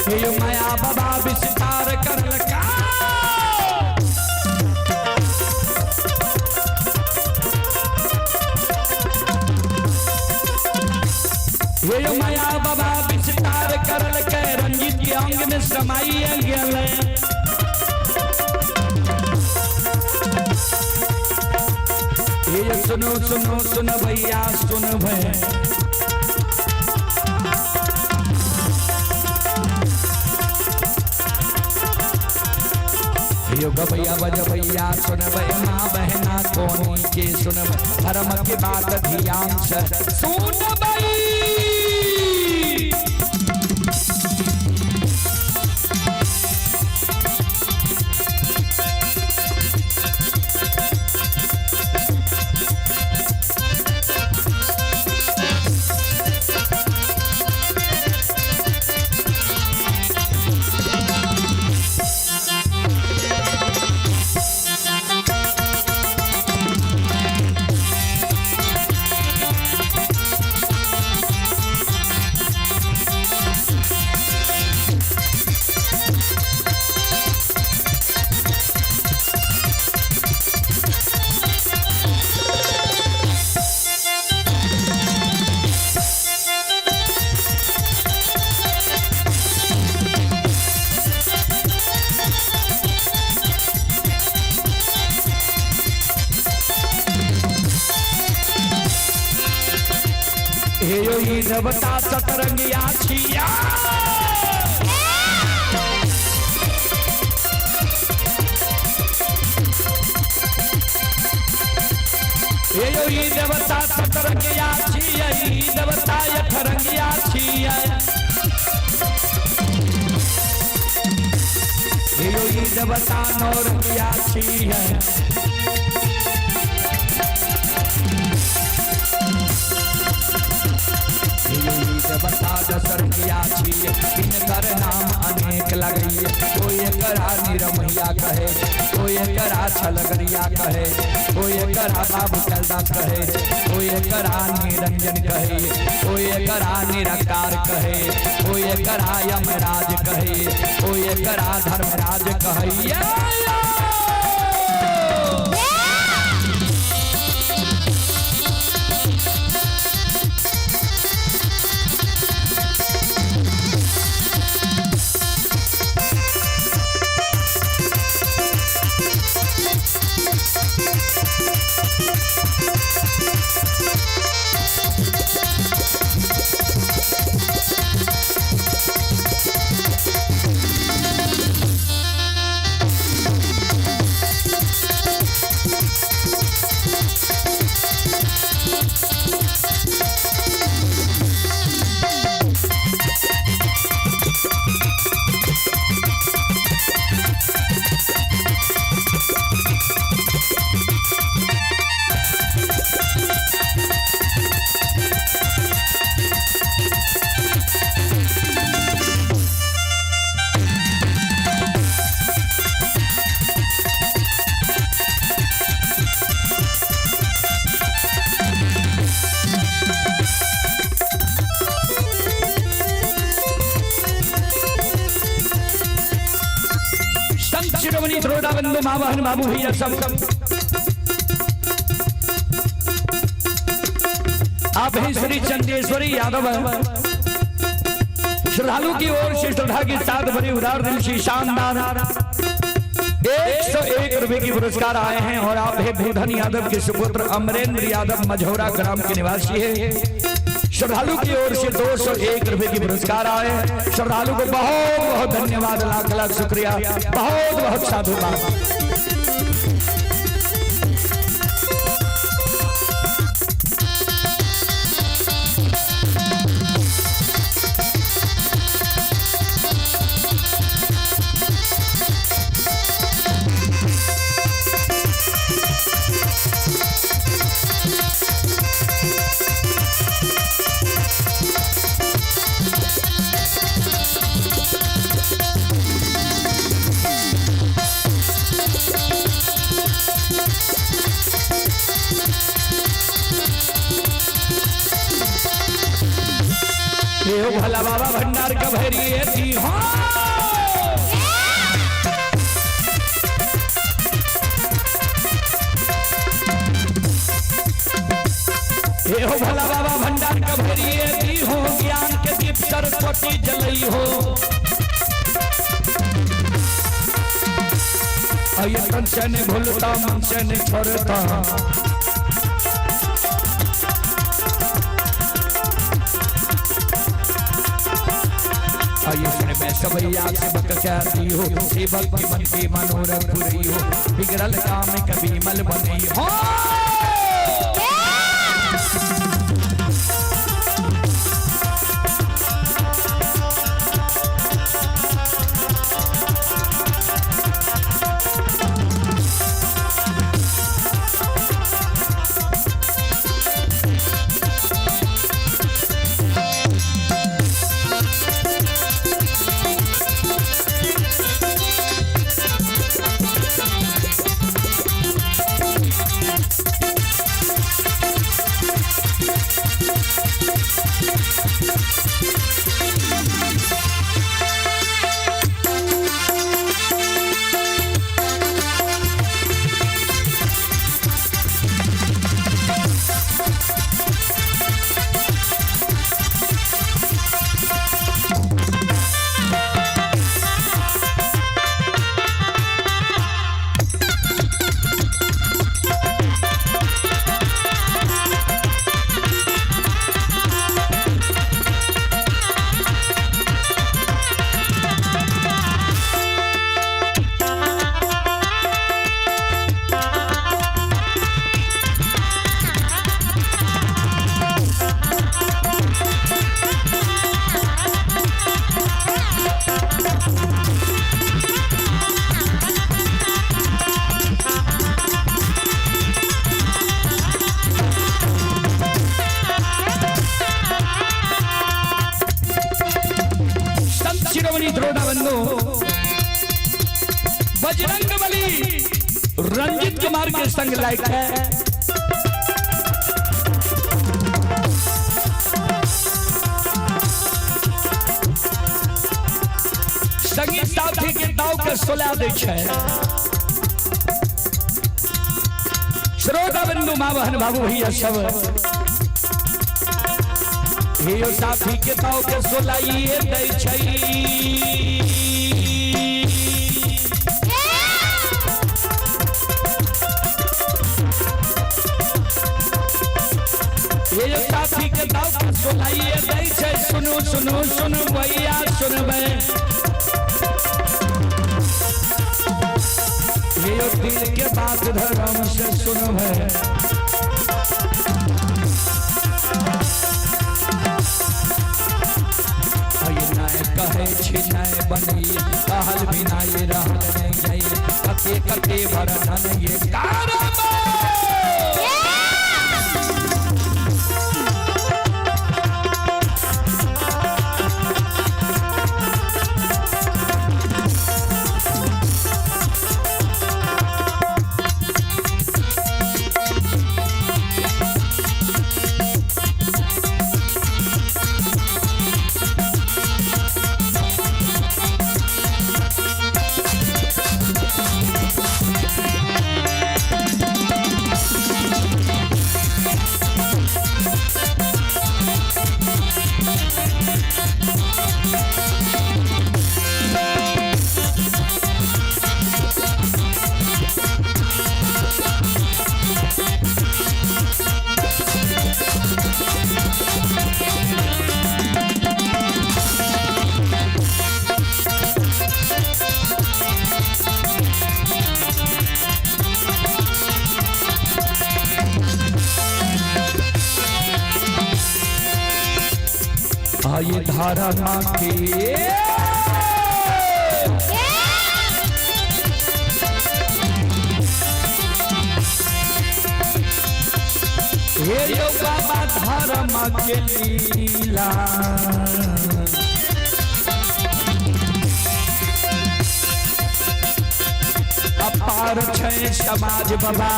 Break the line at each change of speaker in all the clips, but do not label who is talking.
हे माया बाबा विस्तार करलका। हे माया बाबा विस्तार करलकै, रंजीत के अंग में समाई गेलै। हे सुनो सुनो सुन भैया सुन भैया, यो गवैया बजबैया सुनबै, माँ बहना कोनी के सुनबै, धर्म के बात ध्यान से सुनबै। हे यो ई देवता सतरंगिया छिया। हे यो ई देवता सतरंगिया छिया, ई देवता अठरंगिया छिया। हे यो ई देवता नौरंगिया छिया। देवता दशरंगिया छियै, तिनकर नाम अनेक लगैये। कोई एकरा निरमैया कहे, कोई एकरा छलगरिया कहे, कोई एकरा बाबू कैलदास कहे, कोई एकरा निरंजन कहे, कोई एकरा निराकार कहे, कोई एकरा यमराज कहे, कोई एकरा धर्मराज कहे। बंधु माँ बहन बाबू भैया सब आप ही श्री चंदेश्वरी यादव श्रद्धालु की ओर से श्रद्धा के साथ भरी उदार दिल से शानदार 101 रुपए की पुरस्कार आए हैं। और आप है भूधन यादव के सुपुत्र अमरेंद्र यादव मझौरा ग्राम के निवासी है। श्रद्धालु की ओर से 201 रुपए की पुरस्कार आए। श्रद्धालु को बहुत बहुत धन्यवाद, लाख लाख शुक्रिया, बहुत बहुत साधुवाद। हे हो भोला बाबा भंडार का भैरी दी हो। हे हो भोला बाबा भंडार का भैरी दी हो, ज्ञान के दीप सरस्वती जलई हो। ये तन से नहीं भूलता मन से नहीं छोड़ता, में सबैया सेवक कहती हो, सेवक के मन के मनोरथ पुरई हो, बिगड़ल काम कभी मल बनई हो। बजरंग बली रंजित कुमार के संग लायक है। संगी साथी के दाव के सोला दै छै। श्रोता बंधु माँ बहन बाबू भैया सब, हे साथी के दाव के सोलाइए दै छै। ये साथी के दाव के सोलाइए दै छै। सुनू सुनू सुनू भैया सुनबै, ये दिल के बात धर्म से सुनबै। कहे छी नहीं बनी कहल बिना ये रहल नहीं जाई, कते कते भरन ये कारब। ये धारा माँ के हे यो बाबा धारा माँ के लीला, अपार छै समाज बाबा,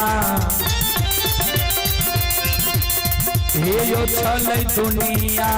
हे यो छलै दुनिया।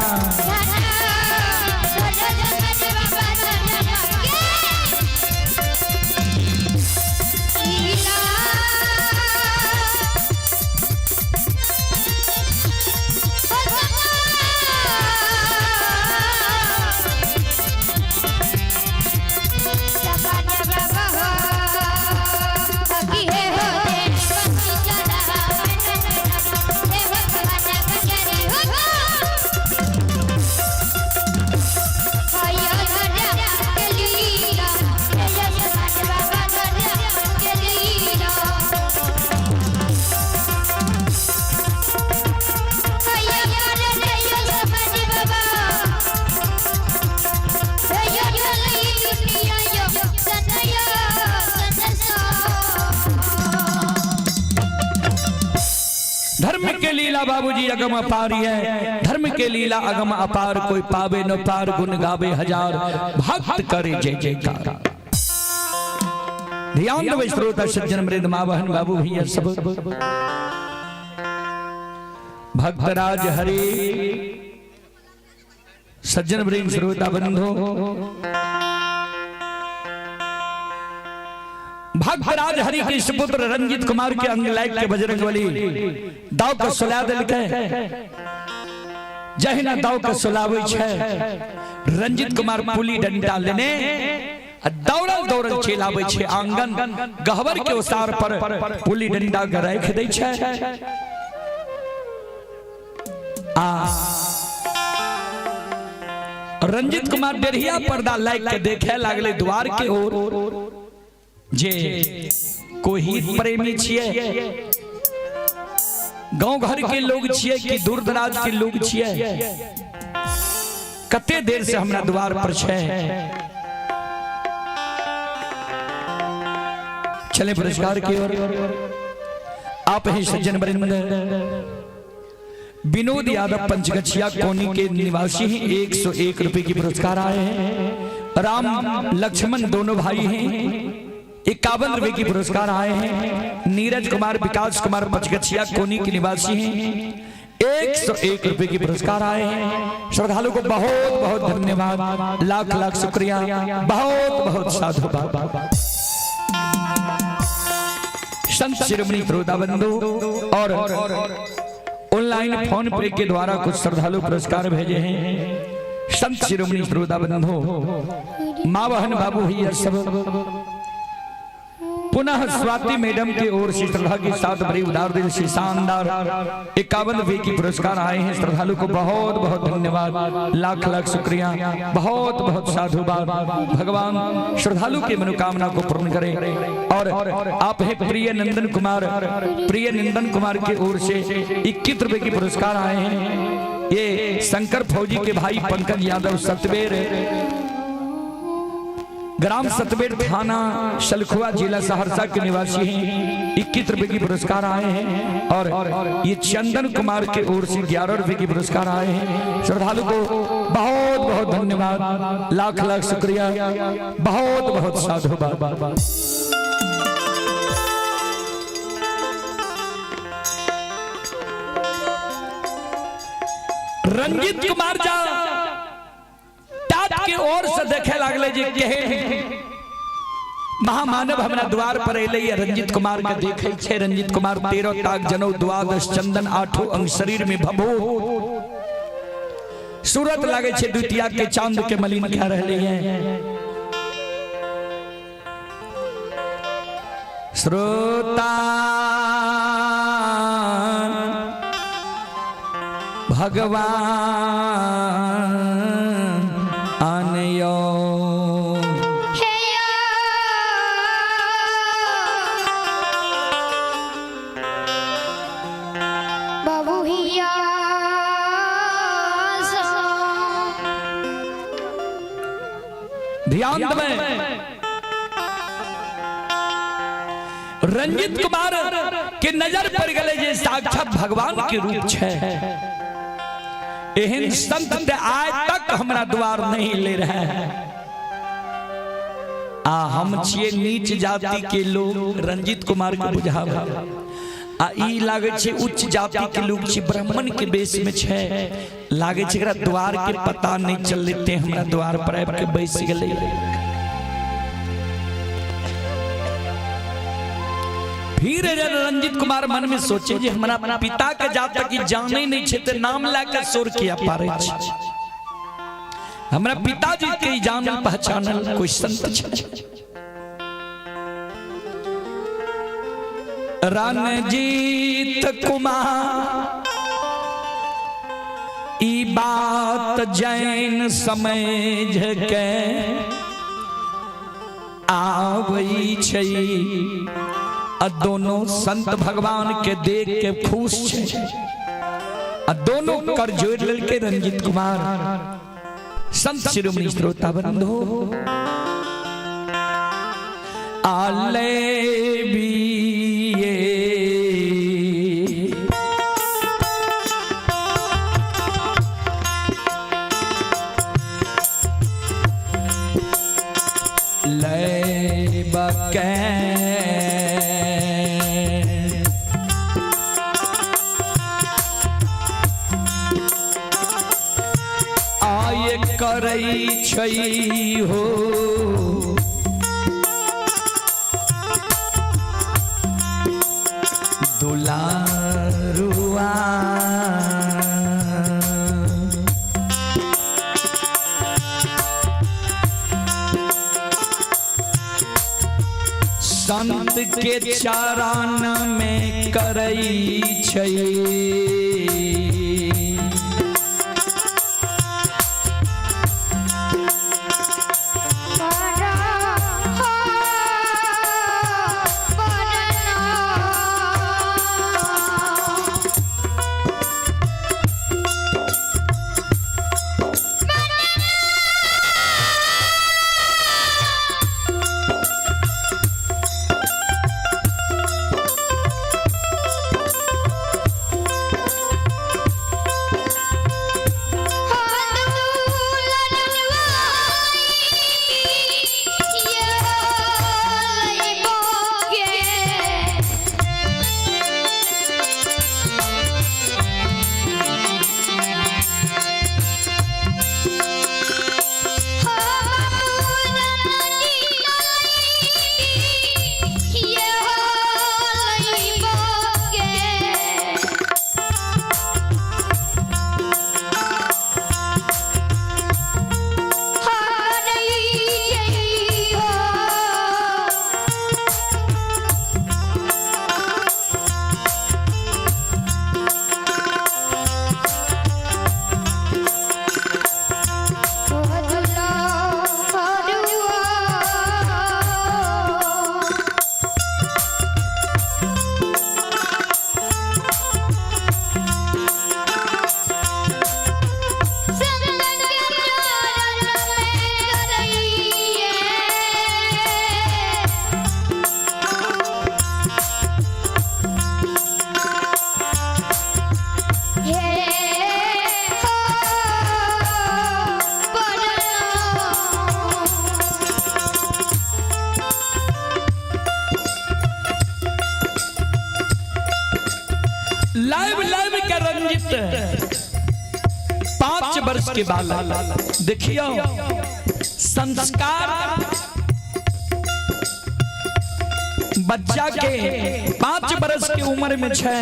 लीला बाबूजी अगम अपार है, धर्म के लीला अगम अपार, कोई पावे न पार, गुण गावे हजार, भक्त करे जय जयकार। ध्यान देवे श्रोता सज्जन मृद माँ बहन बाबू भैया सब। भक्तराज हरि सज्जन वृंद श्रोता बंधु, भक्तराज हरि के सुपुत्र रंजीत कुमार के अंग लायक के बजरंग बली दाव के सुला दिलकै। जहिना दाव के सुलाबै छै, रंजीत कुमार पुली डंडा लेने दौड़ल दौड़ल चलि आबै छै आंगन गहबर के ओसार पर पुली डंडा के राखि दै छै। आ रंजीत कुमार डेढ़िया पर्दा लाइक के देखे लागले द्वार के ओर, जे कोई प्रेमी छिए, गांव घर के लोग छिए कि दूर दराज के लोग छिए, कते देर से हमरा द्वार पर छै। चले पुरस्कार की ओर। आप ही सज्जन वृंद विनोद यादव पंचगछिया कोनी के निवासी हैं, 101 रुपए की पुरस्कार आए हैं। राम लक्ष्मण दोनों भाई हैं, 51 रुपए की पुरस्कार आए हैं। नीरज कुमार विकास कुमार पंचगछिया कोनी के निवासी हैं, 101 रुपए की पुरस्कार आए हैं। श्रद्धालु को बहुत बहुत धन्यवाद, लाख लाख शुक्रिया, बहुत बहुत साधुवाद। संत शिरोमणि श्रोता बंधु और ऑनलाइन फोन पे के द्वारा कुछ श्रद्धालु पुरस्कार भेजे हैं। संत शिरोमणि श्रोता बंधु माँ बहन बाबू भैया सब, पुनः स्वाति मैडम की ओर से श्रद्धा के साथ बड़ी उदार दिल से शानदार 51 रुपए की पुरस्कार आए हैं। श्रद्धालु को बहुत बहुत धन्यवाद, लाख लाख शुक्रिया, बहुत बहुत साधुवाद। भगवान श्रद्धालु की मनोकामना को पूर्ण करे। और आप हैं प्रिय नंदन कुमार, प्रिय नंदन कुमार की ओर से 21 रुपए की पुरस्कार आए हैं। ये शंकर फौजी के भाई पंकज यादव सतबेर, ग्राम सतबेर, थाना सलखुआ, जिला सहरसा के निवासी हैं, 21 रुपए की पुरस्कार आए हैं। और ये चंदन कुमार के ओर से 11 रुपए की पुरस्कार आए हैं। श्रद्धालु को बहुत बहुत धन्यवाद, लाख लाख शुक्रिया, बहुत बहुत साधुवाद। रंजीत कुमार जा के ओर से देखे लागले जे केहन महामानव हमरा द्वार पर एलै। रंजीत कुमार के देखे छै, रंजीत कुमार 13 ताक जनौ द्वादश चंदन आठो अंग शरीर में भभो सूरत लागे छै द्वितीया के चांद के मलिन खा रहले हैं। श्रोता भगवान आनयो ध्यान दें। रंजीत कुमार के नजर पर गले जे साक्षात भगवान के रूप छै, एहन संत आज तक हमरा द्वार नहीं ले रहे हैं। आ हम छिए नीच जाति के लोग, रंजीत कुमार के बुझाव आ ई लागे छै उच्च जाति के लोग छी, ब्राह्मण के बेस में छै, लागे छै एकरा द्वार के पता नहीं चलते, हमरा द्वार पर आबि के बैस गेलै। फिर रंजीत कुमार मन में सोचे जे हमरा पिता के जात तक जाने नहीं छे ते नाम ला के शोर किया पारे छे, हमरा पिताजी के जानल पहचानल कोई संत छे। रणजीत कुमार ई बात जैन समझ के आबै छै, आ दोनों संत भगवान के देख के खुश छे, आ दोनों कर जोड़ लेलके रंजीत कुमार। संत शिरोमणि श्रोता बंधु आले बीए के आय करै छै हो दुलारुआ। संत के चरण में करै छै लाइव लाइव के रंजित 5 वर्ष के बालक देखियो संस्कार बच्चा के 5 वर्ष के उम्र में छै।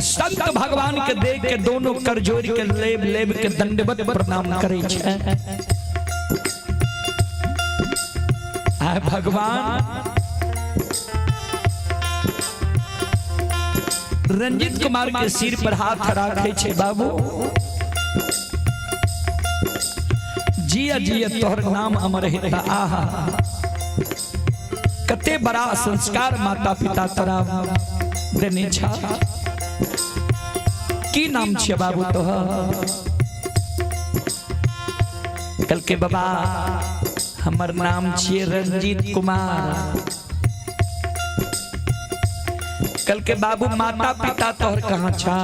संत भगवान के देख के दोनों कर जोड़ के लेब लेब के दंडवत प्रणाम करे छै। आय भगवान रंजित कुमार के सिर पर हाथ राखे छे, बाबू जिया जिया तोहर नाम अमर हेता। आहा कते बड़ा संस्कार माता पिता तोरा देने छा। की नाम छे बाबू तोहर? कल के बाबा हमर नाम छे रंजीत कुमार। कल के बाबू माता पिता तोहर कहाँ छा?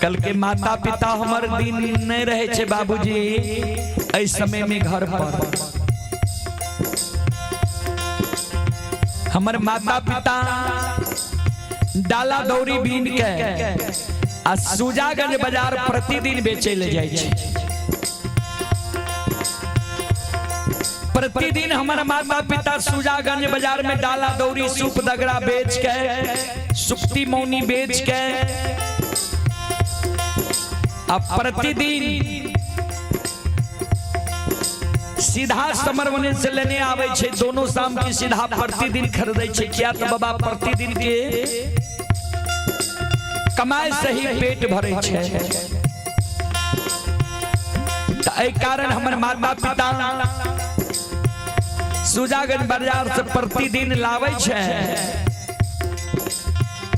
कल के माता पिता हमर दिन नहीं रहे छे बाबूजी, एहि समय में घर पर हमर माता पिता डाला दौरी बीन के आ सुजागंज बाजार प्रतिदिन बेचे ले जाय छै। प्रतिदिन हमारा माता पिता सुजागंज बाजार में डाला दौरी सूप दगड़ा बेच के सुक्ति मौनी बेच के अब प्रतिदिन सीधा समरवने से लेने आवे छे, दोनों शाम की सीधा प्रतिदिन खरीदे छे। क्या तो बाबा प्रतिदिन के कमाए से ही पेट भरे छे। तो एहि कारण हमर माता पिता सुजागंज बाजार से प्रतिदिन लावे छे,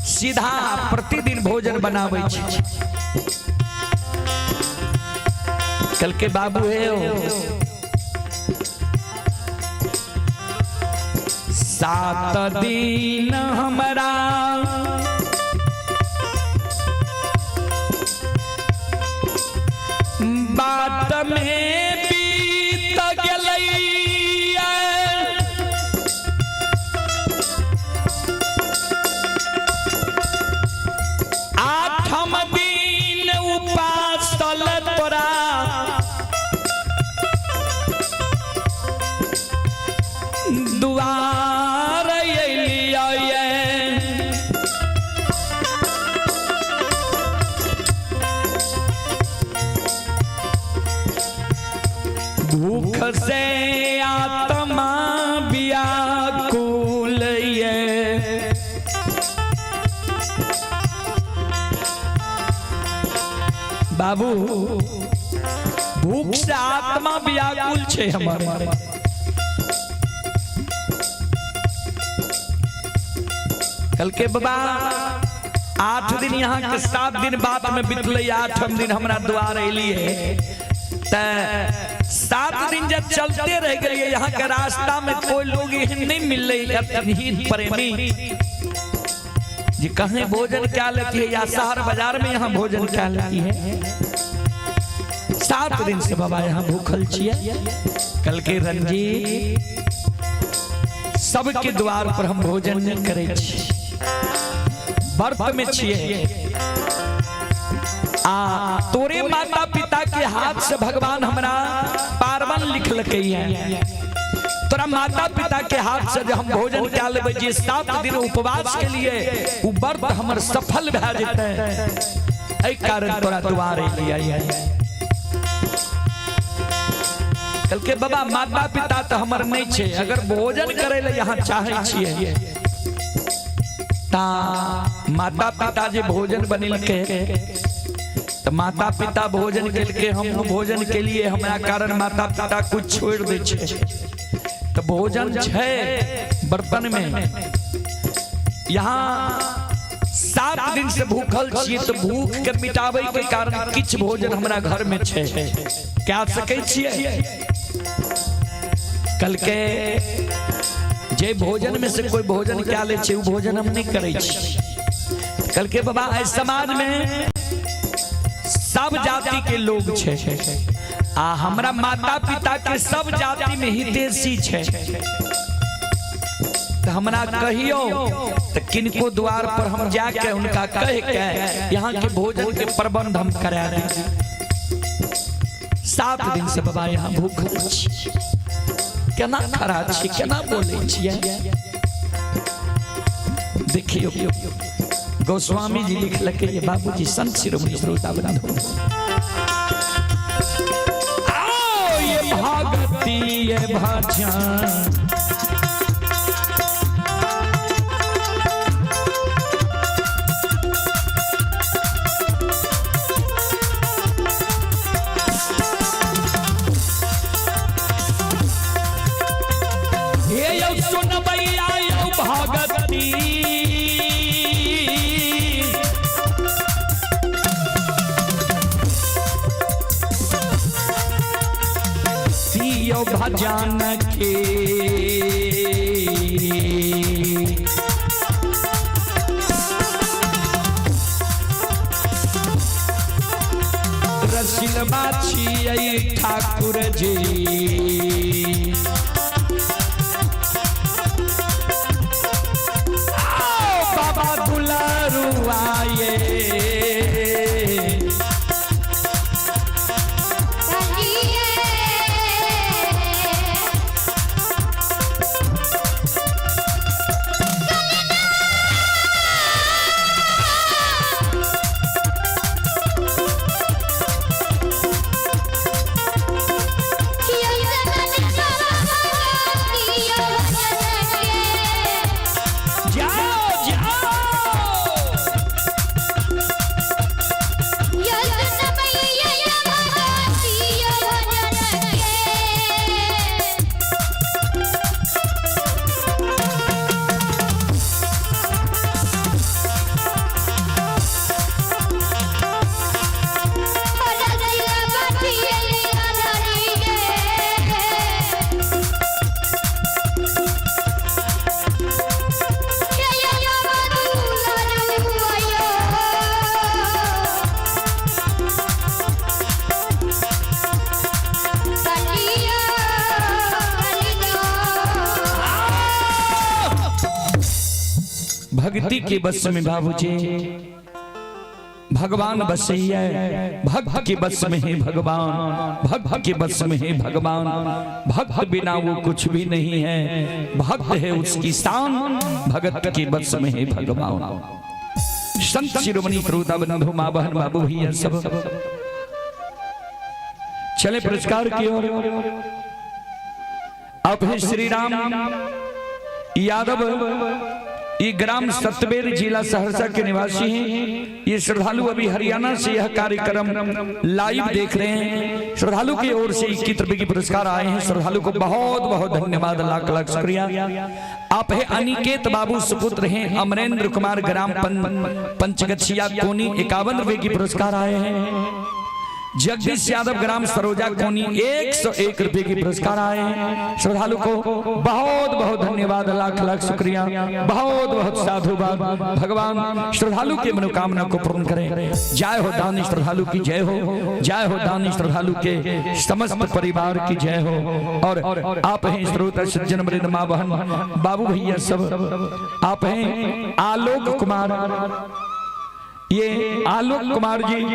सीधा प्रतिदिन भोजन बनावे छे। कल के बाबू है 7 दिन हमरा बाट में बीत गेलैया। आठम दिन उपासल तोरा दुआर अयलियै। भूख से आत्मा व्याकुल ये। बाबू भूख से आत्मा व्याकुल छे हमर। कल के बाबा 8 दिन यहाँ के 7 दिन बाद में बितले, 8 दिन हमरा द्वार एलिए। त 7 दिन जब चलते रह गए यहाँ के रास्ता में कोई लोग एहन नहीं मिलले हित प्रेमी जी कहीं भोजन क्या लेती है या शहर बाजार में यहाँ भोजन क्या लेती है। 7 दिन से बाबा यहाँ भूखल छिए। कल के रंजीत सबके द्वार पर हम भोजन नहीं करे छी, व्रत में छिए। आ तोरे माता पिता के हाथ से भगवान हमरा पार्वण लिखलकै है। तोरा माता पिता के हाथ से जो हम भोजन क्या लेबै जे 7 दिन उपवास के लिए उ व्रत हमर सफल भए जेतै, एहि कारण तोरा द्वार एलियै है। कल के बाबा माता पिता तो हमर नहीं छे, अगर भोजन करे ले यहाँ चाहे छिए ता माता पिता जे भोजन बनेलके तो माता पिता भोजन केलके, हम भोजन के लिए हमरा कारण माता पिता कुछ छोड़ दे छे। तो भोजन छे बर्तन में। यहाँ 7 दिन से भूखल छिए तो भूख के मिटावे के कारण किछ भोजन हमरा घर में छे, क्या सकै छिए। कल के जे भोजन में से कोई भोजन क्या ले छे उ भोजन हम नहीं करे छी। कल के बाबा एहि समाज में सब जाति के लोग छे आ हमरा माता पिता के सब जाति में हितैषी छे। तो हमरा कहियो तो किनको द्वार पर हम जाके उनका कह के यहाँ के भोजन के प्रबंध हम करा दी। 7 दिन से बाबा यहाँ भूखल छी, केना खड़ा छी, केना बोले छियै। देखियो गोस्वामी जी लिखलकै ये बाबूजी संत शिरोमणि श्रोता बंधु। आओ ये भगती ये भजन हे यौ सुनबैया यौ भगती भजन के। रसिलबा छियै ठाकुर जी। आओ बाबा दुलारुआ ये भक्ति के बस में बाबूजी भगवान बसैया, भक्त के बस में है भगवान, भक्त के बस में है भगवान। भक्त बिना वो कुछ भी नहीं है, भक्त है उसकी शान, भगत के बस में है भगवान। संत शिरोमणि श्रोता बंधु माँ बहन बाबू भैया सब चले पुरस्कार की ओर। अब है श्री राम यादव, ये ग्राम सतबेर जिला सहरसा के निवासी हैं। ये श्रद्धालु अभी हरियाणा से यह कार्यक्रम लाइव देख रहे हैं। श्रद्धालु की ओर से 21 रुपए की पुरस्कार आए हैं। श्रद्धालु को बहुत बहुत धन्यवाद, लाख लाख शुक्रिया। आप है अनिकेत बाबू, सुपुत्र हैं अमरेंद्र कुमार, ग्राम पंचगछिया कोनी, 51 रुपए की पुरस्कार आए हैं। जगदीश यादव, ग्राम सरोजा कोनी, 101 रुपए की पुरस्कार आए हैं। श्रद्धालु को बहुत बहुत धन्यवाद, लाख लाख शुक्रिया, बहुत बहुत साधुवाद। भगवान श्रद्धालु की मनोकामना को पूर्ण करें। जय हो दानी श्रद्धालु की जय हो, जय हो दानी श्रद्धालु के समस्त परिवार की जय हो। और आप हैं श्रोता सज्जन वृंद माँ बहन बाबू भैया सब, आप हैं आलोक कुमार, ये आलोक कुमार जी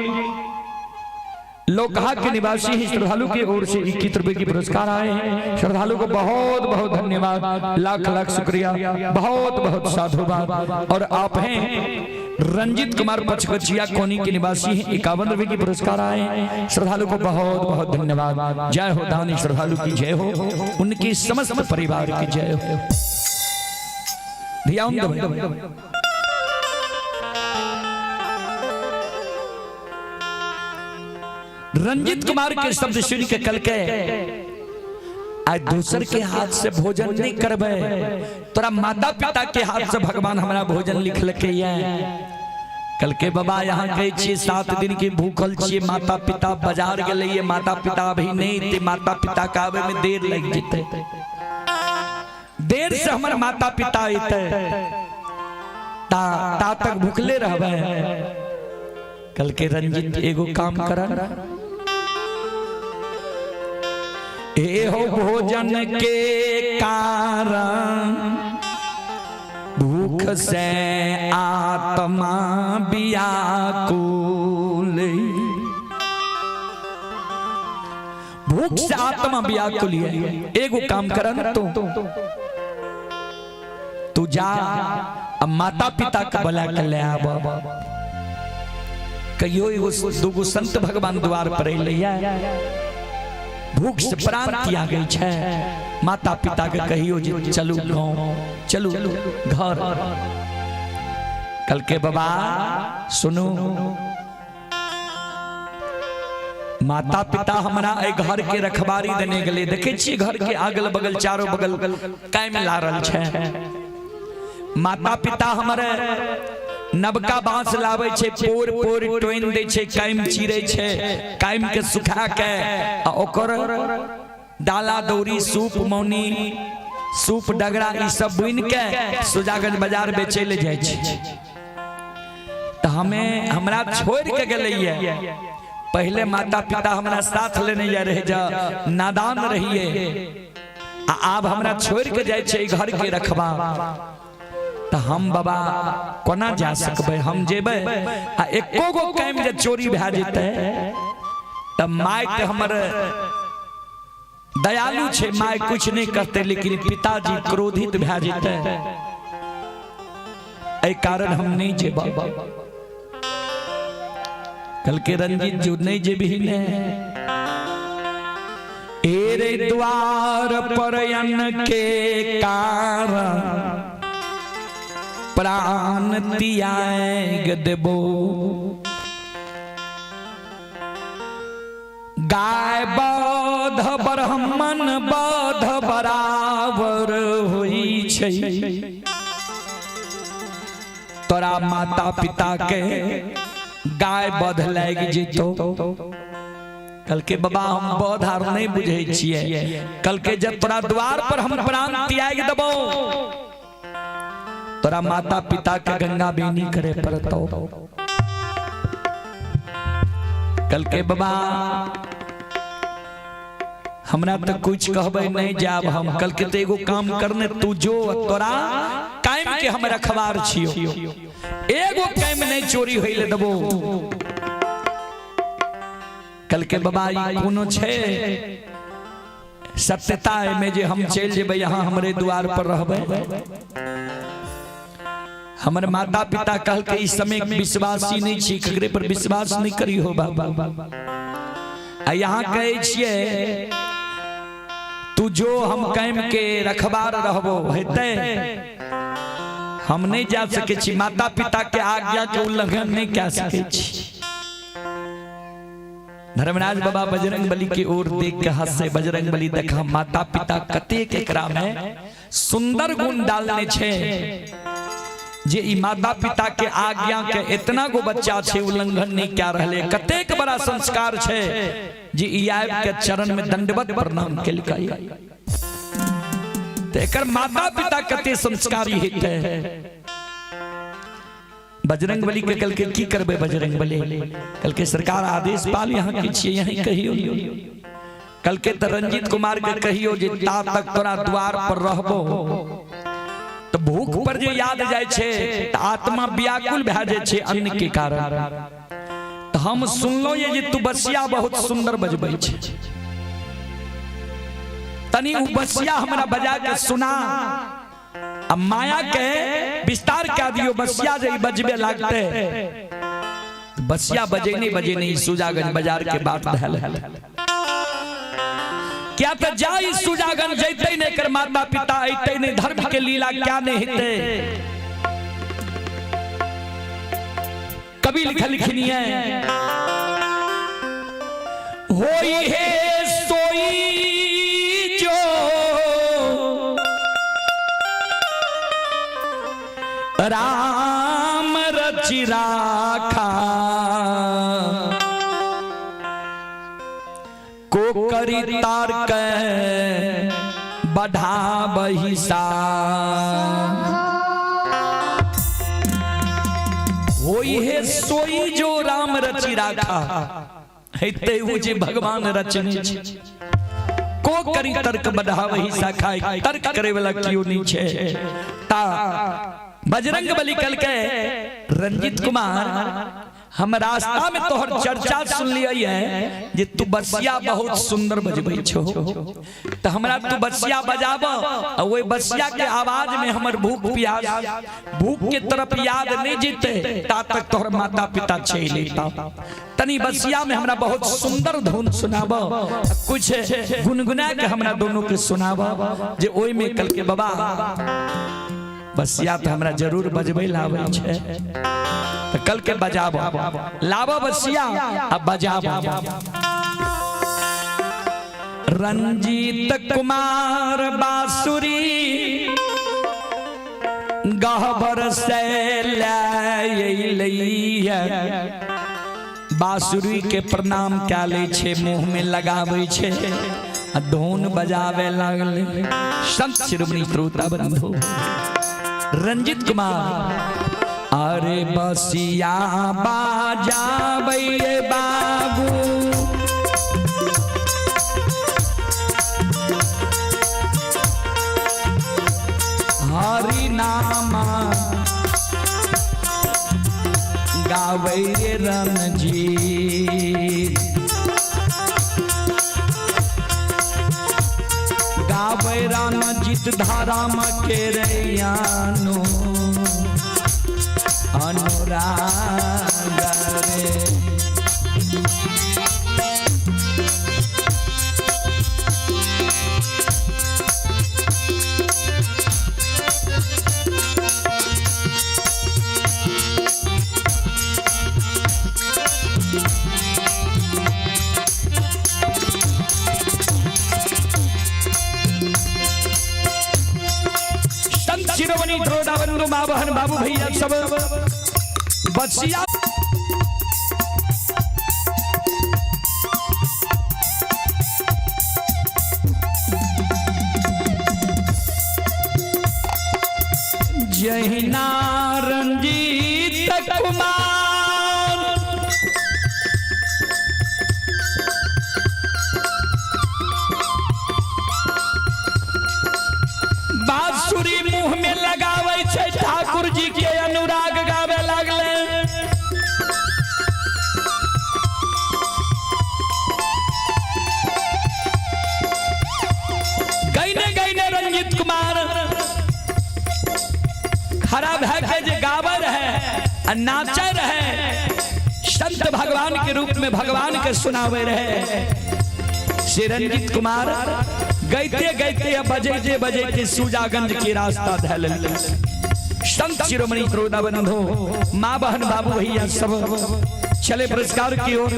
लोकहा के निवासी हैं। श्रद्धालु की ओर से 21 रुपए की पुरस्कार आए हैं। श्रद्धालु को बहुत बहुत धन्यवाद, लाख लाख शुक्रिया, बहुत बहुत साधुवाद। और आप हैं रंजित कुमार पचकचिया कोनी के निवासी हैं, 51 रुपए की पुरस्कार आए हैं। श्रद्धालु को बहुत बहुत धन्यवाद। जय हो दानी श्रद्धालु की जय हो, उनकी समस्त परिवार की जय हो। ध्यान दो। रंजित कुमार के शब्द सुन के कल के आज दूसर के हाथ से भोजन नहीं करबे, तोरा माता पिता के हाथ से भगवान हमारा भोजन लिख लके। कल के बाबा यहाँ कहै छियै 7 दिन के भूखल छियै, माता पिता बाजार गेलै, माता पिता अभी नहीं ते, माता पिता के आबे में देर लग जेतै, देर से हमर माता पिता अयतै ता ता तक भूखले रहबै। कल के रंजित एगो काम कर, ए हो भोजन के कारण भूख से आत्मा व्याकुल, भूख से आत्मा व्याकुल है। एगो काम कर तू जा अब माता पिता के बुला के ले आब। कहियो एगो दूगो संत भगवान द्वार पर अयलैया, भूख से प्राण त्यागै छै, माता पिता के कहियो जे चलू गाँव, चलू घर। कल के बाबा सुनू, माता पिता हमरा एहि घर के रखबारी देने गेलै, देखै छियै घर के अगल बगल चारो बगल कायम ला रहल छै। माता पिता हमर नबका बांस लाबै छै, पोर पोर टोनि दै छै, कायम चीरै छै, कायम के सुखा के आ ओकर डाला दौरी सूप मौनी सूप डगरा ई सब बुनि के सुजागंज बाजार बेचै ले जाइ छै। तऽ हमें हमरा छोड़ के गेलैया, पहले माता पिता हमरा साथ लेने जा रहे, जा नादान रहिए, आ आब हमरा छोड़ के जाइ छै घर के रखबा, तऽ हम बाबा कोना जा सकबै? हम जेबै आ एको गो कायम जे चोरी भए जेतै तऽ माय तऽ हमर दयालु छै, माय कुछ नहीं करते, लेकिन पिताजी क्रोधित भए जेतै, एहि कारण हम नहीं जेबै। कल के रंजीत जो नहीं जेबही ने, एरे द्वार पर अन्न के कारण प्राण त्याग देबो, गाय बध ब्राह्मण बध बराबर होई छै। तोरा माता पिता के गाय बध लागि जेतो। कल के बाबा हम बध आर नहीं बुझै छियै, कल के जब तोरा द्वार पर हम प्राण त्याग देबो, तोरा माता पिता के गंगा बेनी करे पड़तो। कल के बाबा हमरा तो कुछ कहबे नहीं जाब हम, कल के तो एगो काम करने तू जो तोरा कायम के हम रखवार छियो, एगो कायम नहीं चोरी होइले देबो। कल के बाबा ई कोनो छे सत्यता में जे हम चल जेबै, यहाँ हमरे द्वार पर रहबै। हमर माता पिता कहल के इस समय विश्वासी नहीं छी, ककरे पर विश्वास नहीं करी हो बाबा। आ यहाँ कहै छियै तू जो हम कायम के रखबार रहबो हेतै, हम नहीं जा सके छी, माता पिता के आज्ञा के उल्लंघन नहीं कह सके छी। धर्मराज बाबा बजरंग बली की ओर देख के हंसे। बजरंग बली देखा माता पिता कतेक एकरा में सुंदर गुण डालने छे जे ई माता पिता के आज्ञा के इतना गो बच्चा छे उल्लंघन नहीं क्या रहले, कतेक बड़ा संस्कार छे जे ई आब के चरण में दंडवत प्रणाम केलकै। ते एकर माता पिता कते संस्कारी हेतै। बजरंग बली के कल के की करबे बजरंग बली? कल के सरकार आदेश पाल यहाँ की छियै, यहीं कहियो। कल के त रंजीत कुमार के कहियो जे ता तक तोरा द्वार पर रहबो तो भूख पर जे याद जाय छे त आत्मा व्याकुल भए जाय छे अन्न के कारण। तो हम सुनलो ये जे तू बसिया बहुत सुंदर बजबै छे, तनी उ बसिया हमरा बजा के सुना। अब माया के विस्तार कह दियो, बसिया जे बजबे लागते बसिया बजे नहीं बजे नहीं सुजागंज बाजार के बात धल क्या तो जाई सुजागंज जैते नहीं कर माता पिता ऐते नहीं, धर्म के लीला क्या नहीं हेते। कवि लिखल लिखनी है होई है सोई जो राम रचि राखा, को करी तार के बढ़ा बहिसा। होई है सोई जो राम रचि राखा, हेते उ जे भगवान रचने छे। को करी तर्क बढ़ा बहिसा खाए, तर्क करे वाला क्यों नहीं छे। ता बजरंग बली कल के रंजीत कुमार हम रास्ता में तोहर चर्चा सुन लिये है जे तू बसिया बहुत सुंदर बजबै छो, तो हमरा तू बसिया बजाब आ ओहि बसिया के आवाज में हमर भूख प्यास भूख के तरफ याद नहीं जीते ता तक तोहर माता पिता छै लेता। तनी बसिया में हमरा बहुत सुंदर धुन सुनाब, कुछ गुनगुना के हमरा दोनों के सुनाब जे ओहि में कल के बाबा बसिया तो हमरा जरूर बजबै लाबै छे, तो कल के बजाब लाब बसिया अब बजाब। रंजीत कुमार बांसुरी गहबर से लैया, बांसुरी के प्रणाम क्या ले छे, मुंह में लगावे छे आ धुन बजावे लागले। संत शिरोमणि श्रोता बंधु रंजीत कुमार अरे बसिया बाजाबै बाबू, हरि नाम गाबै रणजीत, गाबै रणजीत धाराम के रैयानो अनुराग रे। संत शिरोमणि द्रोणाबंधु माँ बहन बाबू भैया सब बसिया जहिना रंजीत कुमार बांसुरी मुंह में लगावे छे खड़ा भए के जे गावे रहे आ नाचे रहे, संत भगवान के रूप में भगवान के सुनावे रहे। श्री रंजीत कुमार गैते गैते या बजैते बजैते सुजागंज के रास्ता धैल। संत शिरोमणि श्रोता बंधु, माँ बहन बाबू भैया सब चले पुरस्कार की ओर।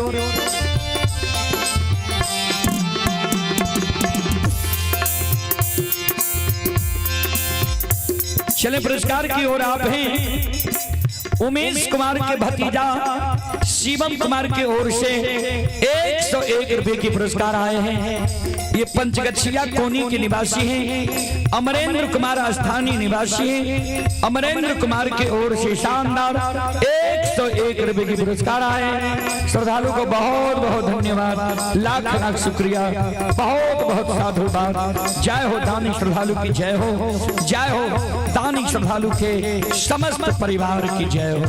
चले पुरस्कार की ओर। आप हैं उमेश कुमार के भतीजा शिवम कुमार की ओर से 101 रुपए की पुरस्कार आए हैं। ये पंचगछिया कोनी के निवासी हैं, अमरेंद्र कुमार स्थानीय निवासी हैं। अमरेंद्र कुमार की ओर से शानदार 101 रुपए की पुरस्कार आए हैं। श्रद्धालु को बहुत बहुत धन्यवाद, लाख लाख शुक्रिया, बहुत बहुत साधुवाद। जय हो दानी श्रद्धालु की जय हो, जय हो दानी श्रद्धालु के समस्त परिवार की जय हो।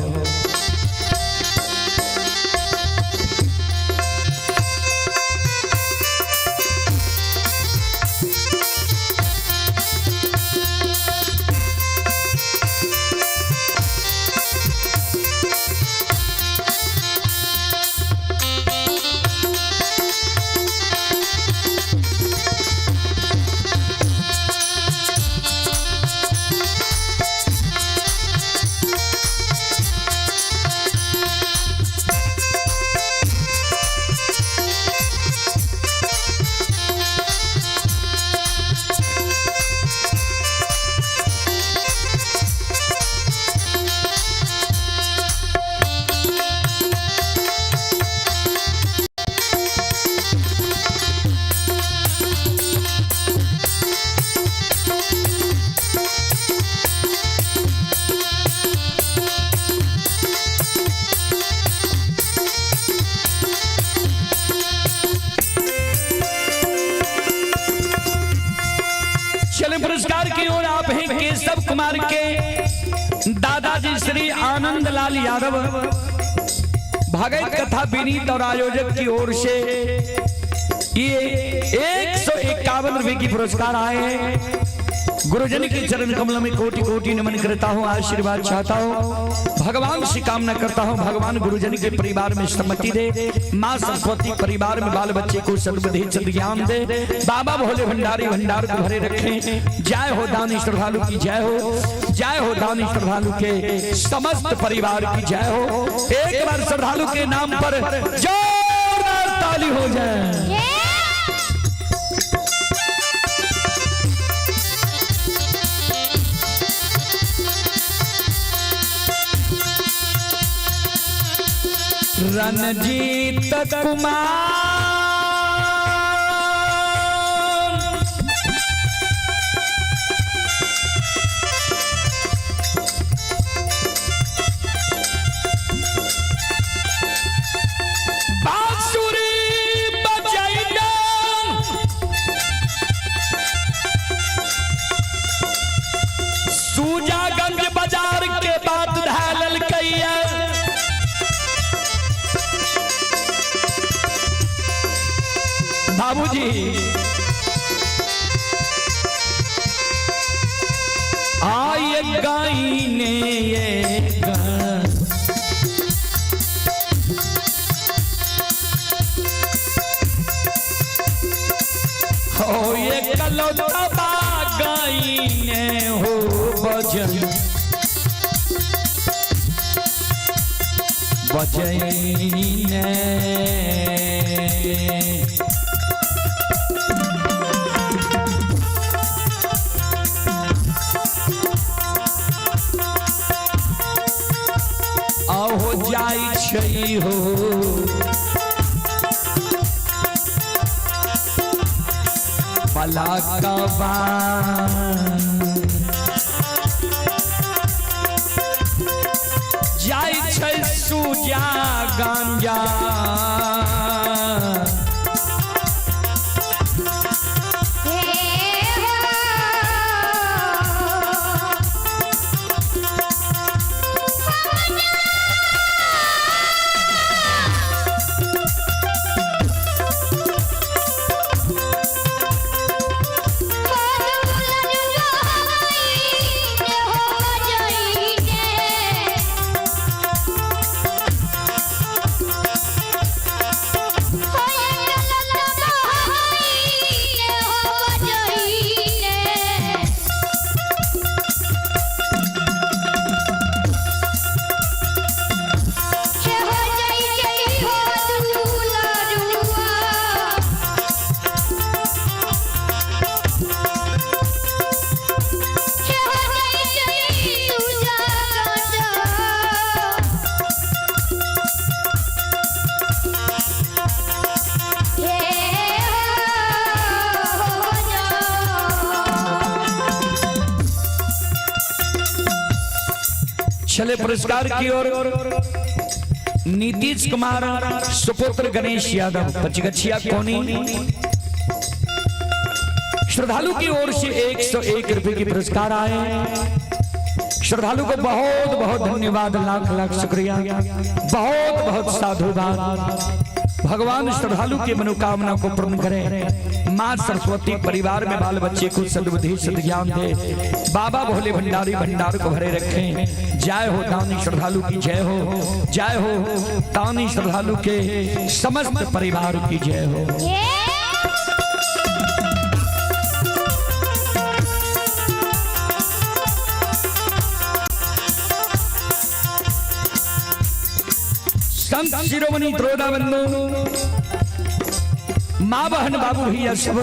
चले पुरस्कार की ओर। आप हैं केशव कुमार के दादाजी श्री आनंद लाल यादव भगत कथा विनीत और आयोजक की ओर से ये 151 रुपए की पुरस्कार आए हैं। गुरुजन के चरण कमल में कोटि कोटि नमन करता हूँ, आशीर्वाद चाहता हूँ, भगवान से कामना करता हूँ, भगवान गुरुजन के परिवार में सम्मति दे, माँ सरस्वती परिवार में बाल बच्चे को सद्बुद्धि सद्ज्ञान दे, बाबा भोले भंडारी भंडार को भरे रखें। जय हो दानी श्रद्धालु की जय हो, जय हो दानी श्रद्धालु के समस्त परिवार की जय हो। एक बार श्रद्धालु के नाम पर जोरदार ताली हो जाए। रणजीत कुमार बांसुरी बजाइदा, सूजागंज बाजार के बात धालल कैया, बाबूजी आए गाइने ये हो ये कलौता गाइने हो बजन बजैने। आहो जाई छै हो बलाकवा, जाई छै सूजा गांजा,
Oh,
छले पुरस्कार की ओर नीतीश कुमार सुपुत्र गणेश यादव पचगछिया कोनी श्रद्धालु की ओर से 101 रुपए की पुरस्कार आए। श्रद्धालु को बहुत बहुत धन्यवाद, लाख लाख शुक्रिया, बहुत बहुत साधुवाद। भगवान श्रद्धालु की मनोकामना को पूर्ण करें। माँ सरस्वती परिवार में बाल बच्चे को सद्बुद्धि सद्ज्ञान दे। बाबा भोले भंडारी भंडार को भरे रखें। जय हो दानी श्रद्धालु की जय हो, जय हो दानी श्रद्धालु के समस्त परिवार की जय हो। संत शिरोमणि द्रोणा बंधु, माँ बहन बाबू भैया सब,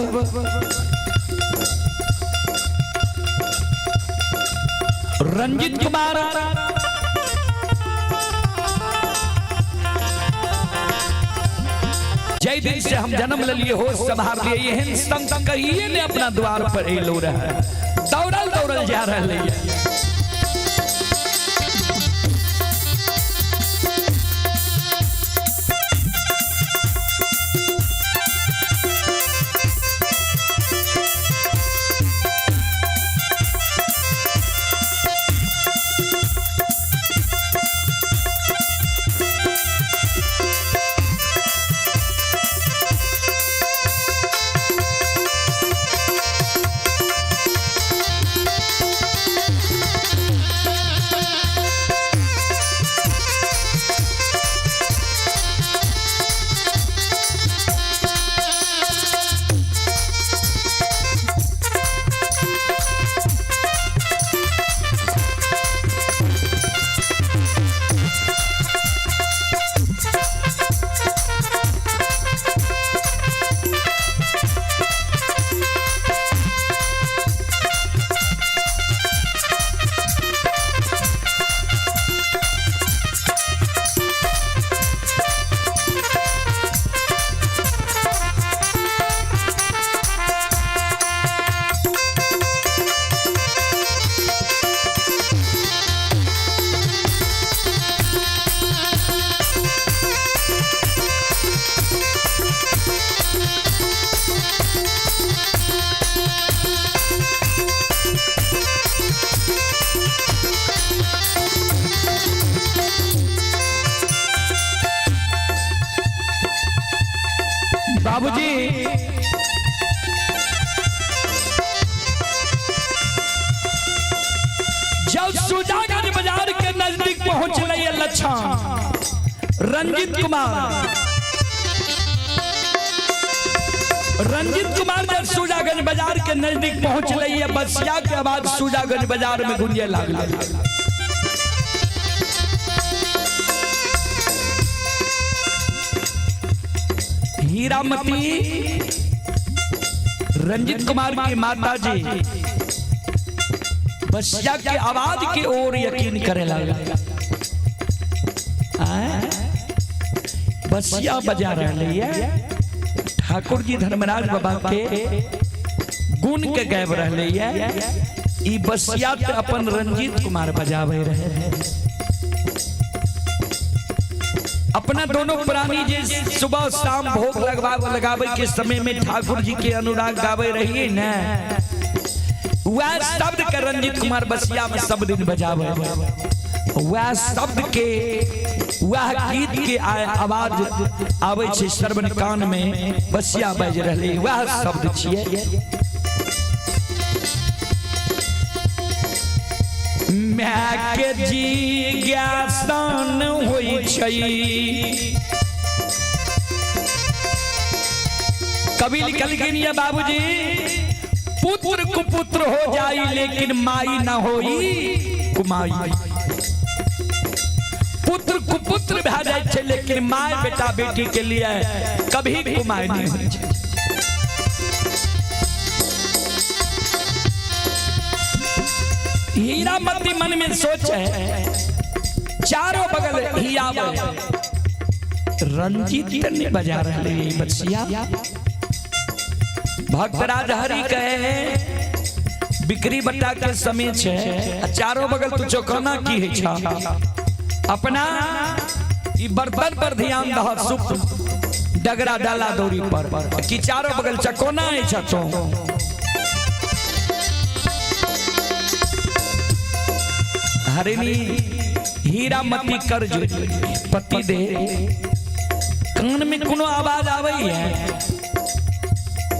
रंजित कुमार जय दिन से हम जन्म लिए हो संभार लिए, एहन संत कहिए ने अपना द्वार पर एलो रहे, दौड़ल दौड़ल जा रहे है। बाबूजी जब सुजागंज बाजार के नजदीक पहुंच रही लक्षण रंजित कुमार, रंजित कुमार जब सुजागंज बाजार के नजदीक पहुंच रही है, बसिया के आवाज सुजागंज बाजार में गूंजे लागल। हीरामती रंजित कुमार की माता जी बसिया के आवाज की ओर यकीन करे लगा। बसिया बजा रही है, ठाकुर जी धर्मराज बाबा के गुण के गायब रहे है। ई बसिया ते अपन रंजीत कुमार बजावे रहे। अपना दोनों प्राणी जे सुबह शाम भोग लगावे के समय में ठाकुर जी के अनुराग गावे रहिए न, वह शब्द के रंजित कुमार बसिया में सब दिन बजावे। वह शब्द के वह गीत के आवाज आवे छै श्रवण कान में, बसिया बाज रहले वह शब्द छिए। My के जिज्ञासन होई छै, कवि लिखलखिन ये बाबूजी, पुत्र कुपुत्र हो जाई लेकिन माई ना होई कुमाई। पुत्र कुपुत्र भा जाए छै लेकिन my बेटा बेटी के लिए कभी कुमाई नहीं होई छै। हीरामती मन में सोच है, चारों बगल हिया रंजीत नहीं बजा रहे बच्चिया। भक्तराज हरि कहे बिक्री बट्टा के समय छै आ चारो बगल तू चौकाना की है छा। अपना ई बर्तन पर ध्यान दह, सुप डगरा डाला दौरी पर कि चारो बगल चकोना है छा तो। हरिणी हीरामती कर जो पति दे कान में कोनो आवाज आवे है?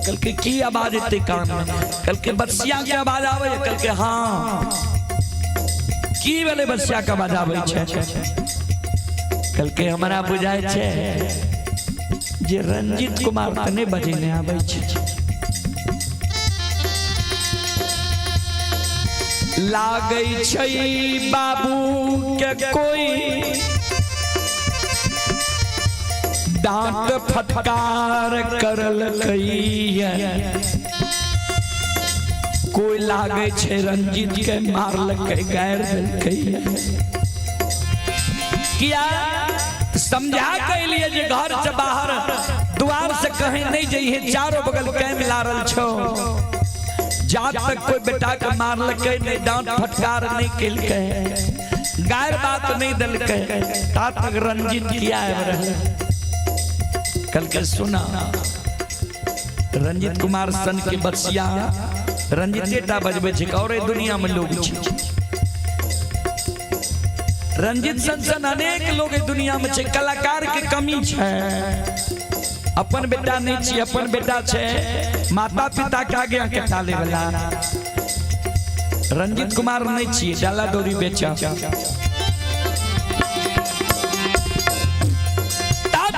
कल के की आवाज एते कान में? कल के बसिया के आवाज आवे है? कल के हाँ। की वाले बसिया के आवाज आवे छै? कल के हमरा बुझाय छै जे रंजीत कुमार तने बजेने आवे छै। लागै छै बाबू के कोई डांट फटकार करलकै, कोई लागै छै रंजीत के मारलकै, गारि देलकै। किया समझा के लिए जे घर से बाहर द्वार से कहीं नहीं जइहे, चारों बगल कैम लारल छो। जात तक कोई बेटा के मारलकै नहीं, डांट फटकार नहीं केलकै, गायर बात नहीं दिलकै, ता तक रंजीत किया है। कल के सुना रंजीत कुमार सन के बसिया रंजीते टा बजबै छै और दुनिया में लोग छै। रंजीत सन सन अनेक लोग दुनिया में छै, कलाकार के कमी छै। अपन बेटा नहीं छी, अपन बेटा छै माता पिता के आगे के टाले वाला। रंजीत कुमार नहीं छी, डाला डोरी बेचा।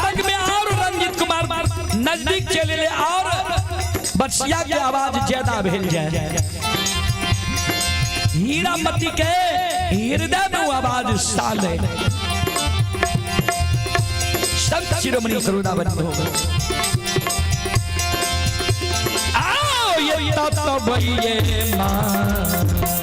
तक में और रंजीत कुमार नजदीक चले ले और बसिया के आवाज ज्यादा भेल जाए। हीरामती के हृदय में वो आवाज साले संत शिरोमणि सरोदा बंधु आओ ये तब ये मां।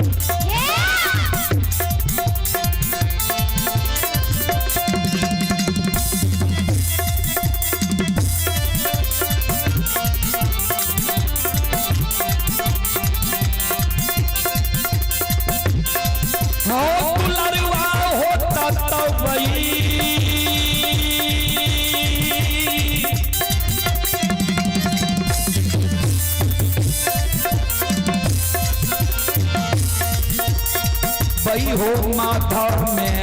हो दुलरुआ हो तब बई हो माधव में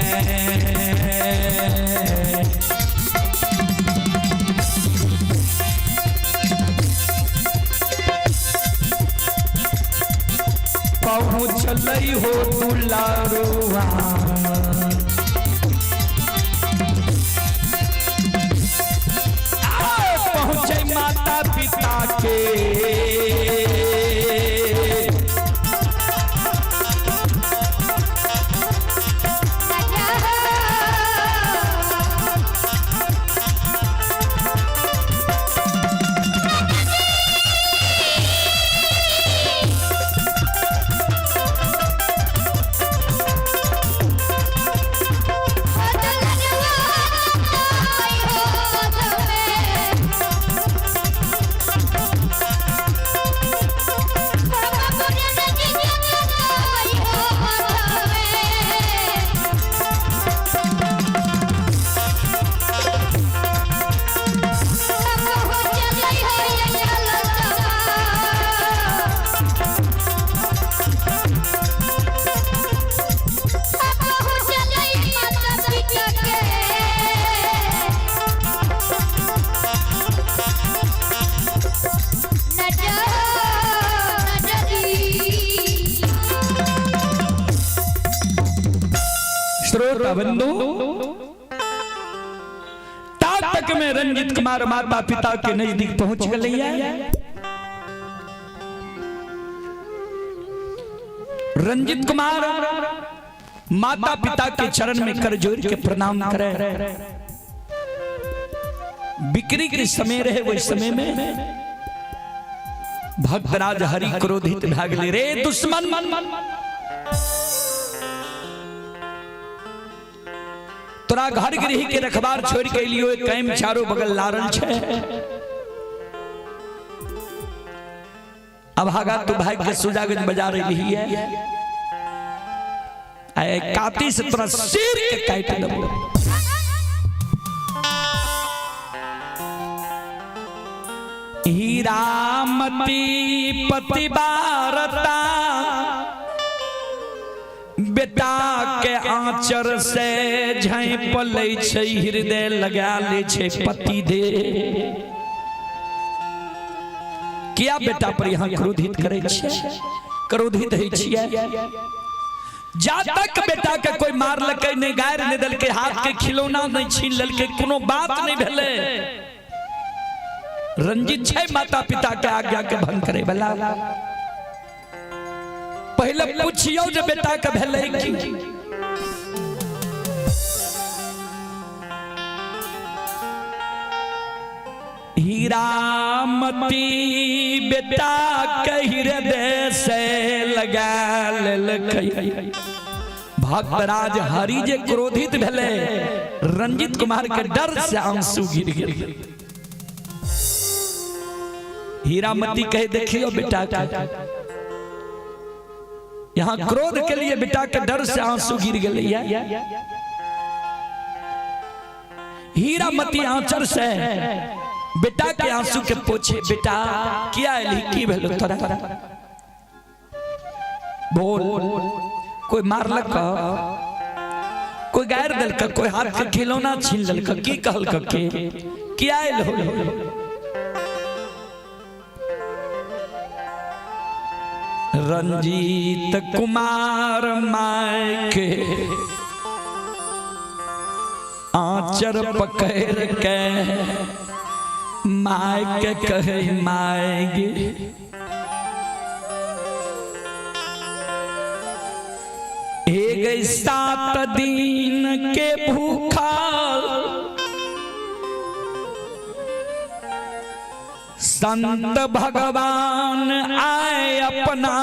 पहुँचलै हो दुलारुआ। पहुँचे माता पिता के श्रोता बंधु, तक में रंजित कुमार माता पिता के नजदीक पहुंच गए। रंजित कुमार माता पिता के चरण में कर जोड़ के प्रणाम करे। बिक्री के समय रहे, वही समय में भक्तराज हरि क्रोधित भाग ले रे दुश्मन, तोरा घर गृह के रखबार छोड़ के लियो कैम चारों बगल लारल छे। अभागा तू भाग के सुजागंज बाजार रही है, आए काती से तोरा सिर के काट देबो। हीरामती पति बारता बेटा के आंचर से झाँप लै छै, हृदय लगा ले छै पति दे। किया बेटा पर यहाँ क्रोधित करे छियै, क्रोधित होइ छियै? जा तक बेटा के कोई मारलकै नहीं, गारि नहीं देलकै, हाथ के खिलौना नहीं छीन लेलकै, कोनो बात नहीं भेलै, रंजित छै माता पिता के आज्ञा के भंग करे वाला। पहले पूछियो जे बेटा के भेलै की। हीरामती बेटा के हृदय से लगा लेलकै। भक्तराज हरि जे क्रोधित भेलै, रंजित कुमार के डर से आंसू गिर गेल। हीरामती कहे देखियो बेटा के, यहाँ क्रोध के लिए बेटा के डर से आंसू गिर गए। हीरामती आंचर से बेटा के आंसू के पोछे, बेटा किया एलही, की भेलो तोरा, बोल। कोई मारलक, कोई गारि देलक, कोई हाथ के खिलौना छीन लेलक, की कहलक के किया एलहो? रंजीत कुमार my के आंचर पकड़ के my के कहे my गे, हे गई 7 दिन के भूखा संत भगवान आए अपना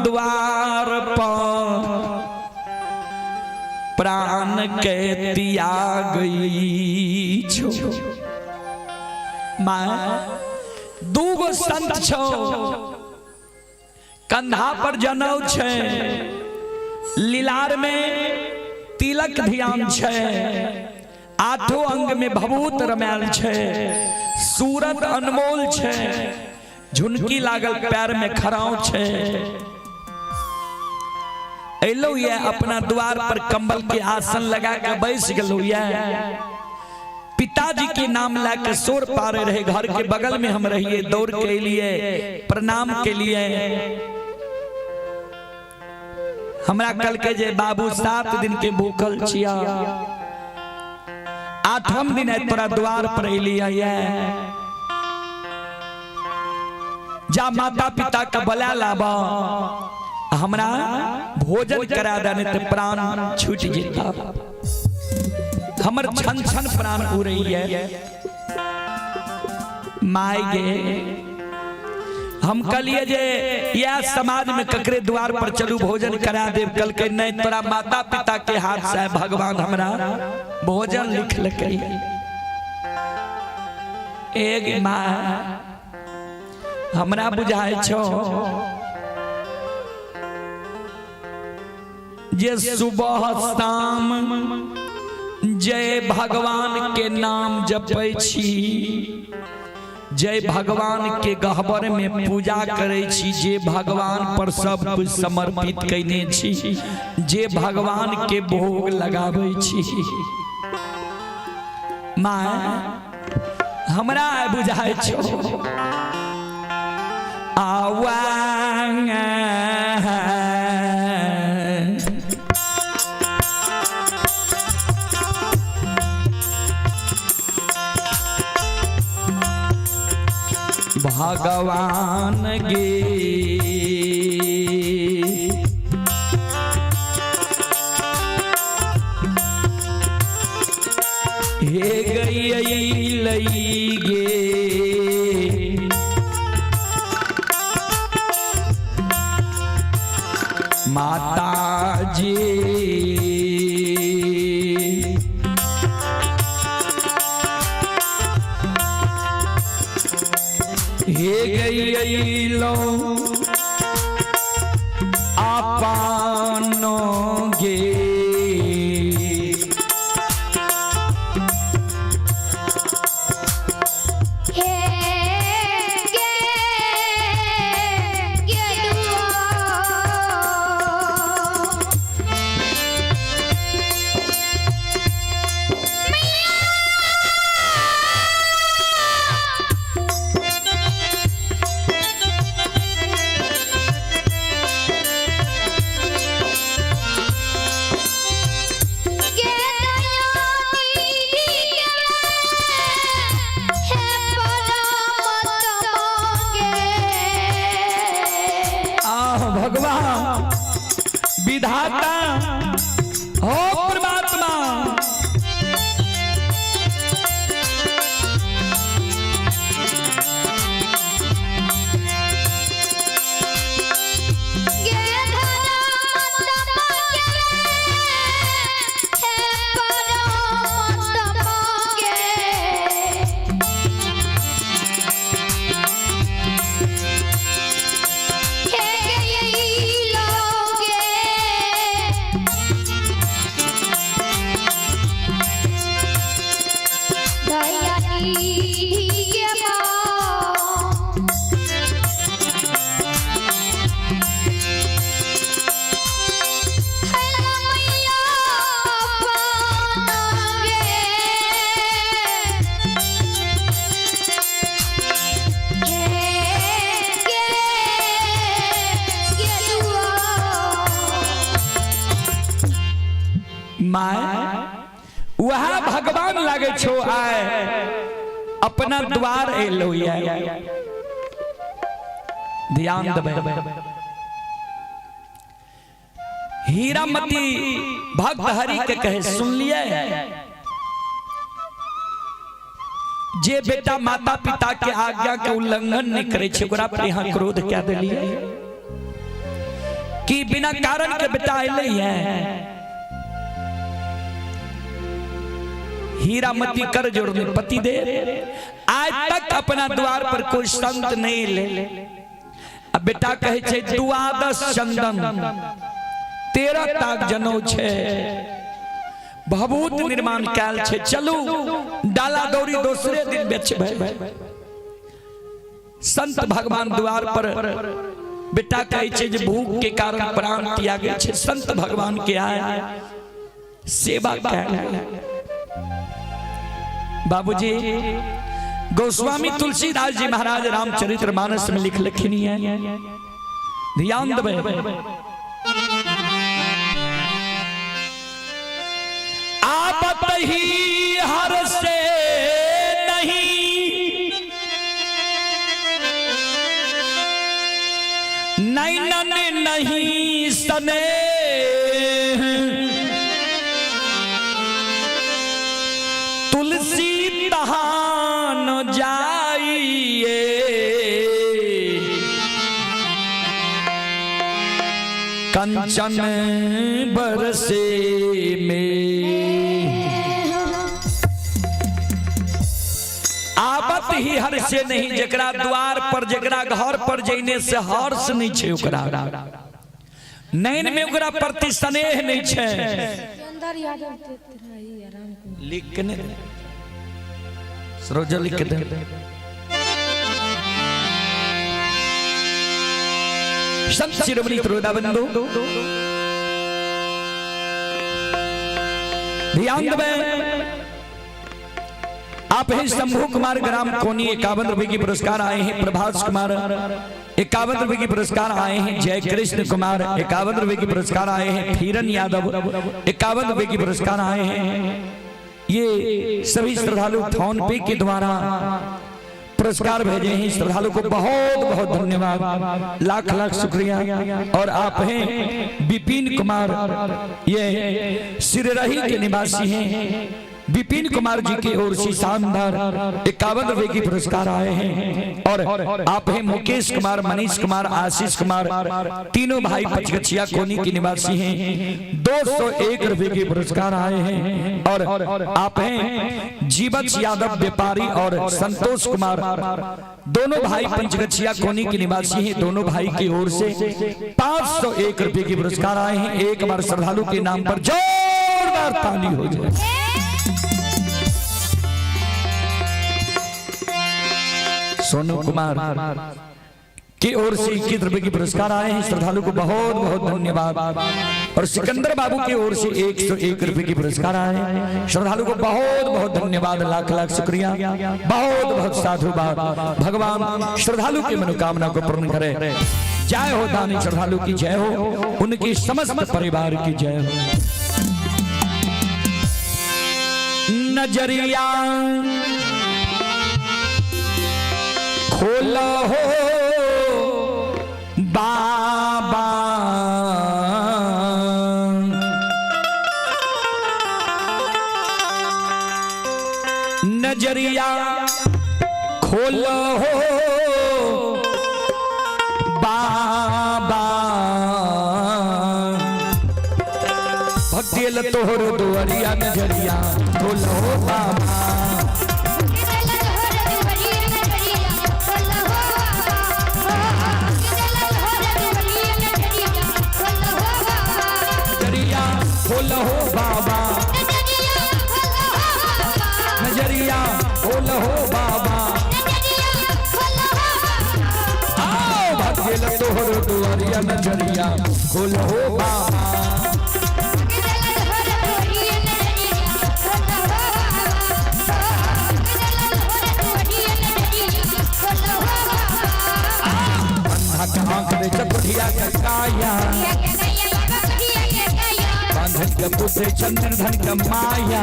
द्वार पर, प्राण के त्याग छो। मां दूगो संत छो, कंधा पर जनौ छे, लीलार में तिलक ध्यान छे, आठों अंग में भभूत रमायल छे, सूरत अनमोल छे, झुनकी लागल पैर में खराव छे। एलो ये अपना द्वार पर कंबल के आसन लगा के बैस गलो ये। पिताजी के नाम ला के शोर पारे रहे, घर के बगल में हम रहिए, दौड़ के लिए प्रणाम के लिए। हमरा कल के जे बाबू 7 दिन के भूखल छिया, 8म दिन है तोरा द्वार पर एलिया ये, जा माता पिता के बला लाबा, हमरा भोजन करा दे, नहीं तो प्राण छूट जेता, हमर छन छन प्राण उड़ै है। My गे हम कहलिए जे यह समाज में ककरे द्वार पर चलू भोजन करा देव, कल के नहीं तोरा माता पिता के हाथ से भगवान हमरा भोजन लिखलकै। एक माँ हमरा बुझाय छो जे सुबह शाम जय भगवान के नाम जपै छी, जय भगवान के गहबर में पूजा करै छी, जे भगवान पर सब कुछ समर्पित कयने छी, जे भगवान के भोग लगाबै छी। माँ हमरा बुझाय छो आवा भगवान गे, हे गई लई गे, माता जी हे गई अइलो आपनो गे।
हे गे गेदुआ।
आह भगवान विधाता हो परमात्मा, My वह भगवान लागे छो आए अपना द्वार एलो ये। ध्यान देबै, हीरामती भक्त हरि के कहे सुन लिए, जे बेटा माता पिता के आज्ञा के उल्लंघन नहीं करे छे ओकरा पर यहाँ क्रोध क्या देलिए कि बिना कारण के बेटा अयले है। हीरामती कर जोड़ने पति दे आज तक अपना द्वार पर कोई संत नहीं ले। अब बेटा कहे छे द्वादश चंदन 13 ताक जनौ छे, भभूत निर्माण कैल छे, चलू डाला दौरी दूसरे दिन बेचबै। संत भगवान द्वार पर बेटा कहे छे जे भूख के कारण प्राण त्यागे छे, संत भगवान के आए सेवा कैल। बाबूजी गोस्वामी तुलसीदास जी महाराज रामचरित्र मानस में लिख लखनी है, ध्यान देबै। आपत ही हर से नहीं नैनन नहीं सने, तुलसी तहान जाइए। कंचन बरसे में आवत ही हर से नहीं, जकरा द्वार पर जकरा घर पर जइने से हर्ष नहीं छे, ओकरा नैन में ओकरा प्रति स्नेह नहीं छे। लिख के नहीं सरोजा लिख के दे। संत शिरोमणि त्रोदा बंधु ध्यान देवे, आप हैं शंभू कुमार ग्राम कोनी 51 रुपए की पुरस्कार आए हैं। प्रभास कुमार 51 रुपए की पुरस्कार आए हैं। जय कृष्ण कुमार 51 रुपए की पुरस्कार आए हैं। फीरन यादव 51 रुपए की पुरस्कार आए हैं। ये सभी श्रद्धालु फोन पे के द्वारा पुरस्कार भेजे हैं। श्रद्धालु को बहुत बहुत धन्यवाद, लाख लाख शुक्रिया। और आप हैं विपिन कुमार, ये सिररही के निवासी हैं। विपिन कुमार जी की ओर से शानदार 51 रुपए की पुरस्कार आए हैं। और आप हैं मुकेश कुमार, मनीष कुमार, आशीष कुमार, तीनों भाई पचगछिया कोनी के निवासी हैं, 201 रुपए के पुरस्कार आए हैं। और आप हैं जीवच यादव व्यापारी और संतोष कुमार, दोनों भाई पंचगछिया कोनी के निवासी हैं, दोनों भाई की ओर से 501 रुपए के पुरस्कार आए हैं। एक बार श्रद्धालु के नाम पर जोरदार ताली हो जाए। सोनू कुमार की ओर से 21 रुपए की पुरस्कार आए हैं, श्रद्धालु को बहुत बहुत धन्यवाद। और सिकंदर बाबू की ओर से 101 रुपए की पुरस्कार आए हैं, श्रद्धालु को बहुत बहुत धन्यवाद, लाख लाख शुक्रिया, बहुत बहुत साधुवाद। भगवान श्रद्धालु की मनोकामना को पूर्ण करे। जय हो दानी श्रद्धालु की जय हो, उनकी समस्त परिवार की जय हो। नजरिया खोलो हो बाबा, नजरिया खोलो हो बाबा, भक्ति तोहर दुआरिया नजरिया खोलो हो बाबा। नजरिया खोलो हो बाबा, नजरिया खोलो हो बाबा, आओ भक्ति तोहर दुआरिया नजरिया खोलो हो बाबा। अंधा के आंख दे चकुठिया के काया, बांधन के पुत्र चंद्र धन के माया,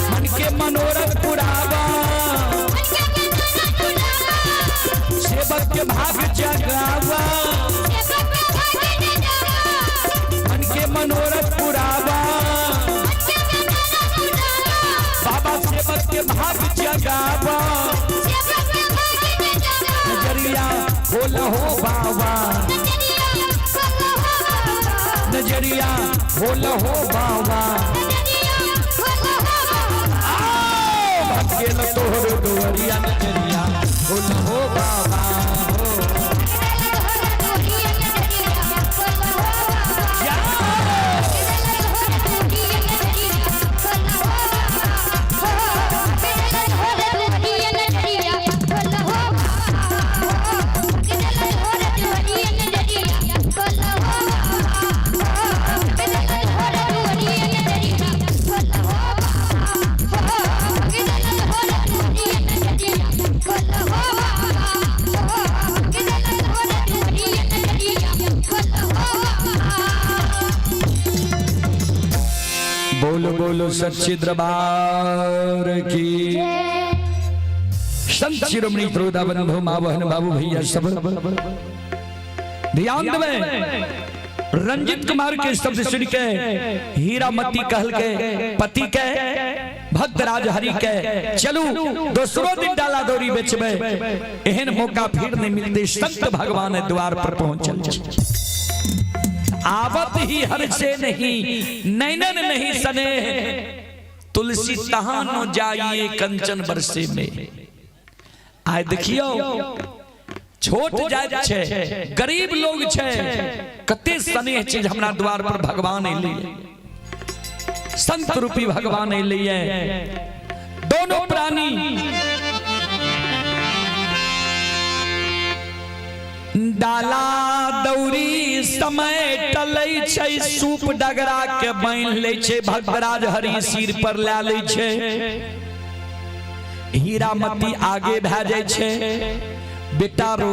मन के मनोरथ पुरावा, सेवक के भाग जगावा, मन के मनोरथ पुरावा, बाबा सेवक के भाग जगावा। नजरिया खोलो हो बाबा, नजरिया खोलो हो बाबा, आओ भक्केल तोहर दुआरिया नजरिया खोलो हो बाबा। बोलो बोलो सच्चे दरबार की। संत शिरोमणि त्रोदा बंधु माँ बहन बाबू भैया सब ध्यान देवे। रंजित कुमार के शब्द सुन के हीरामती कहल के पति के भक्त राज हरि के चलू दूसरो दिन डाला दौरी बेचबे, एहन मौका फिर नहीं मिलते। संत भगवान द्वार पर पहुंचल। आवत ही हर से नहीं नैनन नहीं सने, तुलसी तहां न जाइए कंचन बरसे में। आय देखियो छोट जात छे, गरीब लोग छे, कते स्नेह छे हमरा द्वार पर भगवान अइले, संत रूपी भगवान अइले। दोनों प्राणी डाला दौरी समय टलै छै, सूप डगरा के बान्हि लै छै, भगवराज हरि सिर पर लए लै छै। हीरामती आगे भए जाइ छै, बेटा रो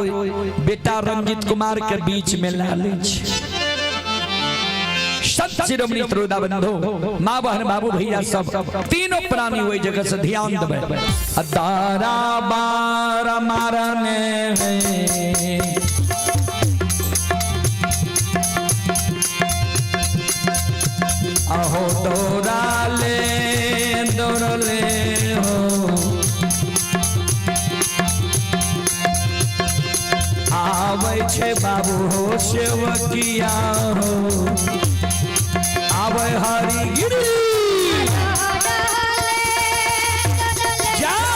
बेटा रंजित कुमार के बीच में लए लै छै। संत शिरोमणि त्रोदा बंधु माँ बहन बाबू भैया सब तीनों प्राणी ओहि जगह से ध्यान देबै। दारा बार मारने अहो दौरा आबै छै बाबू हो सेवकिया हो आबै हरि गिरी जाओ।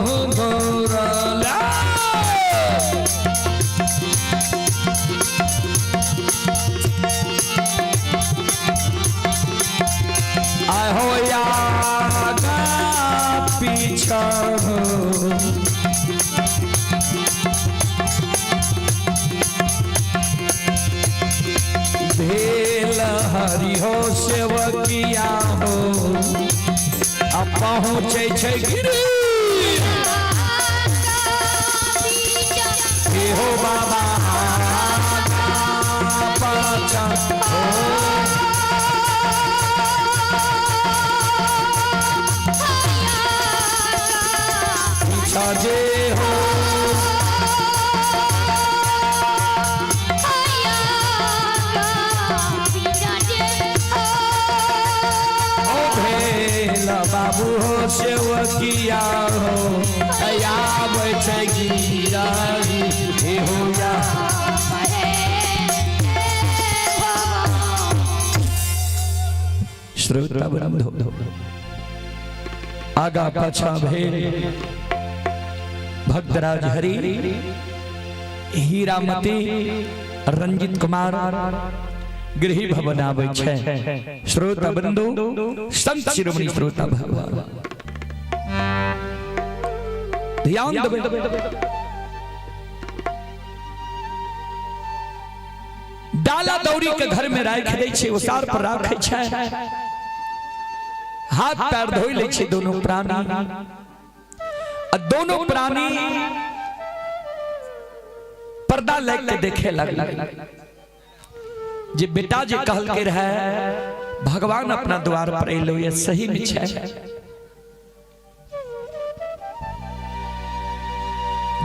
हो गौरला। आय हो आगा पीछा हो। भेल हरि हो सेवकिया हो आ पहुँचै छै गिरी हे हो बाबा पाछा हो। पीछा जे हो ओ भेल बाबू हो सेवकिया हो आबै छै गिरारी हे हो या। श्रोता बंधु आगा पाछा भेल भक्तराज हरि हीरामती रंजित कुमार गृह भवन आबै छै। श्रोता बंधु संत शिरोमणि श्रोता भगवान ध्यान देबै। डाला दौरी के घर में राखि दै छै, ओसार पर राखै छै, हाथ पैर धोइ लै छै दोनों प्राणी आ दोनों प्राणी पर्दा लग के देखे लगल जे बेटा जे कहलकै रहे भगवान अपना द्वार पर एलो ये सही में छै।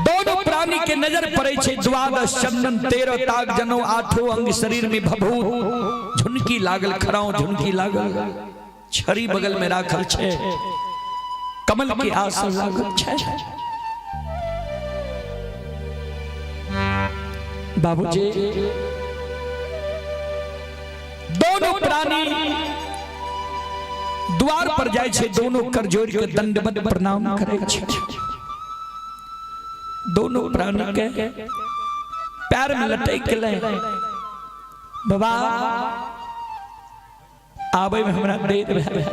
दोनों प्राणी के नजर पड़े छै द्वादश चंदन 13 ताग जनो आठों अंग शरीर में भभूत झुनकी लागल खराव झुनकी लागल छड़ी बगल में राखल छै कमल के आसन लागल छै। बाबूजी दोनों प्राणी द्वार पर जाय छै, दोनों कर जोड़ के दंडवत प्रणाम करे छै। दोनों प्राणी के पैर में लटक गेलै। बाबा आबै में हमरा देर भए।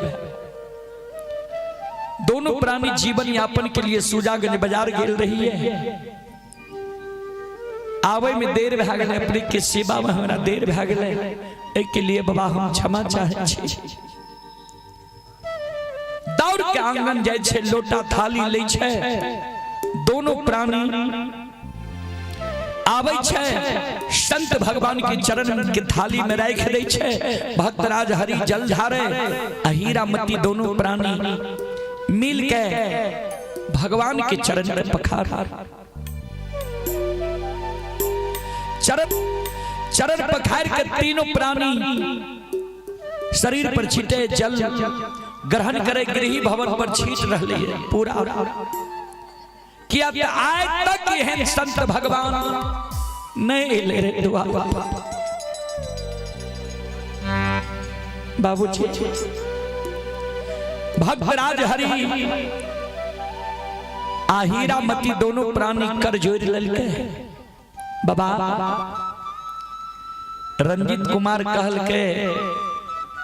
दोनों प्राणी जीवन यापन के लिए सुजागंज बाजार गेल रही है। आबै में देर भए गेलै, अपने के सेवा में हमरा देर भए गेलै, एहि के लिए बाबा हम क्षमा चाहै छी। दौड़ के आंगन जाइ छै, लोटा थाली लै छै, दोनों प्राणी आबै छै संत भगवान के चरण के थाली में राखि दै छै। भक्तराज हरि जल ढारे आ हीरामती दोनों प्राणी मिल के भगवान के चरण में पखार चरण चरण पखार के तीनों प्राणी शरीर पर छीटे जल ग्रहण करे गृह भवन पर छीट रहली है पूरा। किया त आय तक एहन संत भगवान नहीं एले रे दुआ। बाबूजी भक्तराज हरि आ हीरामती दोनों प्राणी कर जोड़ ललके। बाबा रंजित कुमार कहल के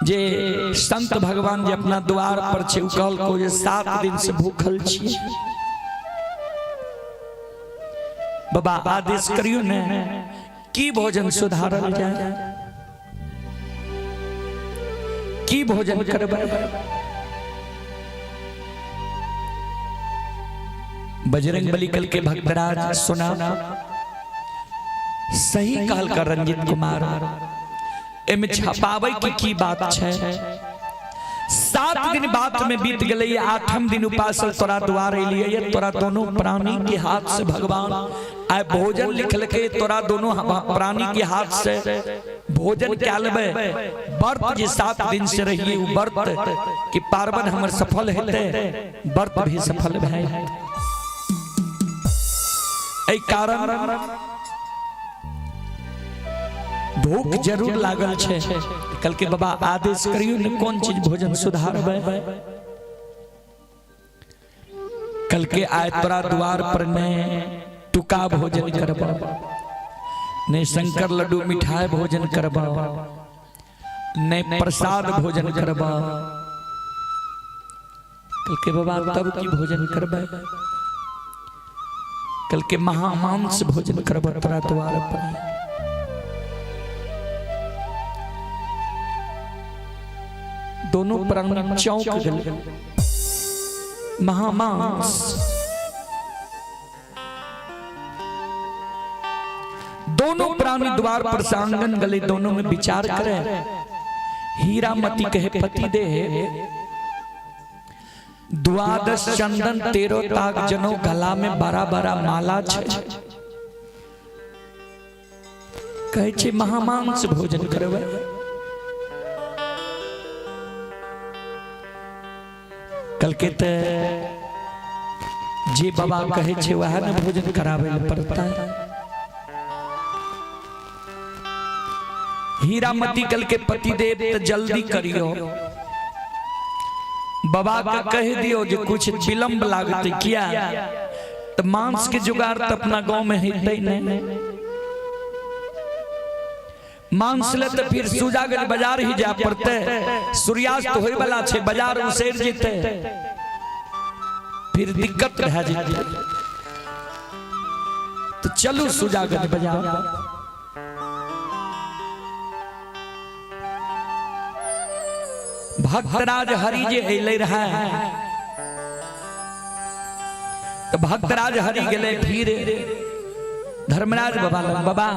जे संत भगवान जे अपना द्वार पर छै, उ कहलको जे 7 दिन से भूखल छी। बाबा आदेश करियो ने की भोजन सुधारल जाय, की भोजन करबै। बजरंग बली कल के भक्तराज सुना सही कहल कर रंजित कुमार, एमे छपाबै के की बात छै। 7 दिन बात में बीत गए, 8म दिन उपासल तोरा द्वार एलिए, तोरा दोनों प्राणी के हाथ से भगवान आय भोजन लिखलके, तोरा दोनों प्राणी के हाथ से भोजन क्या लेबै। व्रत जे 7 दिन से रहिए उ व्रत कि पार्वण हमर सफल हेतै, व्रत भी सफल भए। एहि कारण भूख जरूर लागल छै। कल के बाबा आदेश करियो ने कोन चीज भोजन सुधारबै। कल के आय तोरा द्वार पर ने टुका भोजन करबा, ने शंकर लड्डू मिठाई भोजन करबा, ने प्रसाद भोजन करबा। कल के बाबा तब की भोजन करबै। कल के महामांस भोजन करबा तोरा द्वार पर। दोनों प्राणी चौंक गए। महामांस दोनों प्राणी द्वार पर से आंगन गले, दोनों में विचार करे। हीरामती कहे पति दे 12 चंदन 13 ताक जनो गला में बड़ा बड़ा माला छे, कहे छे महामांस भोजन करबै। कल के ते जे बाबा कहे छे वह ने भोजन करावे ले पड़ता है। हीरामती कल के पति देव तो जल्दी करियो, बाबा के कह दियो जे कुछ विलंब लागते किया तो मांस के जुगाड़ तो अपना गांव में हेतै नहीं। मांस ले तो फिर सुजागंज बाजार ही जा पड़ते, सूर्यास्त होए वाला छे, बाजार उसैर जेते फिर दिक्कत रह जेते। तो चलू सुजागंज बाजार। भक्तराज हरि जे अइले रहे तो भक्तराज हरि गेले फिर धर्मराज बाबा लग, बाबा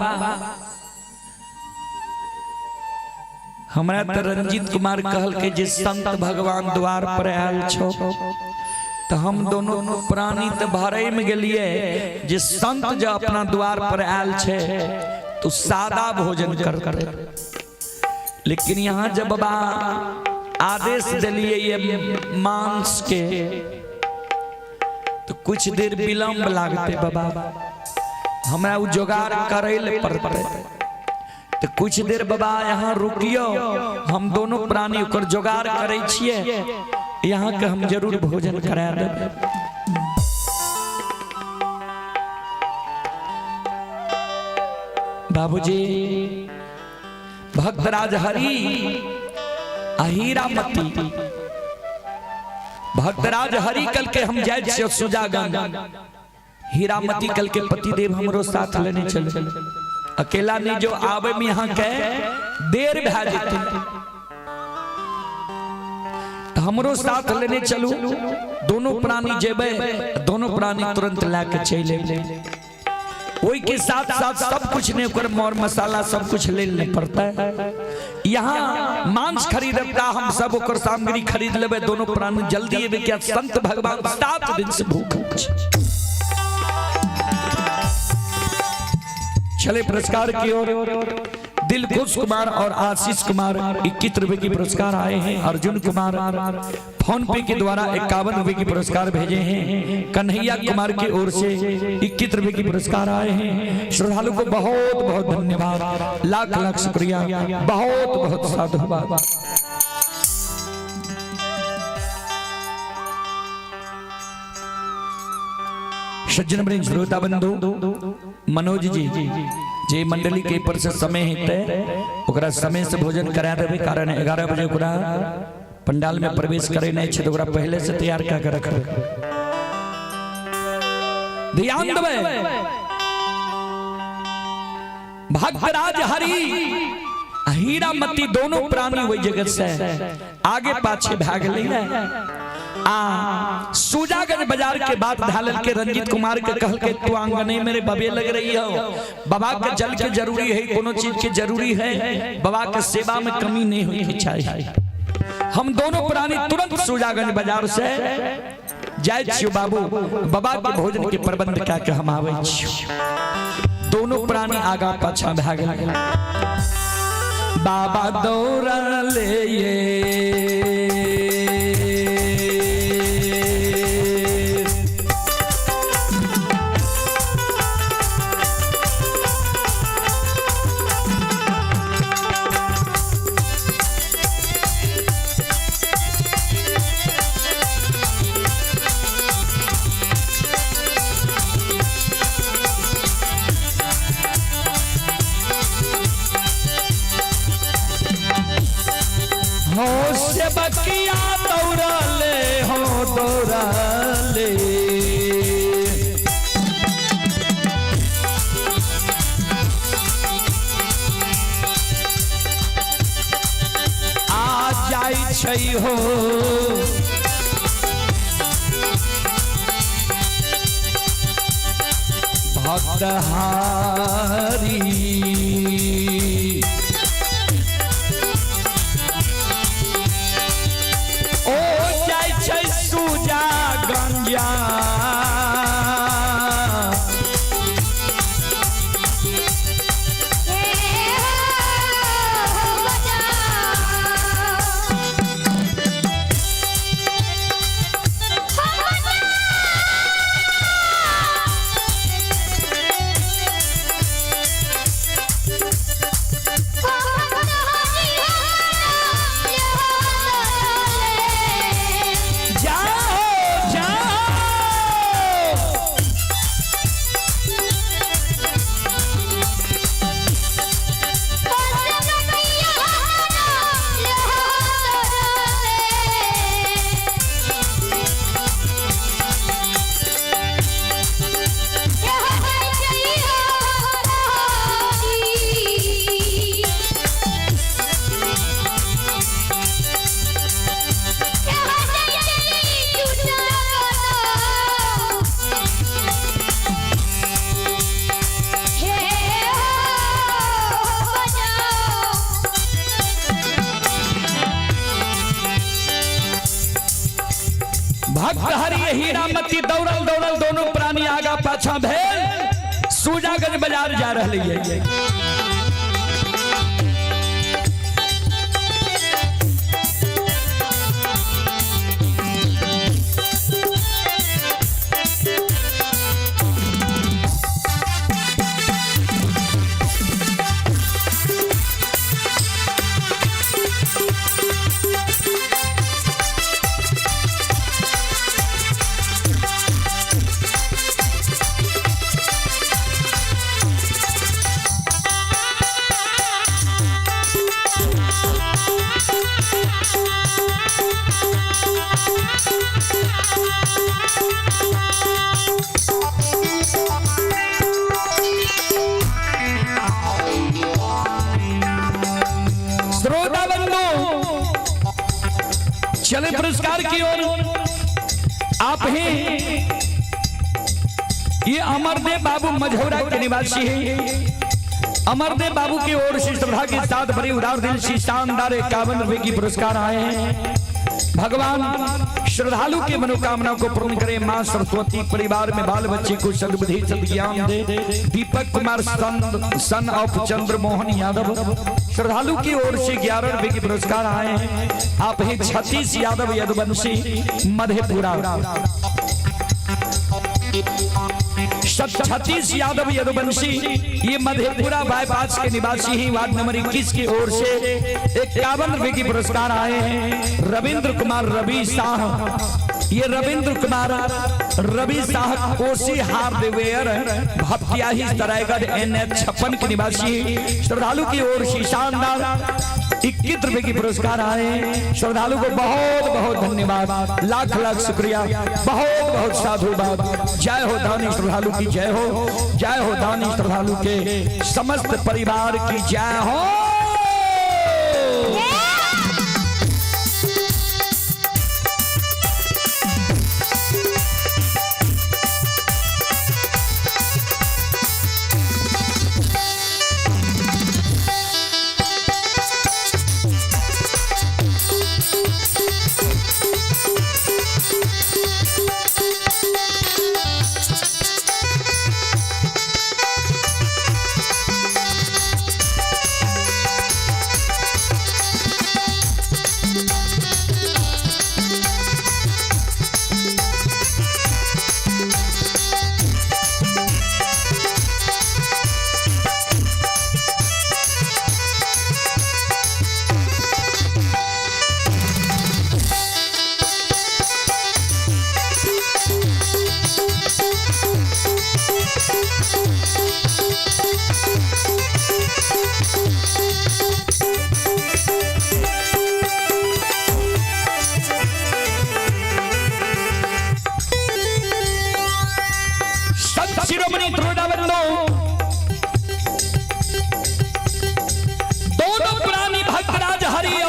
हमरा तो रंजीत कुमार कहल के जे संत भगवान द्वार पर आयल छो, तो हम दोनों प्राणी तो भरे में गेलिए जे संत जो अपना द्वार पर आयल छे तो सादा भोजन करते। लेकिन यहाँ जब बाबा आदेश दिलिए ये मांस के तो कुछ देर विलंब लागते बाबा, हमरा उ जोगाड़ करे ले पड़ते। तो कुछ देर बाबा यहाँ रुकियो, हम दोनों प्राणी ओकर जोगाड़ करे छिए, यहाँ के हम जरूर भोजन करा देबै। बाबूजी भक्तराज हरि हीरामती भक्तराज हरि कल के हम जाए छियै सुजागंज। हीरामती कल के पतिदेव हमरो साथ लेने चले, अकेला नहीं जो आवे में यहाँ के देर भए जेतै, तो हमरो साथ लेने चलू। दोनों प्राणी जेबै, दोनों प्राणी तुरंत ला के चलि एबै। ओहि के साथ साथ सब कुछ ने ओकर मर मसाला सब कुछ ले ले पड़ता है। यहाँ मांस खरीदता हम सब ओकर सामग्री खरीद लेबै, दोनों प्राणी जल्दी एबै क्या संत भगवान 7 दिन से भूख छै। चले पुरस्कार की ओर। दिलखुश कुमार और आशीष कुमार 21 रुपए की पुरस्कार आए हैं। अर्जुन कुमार फोन पे के द्वारा 51 रुपए की पुरस्कार भेजे हैं। कन्हैया कुमार की ओर से 21 रुपए की पुरस्कार आए हैं। श्रद्धालु को बहुत बहुत धन्यवाद, लाख लाख शुक्रिया, बहुत बहुत साधुवाद। सज्जन वृंद श्रोता बंधु मनोज जी जे मंडली के पर से समय हेतै ओकरा समय से भोजन करा देबै, कारण 11 बजे ओकरा पंडाल में प्रवेश करे नहीं छै, तो ओकरा पहले से तैयार कऽ के रखबै। ध्यान देबै। भक्तराज हरि हीरामती दोनों प्राणी वही जगह से आगे पाछे भाग गेलै। आ सुजागंज बाजार के बात ढालल के रंजीत कुमार के कहल के तू आंगने मेरे बबे लग रही हो, बाबा के जल के जरूरी है, कोनो चीज के जरूरी है, बाबा के सेवा में कमी नहीं हुई के चाहिए। हम दोनों प्राणी तुरंत सुजागंज बाजार से जाए छियो बाबू, बाबा के भोजन के प्रबंध कए के हम आवे छियो। दोनों प्राणी आगा पाछा भए गेल। बाबा दौड़ले ये हो सेवकिया दौड़ले हो दौड़ले। आ जाइ छै हो भक्तहारी, ओ जाइ छै सुजा गंजा। जाओ जाओ। भक्त हरि हीरामती दौड़ल दौड़ल दोनों प्राणी आगा पाछा भेल सूजागंज बाजार जा रहे है। श्रोता बंधु, चले पुरस्कार की ओर। आप ही ये अमरदेव बाबू मझौरा के निवासी हैं। अमरदेव बाबू की ओर से श्रद्धा के साथ बड़ी उदार दिल से शानदार 51 रुपए की पुरस्कार आए हैं। भगवान श्रद्धालु के मनोकामना को पूर्ण करे। मां सरस्वती परिवार में बाल बच्चे को सद्बुद्धि सद्ज्ञान दे। दीपक कुमार सन ऑफ चंद्र मोहन यादव श्रद्धालु की ओर से 11 रुपए के पुरस्कार आए हैं। आप ही 36 यादव यदुवंशी मधेपुरा, 36 यादव यदुवंशी ये मधेपुरा बाईपास के निवासी ही वार्ड नंबर 21 की ओर से 51 रुपए की पुरस्कार आए हैं। रविंद्र कुमार रवि शाह, ये रविंद्र कुमार रवि शाह कोसी हार्डवेयर भपटियाही सरायगढ़ NH 56 के निवासी श्रद्धालु की ओर से शानदार 21 रुपए की पुरस्कार आए। श्रद्धालु को बहुत बहुत धन्यवाद, लाख लाख शुक्रिया, बहुत बहुत साधुवाद। जय हो दानी श्रद्धालु की जय हो, जय हो दानी श्रद्धालु के समस्त परिवार की जय हो।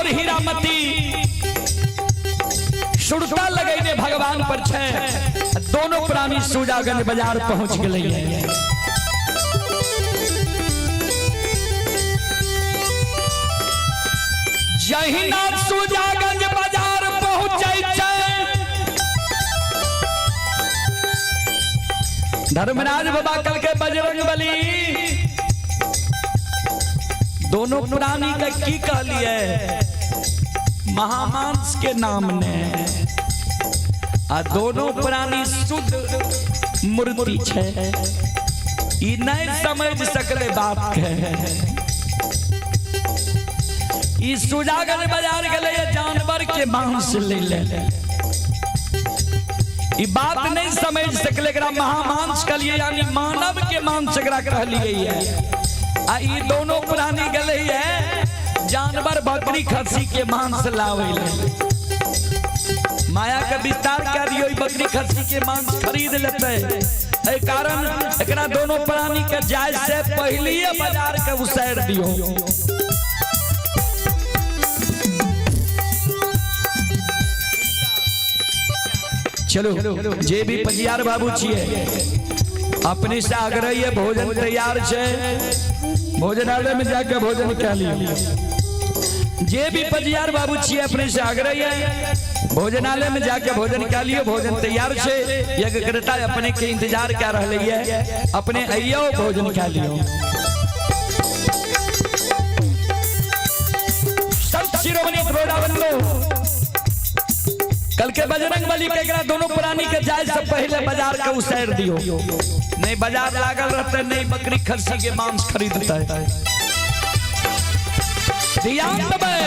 और हीरामती सुरता लगैने भगवान पर छै। दोनों प्राणी सुजागंज बाजार पहुंच गए। जहिना सुजागंज बाजार पहुंचे छै, धर्मराज बाबा कल के बजरंग बली दोनों प्राणी के की कहलिए? महामांस के नाम ने आ दोनों प्राणी शुद्ध मूर्ति छै। ई नहीं समझ सकले बात के। ई सुजागंज बाजार गेले जानवर के मांस ले ले, ई बात नहीं समझ सकले। एकरा महामांस कहलिए, यानी मानव के मांस एकरा कहलिए है। आ ई दोनों प्राणी गेले है जानवर बकरी खस्सी के मांस लावे ले। माया के विस्तार कर दियो, ई बकरी खस्सी के मांस खरीद लेते। एहि कारण एकरा दोनों प्राणी के जाय से पहले बाजार के उसार दियो। चलो जे भी पजियार बाबू छिए, अपने से आग्रह है, भोजन तैयार छै, भोजनालय में जाके भोजन कह लियो। जे भी पजियार बाबू छिए, अपने से आग्रह है, भोजनालय में जाके भोजन कह लियो, भोजन तैयार छै। यज्ञकर्ता अपने के इंतजार कर रहे है, अपने अइयो भोजन कह लियो। संत शिरोमणि द्रोणावंदो कल के बजरंग बली के एकरा दोनों प्राणी के जाय से पहले बाजार के उसार दियो, नहीं बाजार लागल रहते, नहीं बकरी खस्सी के मांस खरीदते। ध्यान देबै।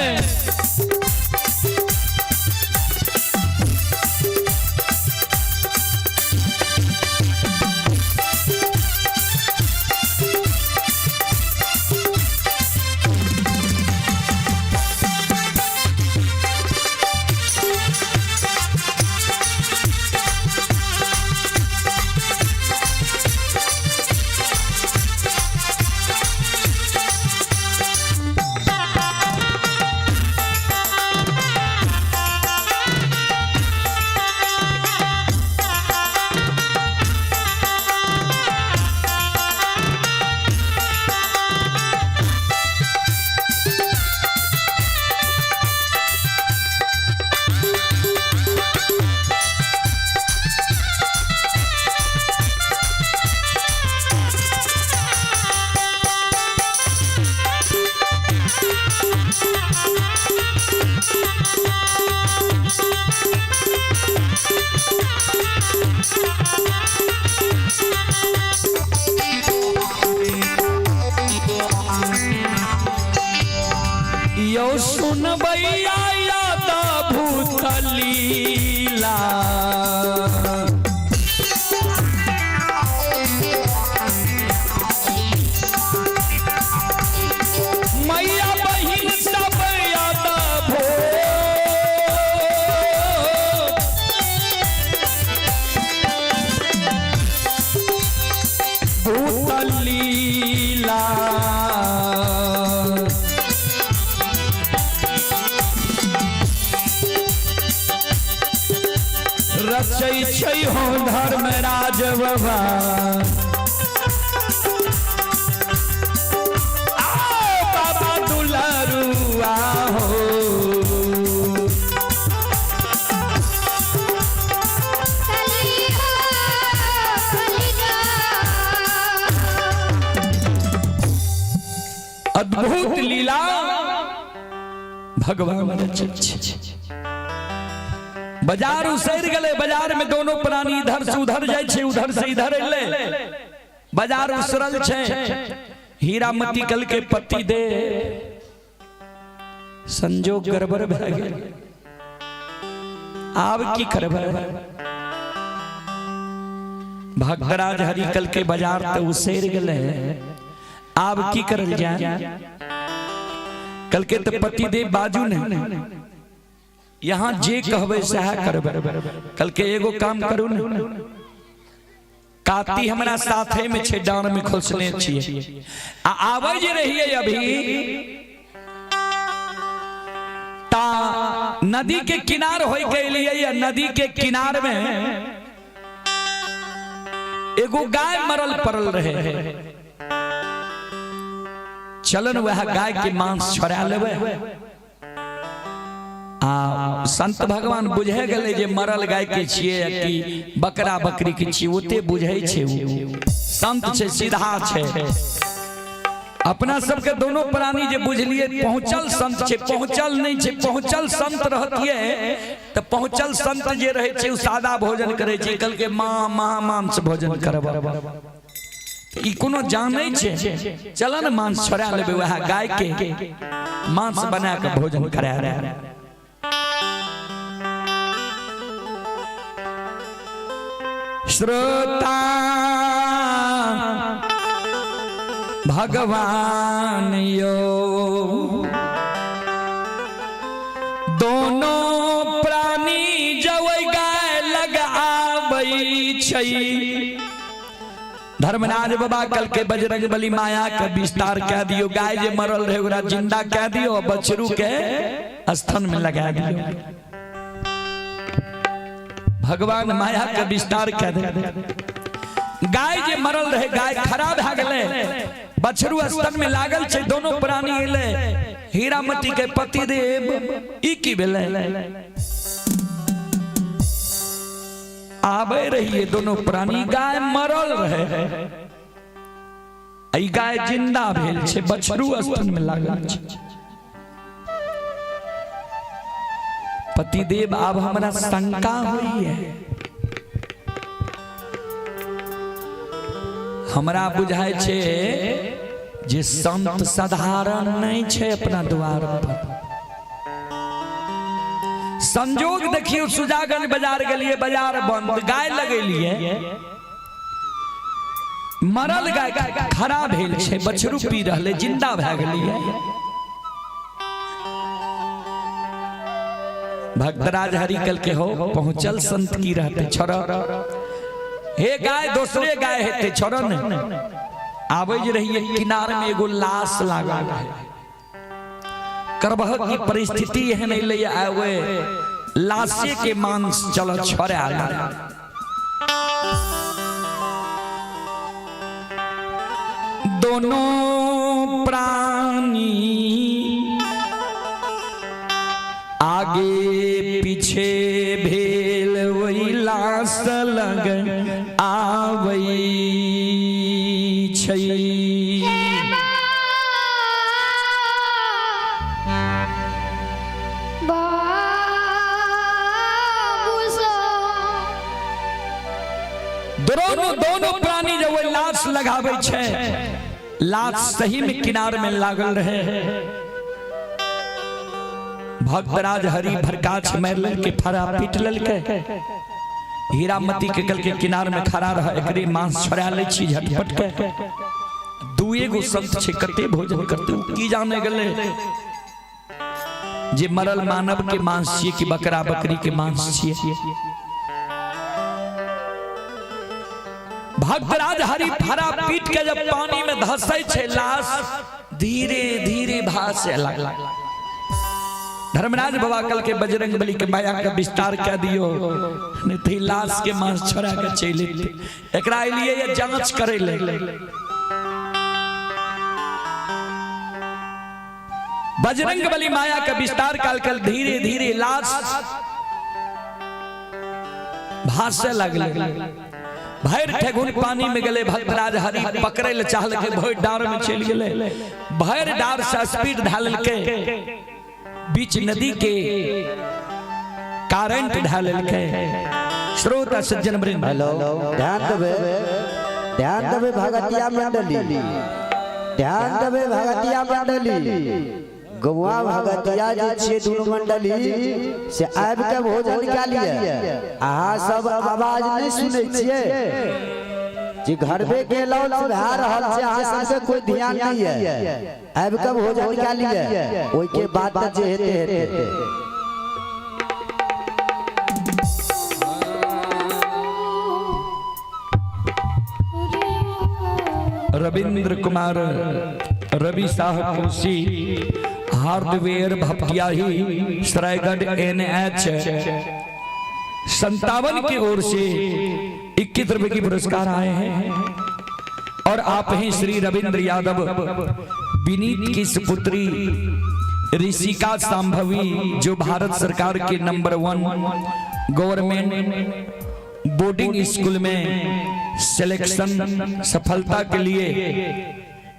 यो सुनबैया याद भूत लीला, मैया बहिन सब याद भो भूत लीला। रचै छै हो धर्मराज बाबा, आओ बाबा दुलरुआ हो। अद्भुत लीला भगवान रचै छै। बाजार उसर गए, बाजार में दोनों प्राणी इधर से उधर जाय छै, उधर से इधर अइले। बाजार उसरल छै। हीरामती कल के पति दे संजोग गड़बड़ भए गेल, आब की करबै? भक्तराज हरि कल के बाजार तो उसर गए, आब की करल जाए? कल के तो पति दे बाजू ने, यहाँ जे कहबै सएह करबै। कल के एगो काम करू ने, काती हमरा साथे में छै, डांड में खोसने छियै, आ आबै जे रहियै अभी ता नदी के किनार होई के लिए, नदी के किनार में एगो गाय मरल पड़ल रहे। चलन वह गाय के मांस छोड़ा लेवे। आ संत भगवान बुझे गेलै जे मरल गाय के छियै कि बकरा बकरी के छियै, ओते बुझै छै। संत छै, सीधा छै। अपना सबके दोनों प्राणी जे बुझलिए पहुंचल संत छै, पहुंचल नहीं छै। पहुंचल संत रहतिए तऽ पहुंचल संत जे रहै छै ओ सादा भोजन करै छै। कहलकै माँ माँ मांस भोजन करब, ई कोनो जानै छै? चल ने मांस छोड़ा लेबै, वएह गाय के मांस बना के भोजन करा। श्रोता भगवान यो दोनों प्राणी जब गाय लग आबै छै। धर्मराज बाबा कल के बजरंग बली माया के विस्तार कह दियो, गाय जे मरल रहे ओकरा जिंदा कह दियो, बछरू के स्तन में लगा दियो। भगवान माया के विस्तार कह दे। गाय जे मरल रहे, गाय खराब भए गेलै, बछरू स्तन में लागल छै। दोनों प्राणी एलै हीरामती के पति देव, ई की भेलै? आबे रहिए दोनों प्राणी, गाय मरल रहे, ई गाय जिंदा भेल छै, बछरू स्तन में लागल छै। पतिदेव आब हमरा शंका होइए, हमरा बुझाय छै जे संत साधारण नहीं छै अपना द्वार पर। संजोग देखियो, सुजागंज बाजार गेलिए, बाजार बंद, गाय लगेलिए, मरल गाय खड़ा भेल छै, बछरू पी रहले, जिंदा भए गेलिए। भक्तराज हरि कल के हो पहुंचल संत की रहते, छोड़ हे गाय, दूसरे गाय हेते, छोड़ ने। आबै जे रहिए किनार में एगो लाश लागल रहे। करबह की परिस्थिति एहन अइलै, आवे लाशे के मांस चल छोड़ा। दोनों प्राणी आगे पीछे भेल वही लाश लग आबै छै। दोनों दोनों प्राणी जब वही लाश लगाबै छै, लाश सही में किनार में लागल रहे। भक्तराज हरि भरकाछ मारि लेलकै, फड़ा पीट लेलकै। हीरामती के कल के किनार में खड़ा रह, एकरे मांस छोड़ा लै छी झटपट के। दुए गो संत छै, कते भोजन करते, उ की जाने गेलै जे मरल मानव के मांस छियै कि बकरा बकरी के मांस छियै। भक्तराज हरि फड़ा पीट के जब पानी में धसै छै, लाश धीरे धीरे भासे लागल। धर्मराज बाबा कल के बजरंग बली के माया के विस्तार कह दियो, नहीं तो लाश के मांस छोड़ा के चलि एतै। एकरा एलिए ये जांच करे ले। बजरंग बली माया के विस्तार काल कल धीरे धीरे लाश भासे लगले। भरि ठेगुन पानी में गेलै। भक्तराज हरि पकड़ै ले चाहलकै, भरि डार में चलि गेलै। भरि डार से स्पीड धऽ लेलकै, बीच नदी के करंट धऽ लेलकै। श्रोता सज्जन वृंद,
हेलो, ध्यान देबै, ध्यान देबै भगतिया मंडली, ध्यान देबै भगतिया मंडली। गौआ भगतिया जे छियै दुनू मंडली से आबि के भोजन कए लिअ। अहाँ सब आवाज नहि सुनै छियै जे घरबे के लौल भए रहल छै, अहाँ सबके कोई ध्यान नहीं है। आबि के भोजन कए लिअ, ओहिके बाद तऽ जे हेतै हेतै।
रविंद्र कुमार रवि साह कोसी हार्डवेयर भपटियाही सरायगढ़ NH 57 की ओर से 21 रुपए की पुरस्कार आए हैं। और आप हैं श्री रविंद्र यादव विनीत की सुपुत्री ऋषिका सांभवी, जो भारत सरकार के नंबर 1 गवर्नमेंट बोर्डिंग स्कूल में सिलेक्शन सफलता के लिए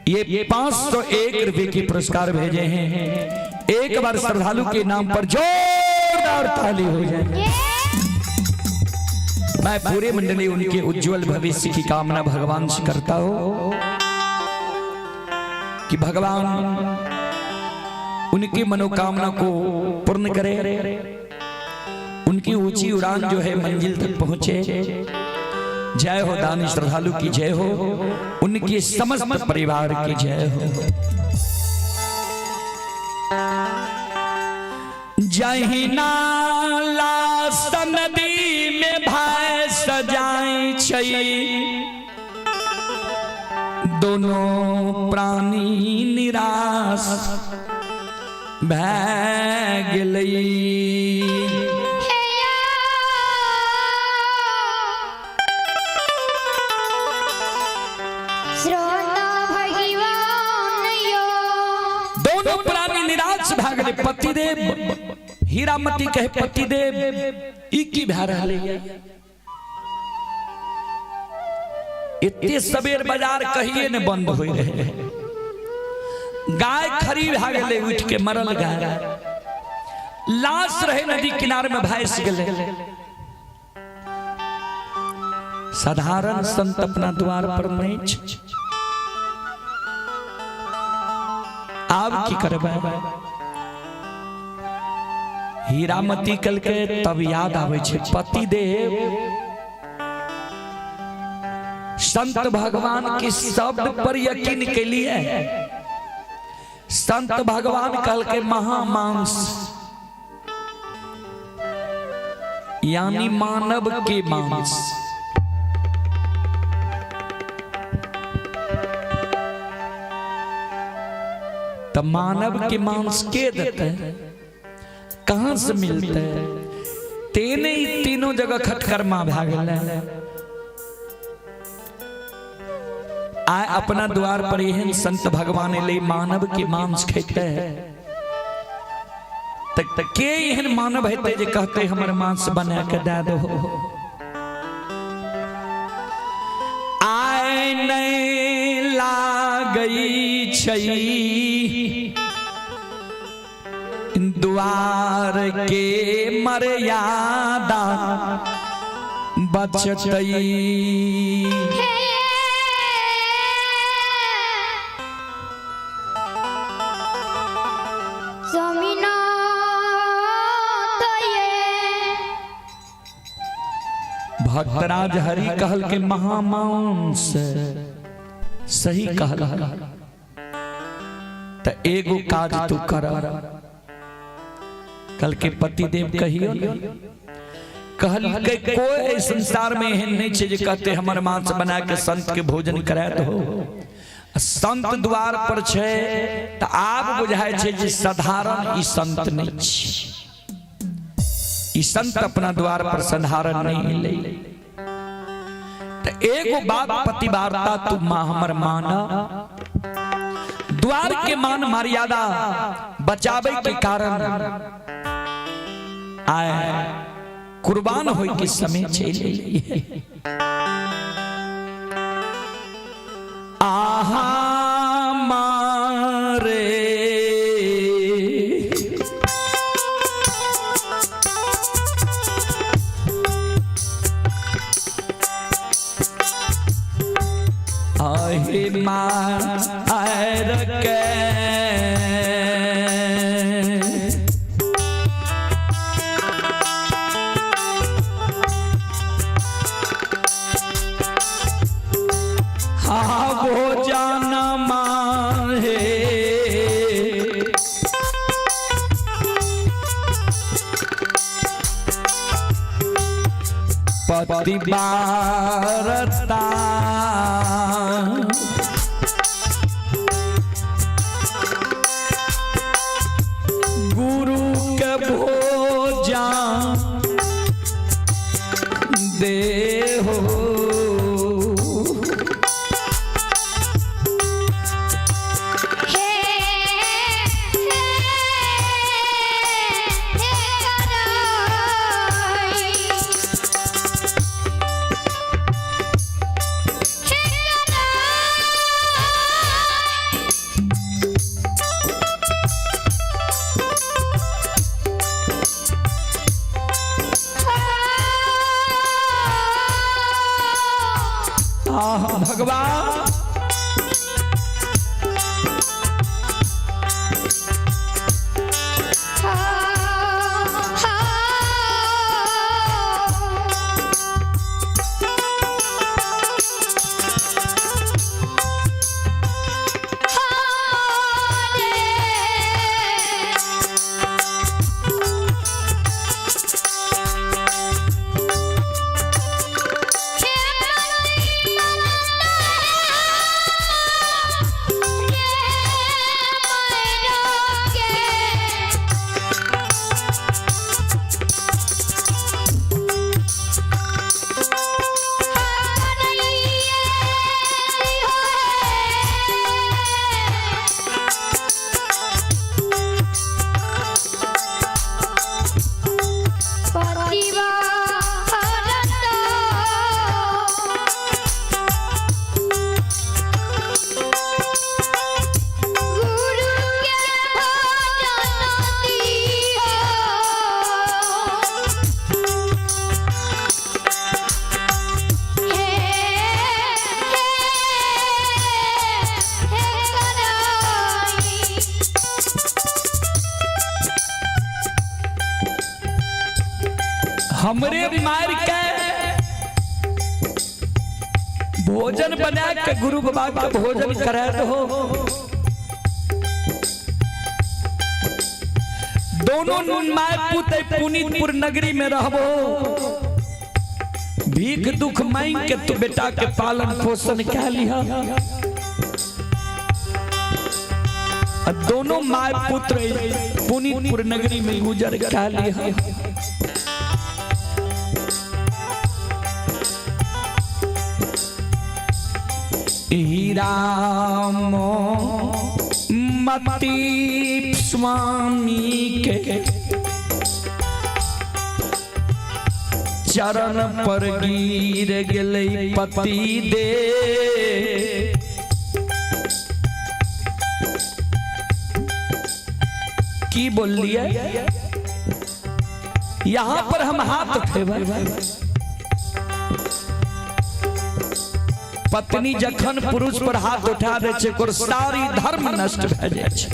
ये 501 रुपए की पुरस्कार भेजे हैं। एक बार श्रद्धालु के नाम पर जोरदार ताली हो जाए। मैं पूरे मंडली उनके उज्जवल भविष्य की कामना भगवान से करता हूं कि भगवान उनकी मनोकामना को पूर्ण करे, उनकी ऊंची उड़ान जो है मंजिल तक पहुंचे। जय हो दानी श्रद्धालु की जय हो, उनके समस्त परिवार की जय हो। जहिना लाश नदी में भाई सजाई छई, दोनों प्राणी निराश भै गेलई। दोनों प्राणी निराश भै गेलै। पतिदेव हीरामती कहे पतिदेव ई की भै रहलै, एते सबेर बाजार कहिए ने बंद होई रहे। गाय खरी भै गेलै, उठ के मरल गाय, लाश रहे नदी किनारे में भासि गेलै। साधारण संत अपना द्वार पर नहीं छै, आब की करबै। हीरामती कलके तब याद आबै छै पतिदेव संत भगवान के शब्द पर यकीन के लिए। संत भगवान कहलके महामांस यानी मानव के मांस। तो मानव के मांस के देते, कहां से मिलते? तेने ही तीनों जगह खटकर्मा भै गेलै। आय अपना द्वार पर एहन संत भगवान एलै, मानव के मांस खेते, त के एहन मानव हेतै जे कहते हमर मांस बना के दए दहो। आय नहीं लागई छै द्वार के मर्यादा बचतई। भक्तराज हरि कहल के महामांस सही कहल, त एगो काज तू कर। कल के पतिदेव कहियो, कहल के कोई संसार में एहन नहीं छै जे कहते हमर मांस बना के संत के भोजन करायत हो। संत द्वार पर छै त आब बुझाय छै जे साधारण ई संत नहीं छै, ई संत अपना द्वार पर साधारण नहीं एलै। त एगो बात पतिवार्ता तू मां हमर माना, द्वार के मान मर्यादा बचावे के कारण आए कुर्बान होय के समय चले। आहा मारे आहे मार के वो जाना माहे पतिवारता भोजन देहो।
हे हे हे कराई हे कराई।
आह भगवान,
गुरु के भजन दियो हे हे हे कराई।
हमरे मार के भोजन बना के गुरु बाबा के भोजन करे हो। दोनों माय पुत पुनीतपुर नगरी में रहबो, भीख दुख मांग के तू बेटा के पालन पोषण कह लिहा। आ दोनों my पुत्र पुनीतपुर नगरी में गुजर कह लिहा। हीरा मती स्वामी के चरण पर गिर गेलै पति दे। की बोलिए, यहां पर हम हाथ उठेबै। पत्नी जखन पुरुष पर हाथ उठा दै छै, ओकर सारी धर्म नष्ट भए जाइ छै।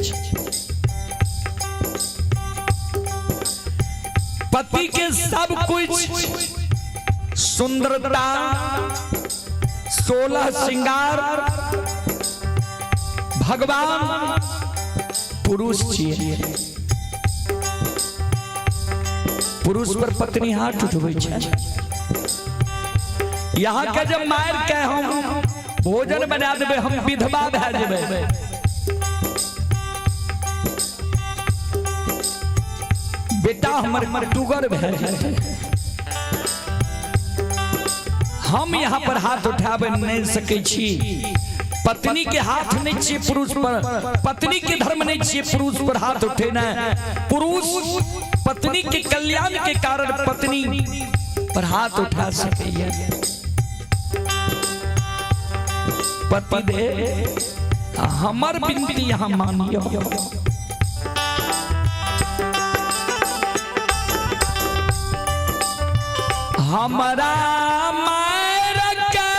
पति के सब कुछ सुंदरता, 16 श्रृंगार भगवान पुरुष छियै। पुरुष पर पत्नी हाथ उठबै छै। यहाँ के जब मार के हम भोजन बना देबै, हम विधवा भए जेबै। बेटा हमर टुगर भए जेतै। हम यहाँ पर हाथ उठाबै नहीं सकै छी। पत्नी के हाथ नहीं छियै पुरुष पर, पत्नी के धर्म नहीं छियै पुरुष पर हाथ उठेना। पुरुष पत्नी के कल्याण के कारण पत्नी पर हाथ उठा सकैया। पति दे हमर विनती यहाँ मानियो। हमरा मार के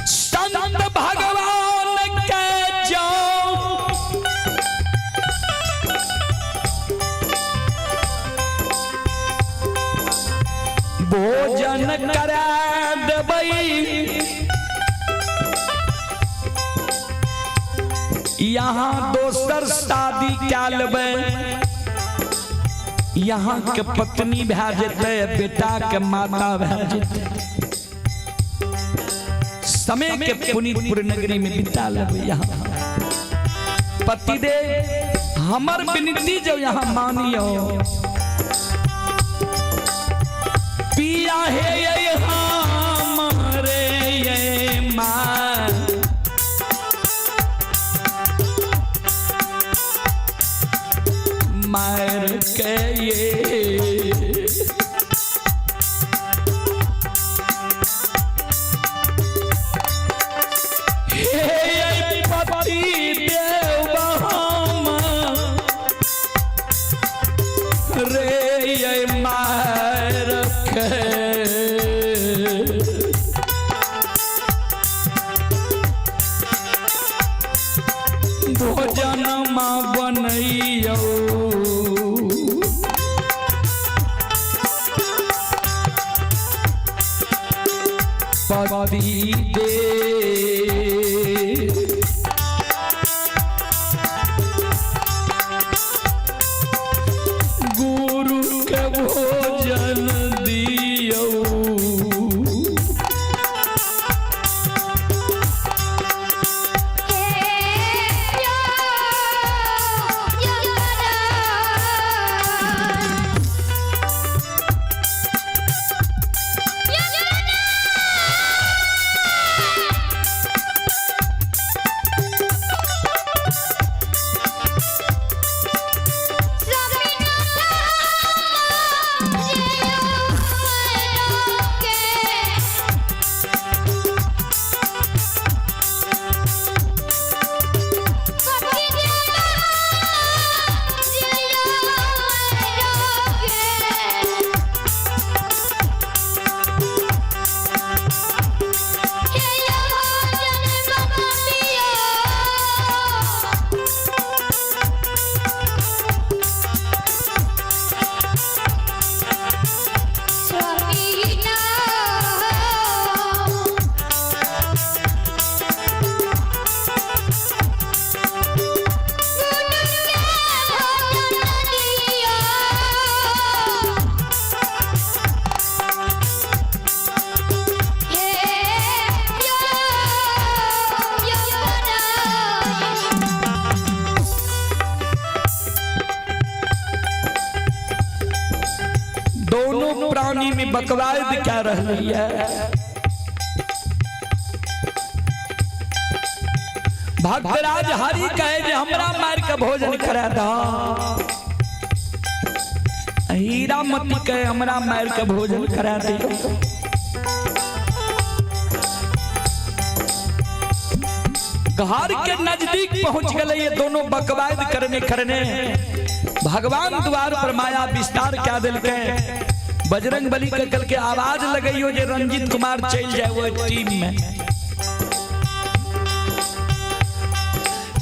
संत भगवान के जाओ भोजन करा देबै। यहाँ दोसर शादी कए लेबै, यहाँ के पत्नी भए जेतै, बेटा के माता भए जेतै। समय के पुनीतपुर नगरी में बिता लेबै यहाँ। पतिदेव हमर विनती जो यहाँ मानियो, पिया हे ये हमरे ये माँ, मार के ये हे पति देव हम रे ये मार के। भोजन मा बनैयौ, पति दे गुरु के भोजन दियौ। दोनों प्राणी में बकवायद क्या रही है। भक्तराज हरि कहे जे हमरा मार के भोजन करा दा, हीरा मती कहे हमरा मार के भोजन करा दे। घर के नजदीक पहुंच गए ये दोनों बकवायद करने करने। भगवान द्वार पर माया विस्तार क्या दिल के बजरंग बली के कल के आवाज लगइयो जे रंजीत कुमार चल जाए वो टीम में।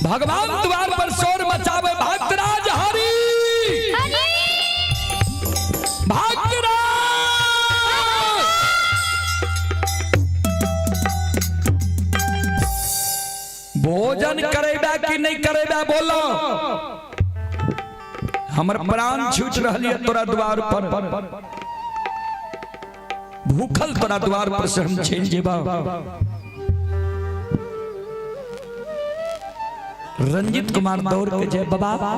भगवान द्वार पर शोर मचावे भक्तराज हरि, भक्तराज। भोजन करेबा कि नहीं करेबा बोलो, हमर प्राण छूट रहल है तोरा द्वार पर, भूखल तोरा द्वार पर से हम चल जेबा। रंजित कुमार दौड़ के जय बाबा,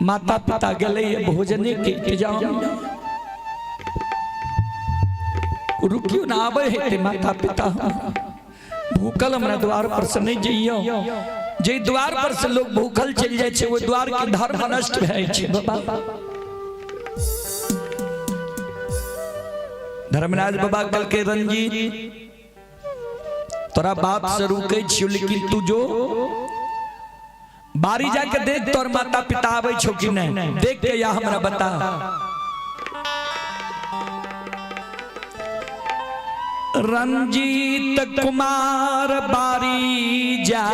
माता पिता गले ये भोजने के इंतजाम, रुकियो ना आवे है माता पिता, भूखल हमरा द्वार पर से नहीं जइयो। जे द्वार पर से लोग भूखल चल जाए छे वो द्वार के धर्म नष्ट भए छे बाबा। धर्मराज बाबा कल के रंजीत तोरा बाप से रुकै छियो, लेकिन तू जो बारी जाके देख तोर माता पिता आबै छो कि नहीं, देख के या हमरा बता। रंजीत कुमार बारी जा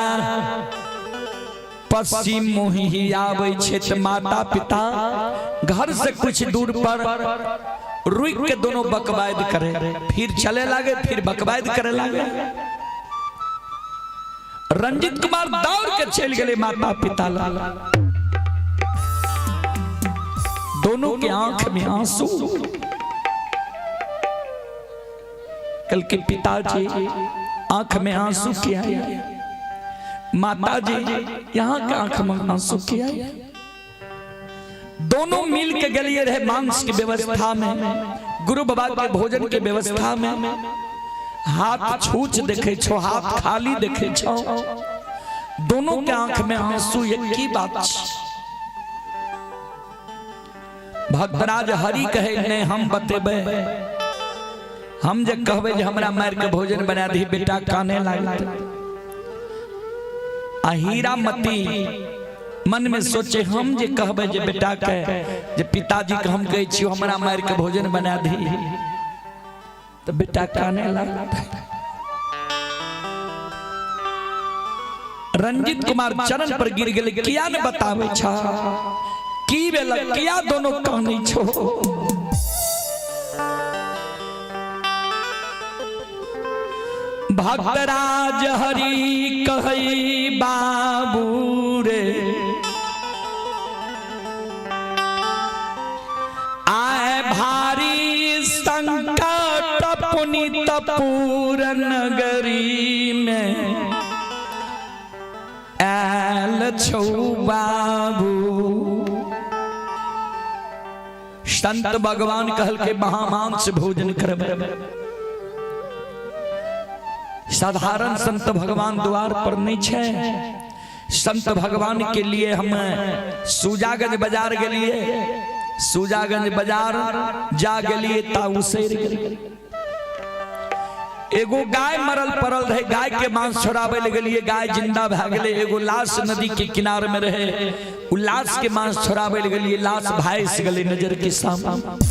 पश्चिम मुही आबै छे त माता पिता घर से कुछ दूर पर रुक के दोनों बकवायद करे, फिर चले लागे, फिर बकवायद करे लागे। रंजित कुमार दौड़ के चल गए माता पिता ला, दोनों के आंख में आंसू। कल के पिताजी आंख में आंसू किया है? माता जी यहाँ के आंख में आंसू किया है? दोनों मिल के गलिए रहे मांस की व्यवस्था में, गुरु बाबा के भोजन के व्यवस्था में। हाथ छूछ देखे छो, हाथ खाली देखे छो, दोनों के आंख में आंसू। ये की बात? भक्तराज हरि कहे ने हम बतेबे, हम जे कहबे जे हमरा मार के भोजन बना दी, बेटा काने लागते। आ हीरामती मन में सोचे हम जे कहबे जे बेटा के जे पिताजी के हम कहै छियो हमरा मार के भोजन बना दी, तो बेटा काने लागते। रंजित कुमार चरण पर गिर गेले, किया ने बतावे छा की बेला, किया दोनों कहनी छो। भक्तराज हरि कहई बाबू रे, आए भारी संकट पुनीत पूर नगरी में आयल छौ बाबू। संत भगवान कहल के महामांस भोजन करबे। साधारण संत भगवान द्वार पर नहीं छे। संत भगवान के लिए हम सूजागंज बाजार गेलिए, सूजागंज बाजार जा गेलिए ता उसैर गेलिए। एगो गाय मरल पड़ल रहे, गाय के मांस छोड़ावे ले गेलिए, गाय जिंदा भए गेलै। एगो लाश नदी के किनार में रहे, उ लाश के मांस छोड़ावे ले गेलिए, लाश भाइस गेलै नजर के सामने।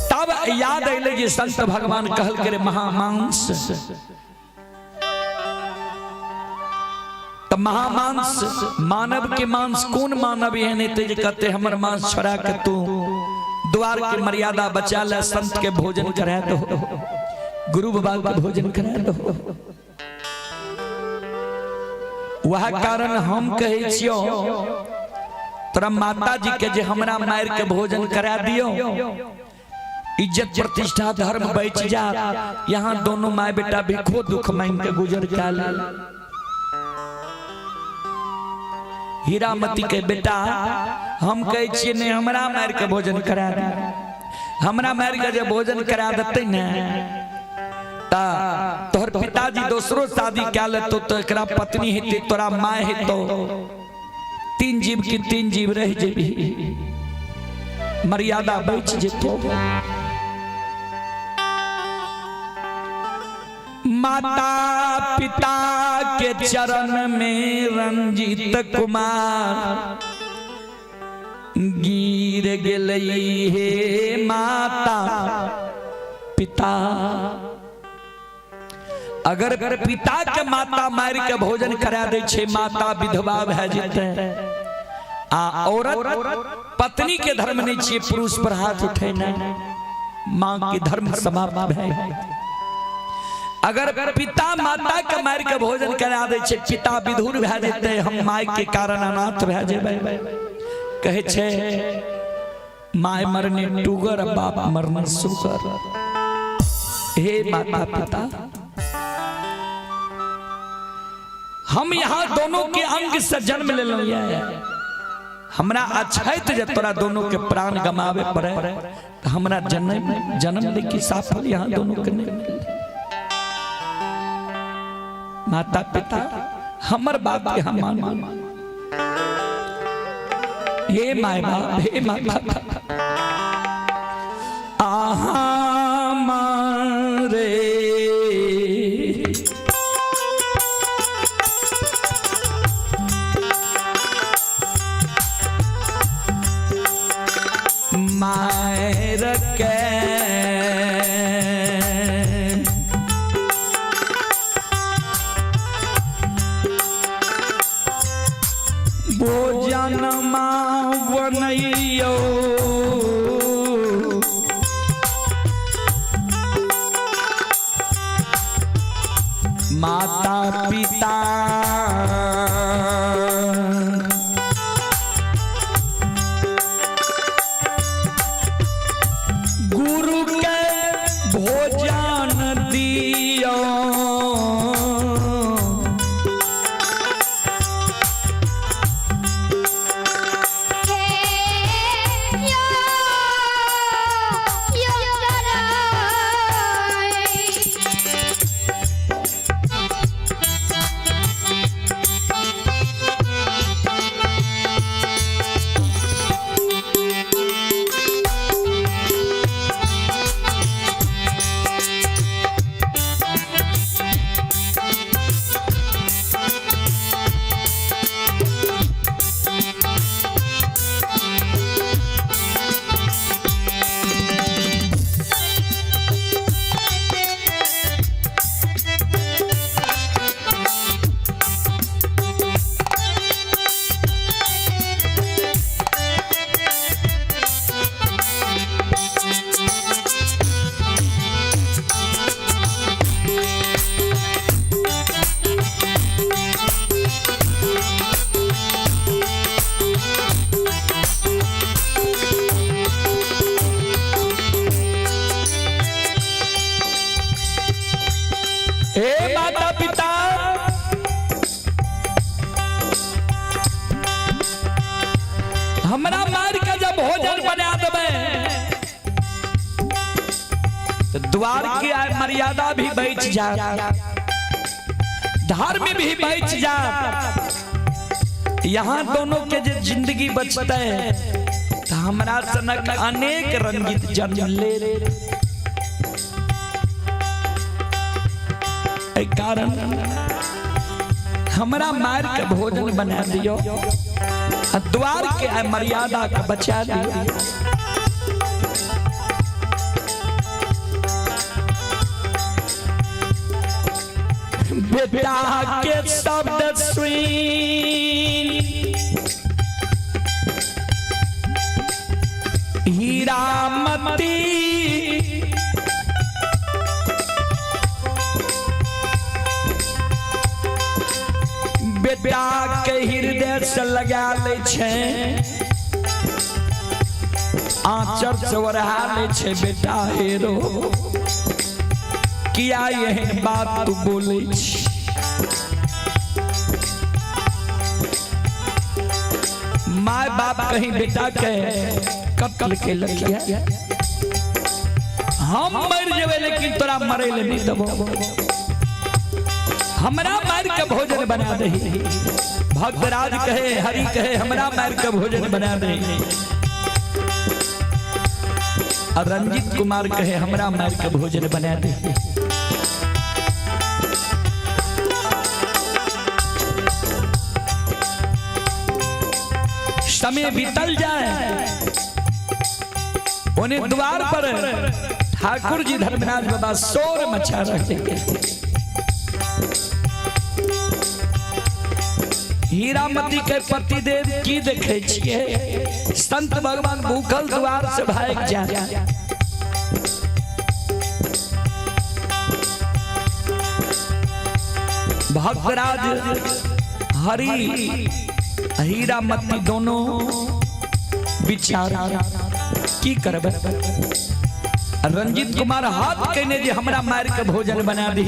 तब याद अयलै जे संत भगवान कहल करे महामांस। त महामांस मानव के मांस, कोन मानव एहन हेतै जे कहते हमर मांस छोड़ा के तू द्वार के मर्यादा बचा ले, संत के भोजन करा दो, गुरु बाबा के भोजन करा दो। वह कारण हम कहै छियो तोरा माता जी के जे हमरा मार के भोजन करा दियो, इज्जत प्रतिष्ठा धर्म बच जा। यहाँ दोनों माय बेटा भिखो दुख मांग के गुजर के। हीरामती के बेटा हम कहै छियै नहीं हमरा मार के भोजन करा दे, हमरा मार के जे भोजन करा देतै ने ता तोहर पिताजी दोसरो शादी कए लेतौ, तो एकरा पत्नी हेतै, तोरा my हेतौ, तीन जीव की तीन जीव रह जेबही, मर्यादा बच जेतौ। माता पिता के चरण में रंजित कुमार गिर गेलै हे माता पिता। अगर पिता के माता मार के भोजन करा दै छै, माता विधवा भए जेतै। आ औरत पत्नी के धर्म नहीं छियै पुरुष पर हाथ उठेनाइ, माँ के धर्म समाप्त भए। अगर पिता माता के मार के भोजन करा दै छै, पिता विधुर भए जेतै, हम my के कारण अनाथ भए जेबै। कहै छै my मरने टूगर, बाप मरने सुगर। हे माता पिता, हम यहाँ दोनों के अंग से जन्म लेलहुँ, हमरा अछैत जे तोरा दोनों के प्राण गमावे पड़े, तो हमरा जन्म जन्म ले की साफल यहाँ दोनों के नहीं मिले। माता पिता हमर बाप के हम मान। हे my बाप, हे माता पिता, आहा मारे मायर के भोजन बनैयो, माता पिता गुरु के भोजन दियो। माता पिता, हमरा मार के जब भोजन बना देबै तो द्वार के आय मर्यादा भी बच जा, धर्म भी बच जा। यहाँ दोनों के जे जिंदगी बचते तो हमरा सनक अनेक रंजित जन्म ले। एहि कारण हमरा मार के भोजन बना दियो, द्वार के आय मर्यादा के बचा दियो। बेटा के शब्द सुन हीरामती बेटा के हृदय से लगा ले छै, आंचर से ओढ़ा ले छै। बेटा हेरो किया एहन बात तू बोले छी? My बाप कहीं बेटा के कत्ल के लगिया, हम मर जेबै लेकिन तोरा मरे ले नहीं देबो, हमरा मार के भोजन बना दही। भक्तराज कहे, हरि कहे, हमरा मार के भोजन बना दही। और रंजित कुमार कहे, हमरा मार के भोजन बना दही। समय बीतल जाए, उन्हें द्वार पर ठाकुर जी धर्मराज बाबा शोर मचा रहे। हीरामती के पतिदेव की देखे छिए, संत भगवान भूखल द्वार से भाग जाए। भक्तराज हरि हीरामती दोनों विचार की करबै। रंजित कुमार हाथ कहने जे हमरा मार के भोजन बना दी।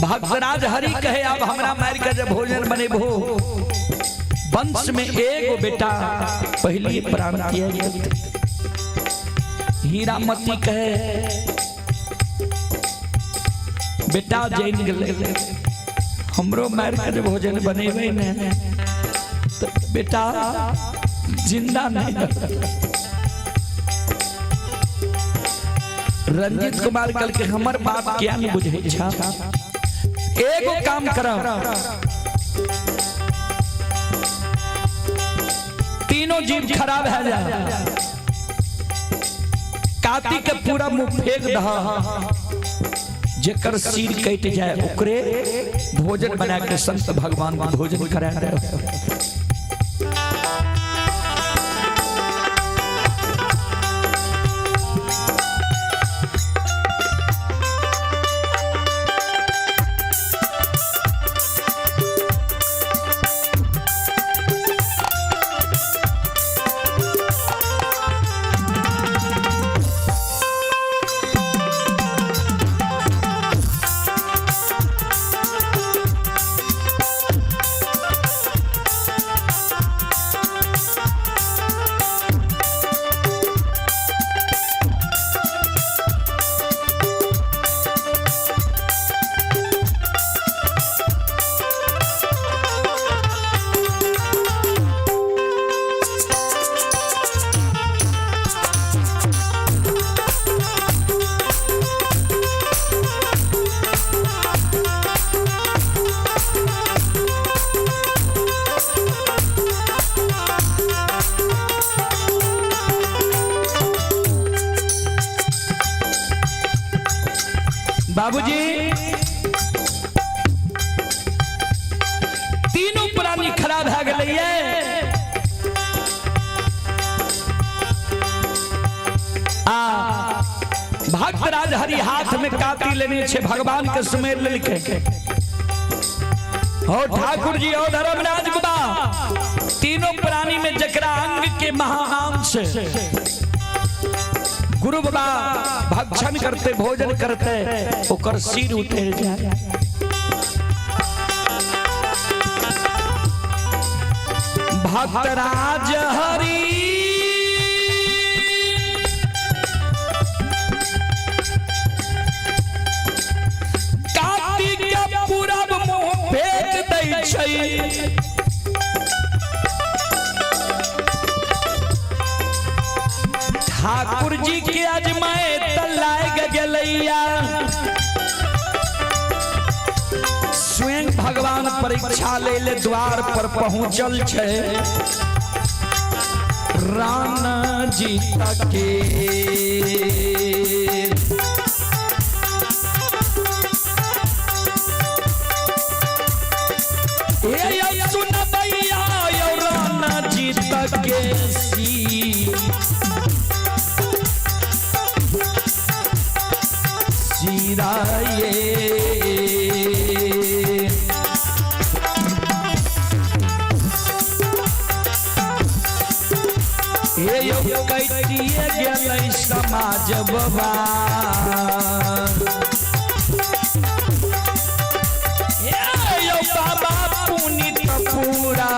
भक्तराज हरि कहे, अब हमरा मार के जब भोजन बनेबो, वंश में एगो बेटा पहली प्राण त्याग। हीरामती कहे, बेटा जैन गेलै, हमरो मार के जे भोजन बनेबै ने तो बेटा जिंदा नहीं। रंजित कुमार कल के हमर बाप क्या नहीं बुझे छा, एगो काम करब, तीनों जीव खराब है जाए, काती के पूरा मुंह फेंक दह, जेकर सिर कट जाए ओकरे भोजन बना के संत भगवान को भोजन करा दे। बाबूजी तीनों प्राणी खराब भए गेलैये। आ भक्तराज हरि हाथ में काती लेने छे, भगवान के सुमेर लेलकै। हो ठाकुर जी, हो धर्मराज बाबा, तीनों प्राणी में जकरा अंग के महाअंश गुरु बाबा भक्षण करते भोजन करते ओकर सिर उतर जाए। भक्तराज हरि कार्तिक के पूरब मुँह फेंक दै छै। ठाकुर जी के अजमाए त लाग गेलैया। स्वयं भगवान परीक्षा ले ले द्वार पर पहुंचल छै राणा जी के। हे सुनबैया यौ राणा जी के सी सीराये। हे यौ कैटिए गेलै समाज बाबा। हे यौ बाबा पुनित पूरा।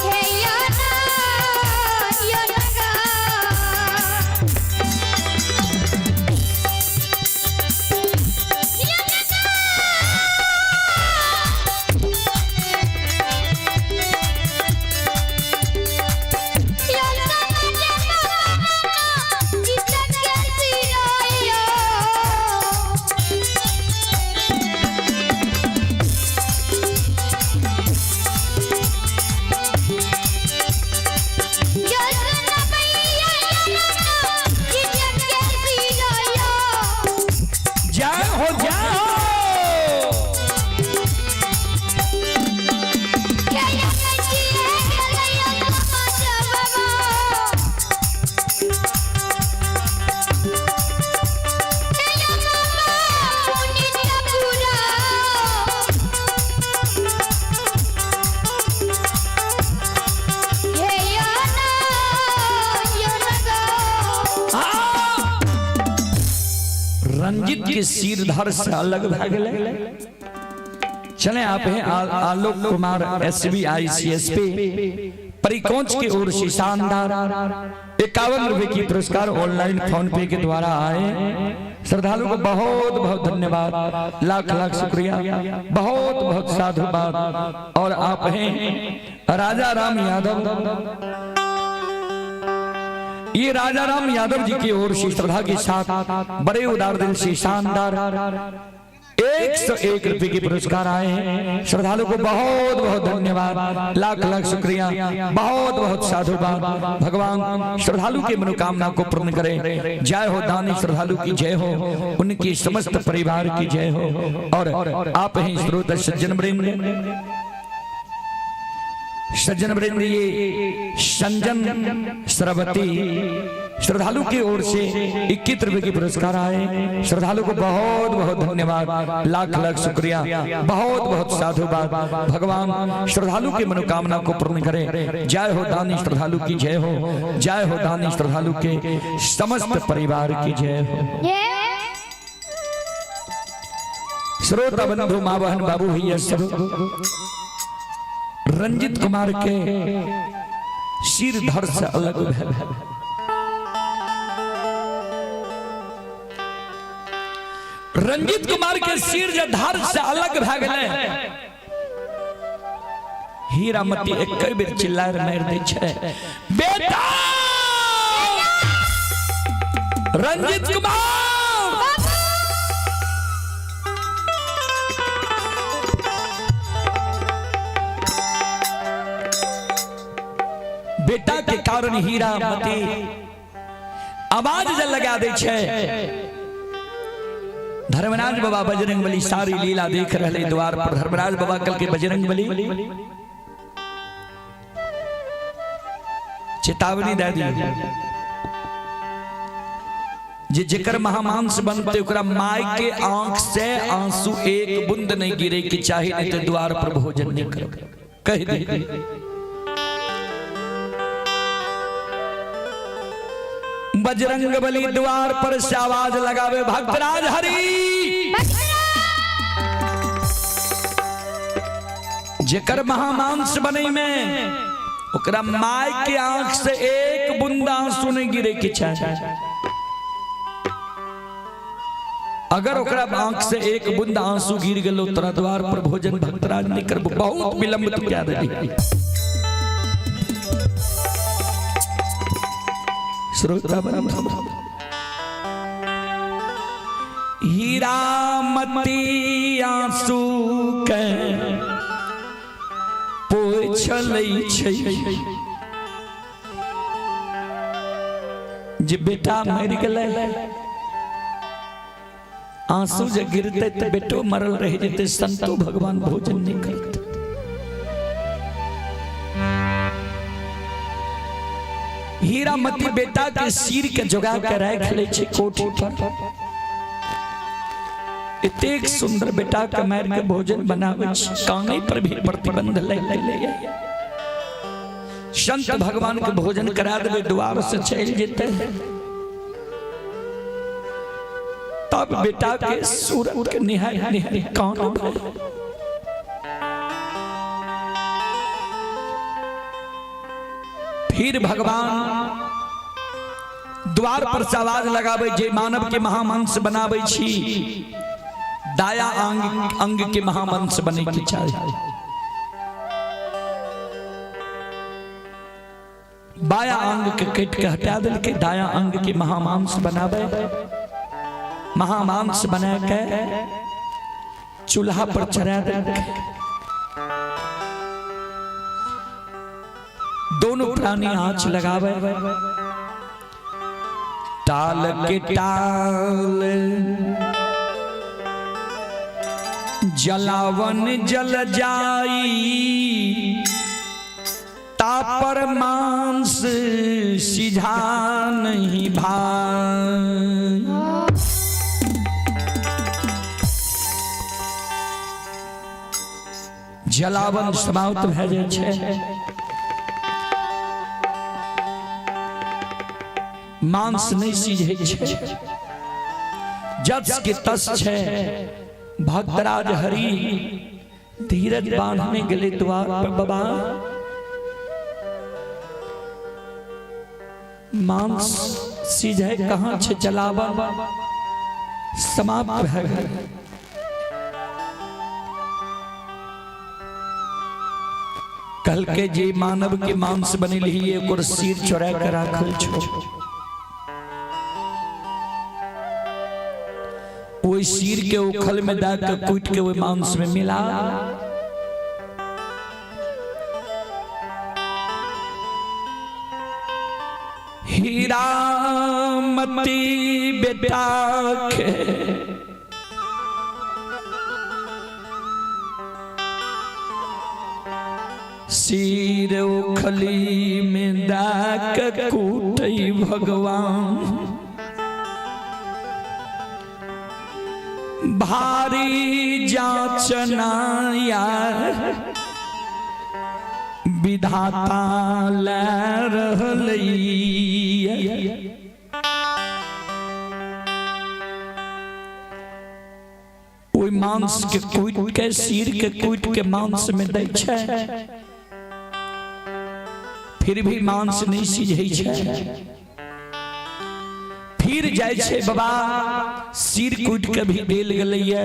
हे योना योनगा।
जय हो जय हो। आ! रंजित के सिर धर से अलग भए गेलै। चले आप हैं Alok Kumar S B I C S P Parikonch की ओर से शानदार 51 रुपए की पुरस्कार ऑनलाइन फोन पे के द्वारा आए। श्रद्धालु को बहुत बहुत धन्यवाद, लाख लाख शुक्रिया, बहुत बहुत साधुवाद। और आप हैं राजा राम यादव, ये राजा राम यादव जी की ओर से श्रद्धा के साथ बड़े उदार दिल से शानदार 101 रुपए के पुरस्कार आए हैं। श्रद्धालु को बहुत बहुत धन्यवाद, लाख लाख शुक्रिया, बहुत बहुत साधुवाद। भगवान श्रद्धालु की मनोकामना को पूर्ण करे। जय हो दानी श्रद्धालु की जय हो, उनकी समस्त परिवार की जय हो। और आप ही श्रोता सज्जन वृंद, सज्जन वृंद, ये संजन सरवती श्रद्धालु की ओर से 21 रुपए के पुरस्कार आए। श्रद्धालु को बहुत बहुत धन्यवाद, लाख लाख शुक्रिया, बहुत बहुत साधुवाद। भगवान श्रद्धालु की मनोकामना को पूर्ण करे। जय हो दानी श्रद्धालु की जय हो, जय हो दानी श्रद्धालु के समस्त परिवार की जय हो। श्रोता बंधु माँ बहन बाबू भैया सब, रंजित कुमार के सिर धर से अलग भेल। रंजित कुमार के सिर जे धर से अलग भए गेलै, हीरामती एक बेर चिल्लाय मारि दै छै, बेटा रंजित कुमार। बेटा के कारण हीरामती आवाज जे लगा दै छै। धर्मराज बाबा बजरंग बली सारी लीला देख रहे द्वार पर। धर्मराज बाबा कल के बजरंग बली चेतावनी दे दी जे जेकर महामांस बनते ओकरा my के आंख से आंसू एक बूंद नहीं गिरे के चाहे, नहीं तो द्वार पर भोजन नहीं करो। कह दे बजरंग बली द्वार पर से आवाज लगावे, भक्तराज हरि जेकर महामांस बनै में ओकरा my के आंख से एक बूंद आंसू नहीं गिरे के चाही। अगर ओकरा आंख से एक बूंद आंसू गिर गेलो, तोरा द्वार पर भोजन भक्तराज नहीं करबो। बहुत विलंब तू क्या देली। श्रोता बंधु, हीरामती आंसू के पोछलै छै जे बेटा मरि गेलै। आंसू जे गिरते तऽ बेटो मरल रहि जेतै, संतो भगवान भोजन नहीं करते। हीरामती बेटा के सिर के जोगा के राखि लै छै कोठी पर। एतेक सुंदर बेटा के मारि के भोजन बनाबै छै, कानै पर भी प्रतिबंध लागि गेलैए। संत भगवान के भोजन करा देबै, द्वार से चलि जेतै, तब बेटा के सूरत के निहारि निहारि कानब। फिर भगवान द्वार पर से आवाज लगाबै, जे मानव के महामांस बनाबै छी, दाया अंग अंग के महामांस बने के चाही। बाया अंग के कटि के हटा देलकै, दाया अंग के महामांस बनाबै। महामांस बना के चूल्हा पर चढ़ा देलकै। दोनों प्राणी आंच लगावे। टाल के टाल जलावन जल जाई, तापर मांस सिझा नहीं भाई। जलावन समाप्त भए जाइ छै, मांस नहि सिझै छै, जस के तस छै। भक्तराज हरि धीरज बांधने गेले द्वार पर, बाबा, मांस सिझै कहाँ छै? जलावन समाप्त भए गेल। कहलकै, जे मानव के मांस बनेलही, ओकर सिर चोरा के राखल छौ, ओहि सिर के उखल में दए के कूटि के ओहि मांस में मिला। हीरामती बेटा के सिर उखली में दए के कूटै भगवान, भारी जाचना यार विधाता ले रहलैया। ओहि मांस के कूटि के, सिर के कूटि के मांस में दै छै, फिर भी मांस नहीं सिझै छै। फिर जाइ छै, बाबा, सिर कूटि के भी देल गेलैया,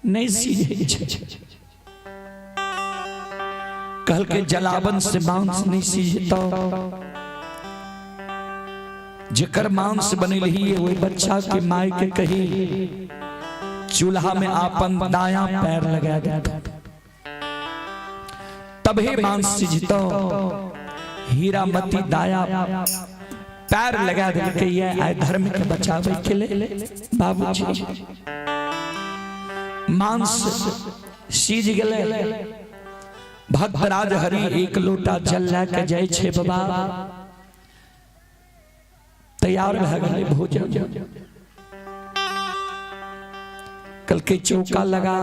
नहीं सिझै छै। कहलकै, जलावन से मांस नहीं सिझतौ, जेकर मांस बनेलही, ओहि बच्चा के माय के कही चूल्हा में आपन दाया पैर लगा दे, तभी मांस सिझतौ। हीरामती दाया पैर लगा देलकै। ये आइ धर्म के बचावे के लिए बाबूजी मांस सीज गेलै। भक्तराज हरि एक लोटा जल लए के जाइ छै, बाबा, तैयार भए गेलै भोजन। कहलकै, चौका लगा,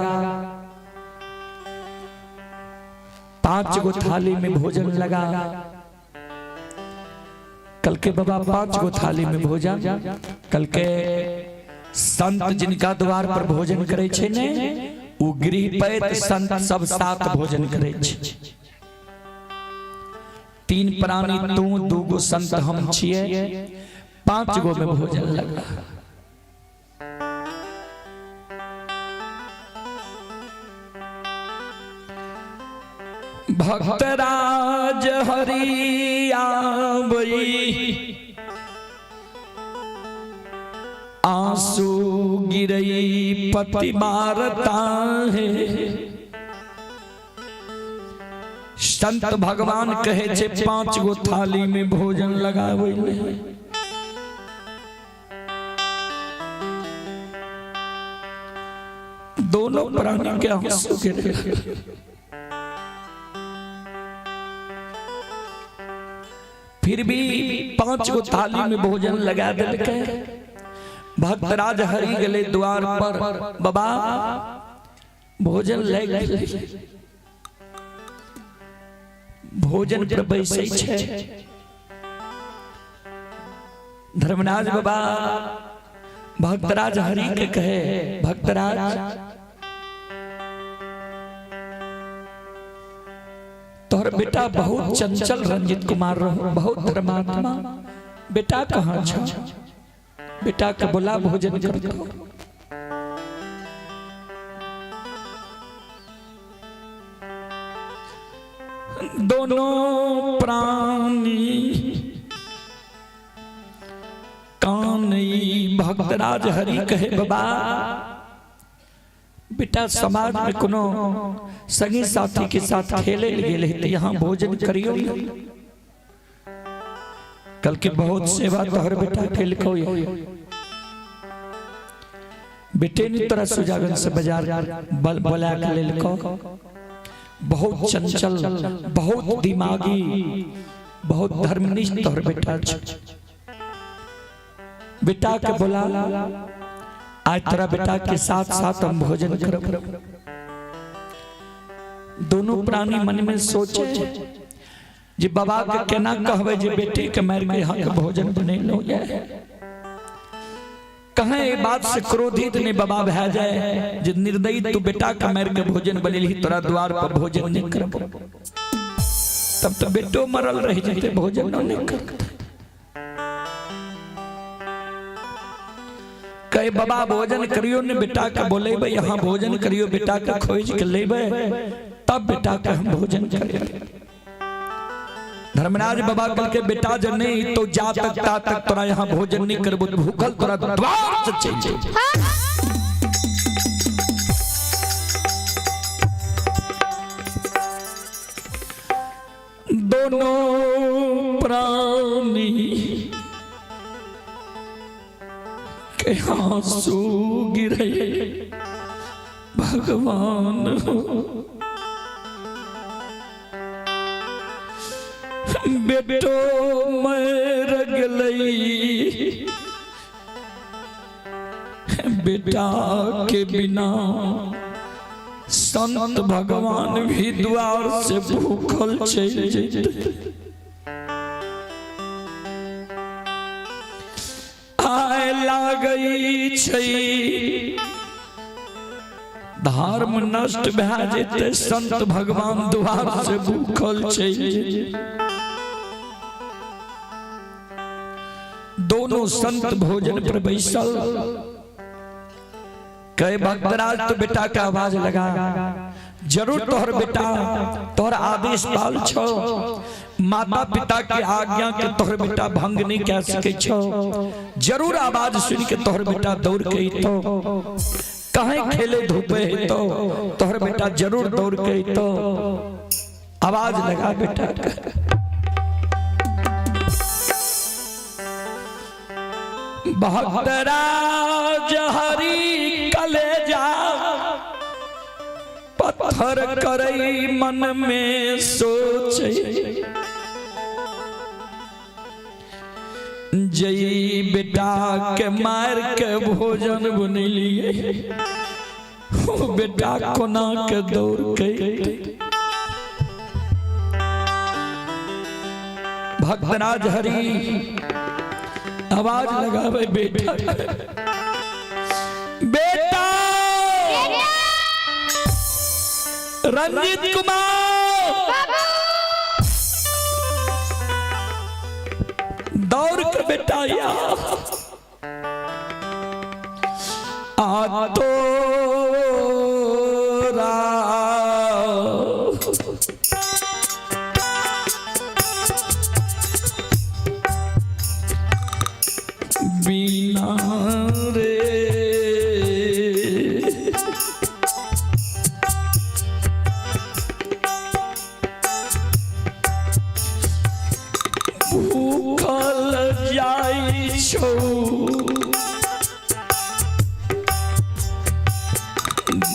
5 गो थाली में भोजन लगा। कहलकै, बाबा, 5 गो थाली में भोजन? कहलकै, संत जिनका द्वार पर भोजन करे छै ने, ओ गृहपैत संत सब साथ भोजन करै छै। 3 प्राणी तू, 2 गो संत हम छियै, 5 गो में भोजन लगा। भक्तराज हरि आबई आंसू गिरई पति मारता है। संत भगवान कहे छे 5 गो थाली में भोजन लगावे ले। दोनों प्राणी के आंसू गिरे। फिर भी 5 गो थाली में भोजन लगा दिलकै। भक्तराज हरि गेले द्वार पर, बाबा भोजन ले गेलै। भोजन पर बैसै छै धर्मराज बाबा। भक्तराज हरि के कहे, भक्तराज तोहर बेटा बहुत चंचल रंजित कुमार रहो, बहुत धर्मात्मा, बेटा कहाँ छ? बेटा के बोला भोजन कर दो। दोनों प्राणी कान भक्तराज हरि कहे, बाबा बेटा समाज में कोनो संगी साथी के साथ खेले गेले तो यहाँ भोजन करियो। कल के बहुत सेवा तोहर बेटा केलको, बेटे ने तोरा सुजागन से बाजार बल बोला के लेलको। बहुत चंचल, बहुत दिमागी, बहुत धर्मनिष्ठ तोहर बेटा छ। बेटा के बोला आज तोरा बेटा के साथ साथ हम भोजन करब। दोनों प्राणी मन में सोचे जे बाबा के केना कहबे जे बेटे के मार के यहाँ के भोजन बनेलो। कहें ये बात से क्रोधित ने बाबा भै जाए जे निर्दयी तू बेटा के मार के भोजन बनेली, तोरा द्वार पर भोजन नहीं करब। तब तो बेटो मरल रह जेते, भोजन नहीं करते। कहे बाबा भोजन करियो ने बेटा के बोलेबे, यहाँ भोजन करियो, बेटा के खोज के लेबे तब बेटा के हम भोजन करेंगे। धर्मराज बाबा कल के बेटा जब नहीं तो जा तक ता तक तोरा यहाँ भोजन नहीं करबो, भूखल तोरा द्वार से चल जाए। दोनों प्राणी के आंसू गिरे भगवान बेटो मर गई, बेटा के बिना संत भगवान भी द्वार से भूखल चल जेते। आए लागई छै धर्म नष्ट भए जेते, संत भगवान द्वार से भूखल चल जेते। दोनों संत भोजन पर बैसल। कहे भक्तराज तो बेटा का आवाज लगा, जरूर तोहर बेटा तोहर आदेश पाल छो, माता पिता के आज्ञा के तोहर बेटा भंग नहीं कह सके छो, जरूर आवाज सुन के तोहर बेटा दौड़ के तो कहे खेले धूपे है तो तोहर बेटा जरूर दौड़ के तो आवाज लगा बेटा। भक्तराज हरि कलेजा पत्थर करई मन में सोचे, जई बेटा के मार के भोजन बनेलिए, बेटा कोना के दौड़ के। भक्तराज हरि आवाज लगावे बेटा, बेटा रंजीत कुमार, दौड़ के बेटा या आ तोरा बिना रे भूखल जाइ छौ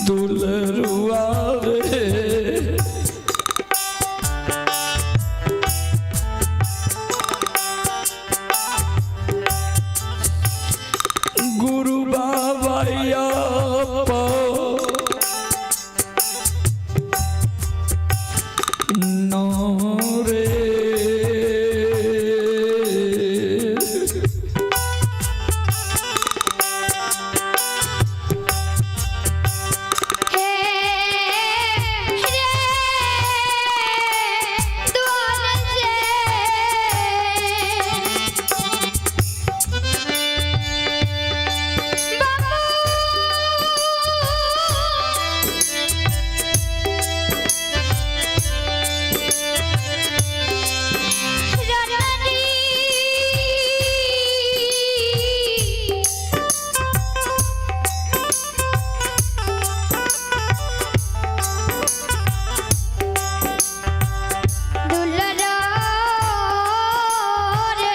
दुलरुआ रे। गुरु बाबा नो रे।
हे रे द्वार से बाबू रजनी। दुलरा रे।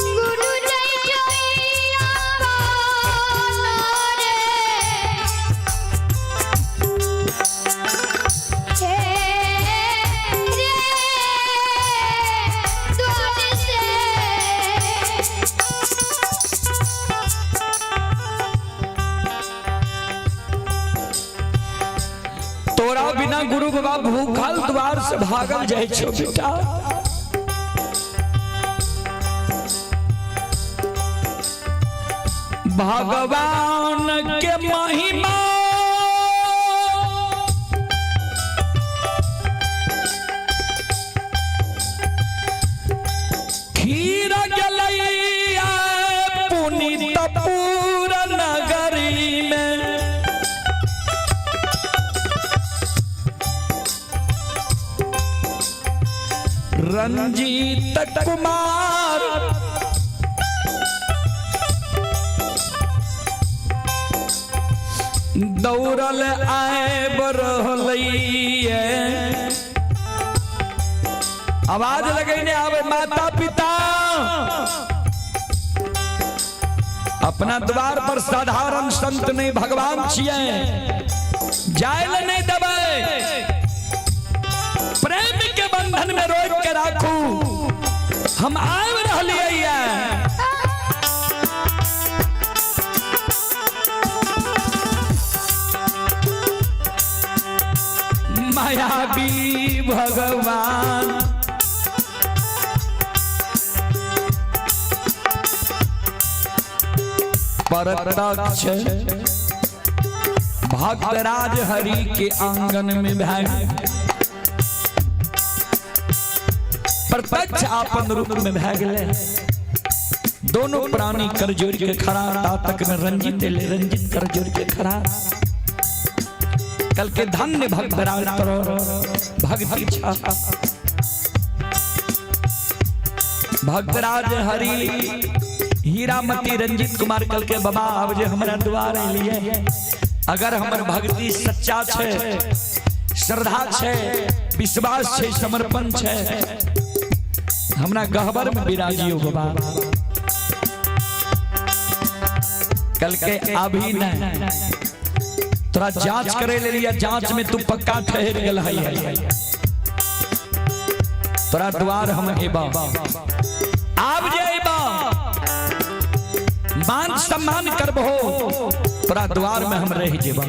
गुरु जय जय रे। हे रे द्वार से।
तोरा बिना गुरु बाबा भूखल द्वार से भागल जाइ छौ बेटा। भगवान के महिमा खीर गेलैया पुनीत पूर नगरी में। रंजीत कुमार दौड़ल आबि रहलैये। आवाज लगैने आवे माता पिता अपना द्वार पर साधारण संत नहीं भगवान छियै, जाय ले नहीं देबै, प्रेम के बंधन में रोक के राखू। हम आबि रहलियै। मायावी भगवान परतक्ष भक्तराज हरि के आंगन में भय। प्रत्यक्ष आपन रूप में भए गेलै। दोनों प्राणी कर जोड़ के खड़ा, ता तक में रंजित ले रंजित कर जोड़ के खड़ा। कल के धन्य भक्तराज तोरो भक्ति छा। भक्तराज हरि हीरामती रंजित कुमार कल के बाबा आब जे हमरा द्वार एलिए, अगर हमर भक्ति सच्चा छे, श्रद्धा छे, विश्वास छे, समर्पण छे, हमरा गहबर में विराजियो बाबा। कल के अभी नहीं तोरा जांच करे ले लिया, जांच में तू पक्का ठहर गेल है, तोरा द्वार हम एबा आब जे एबा मान सम्मान करबहो, तोरा द्वार में हम रह जेबा।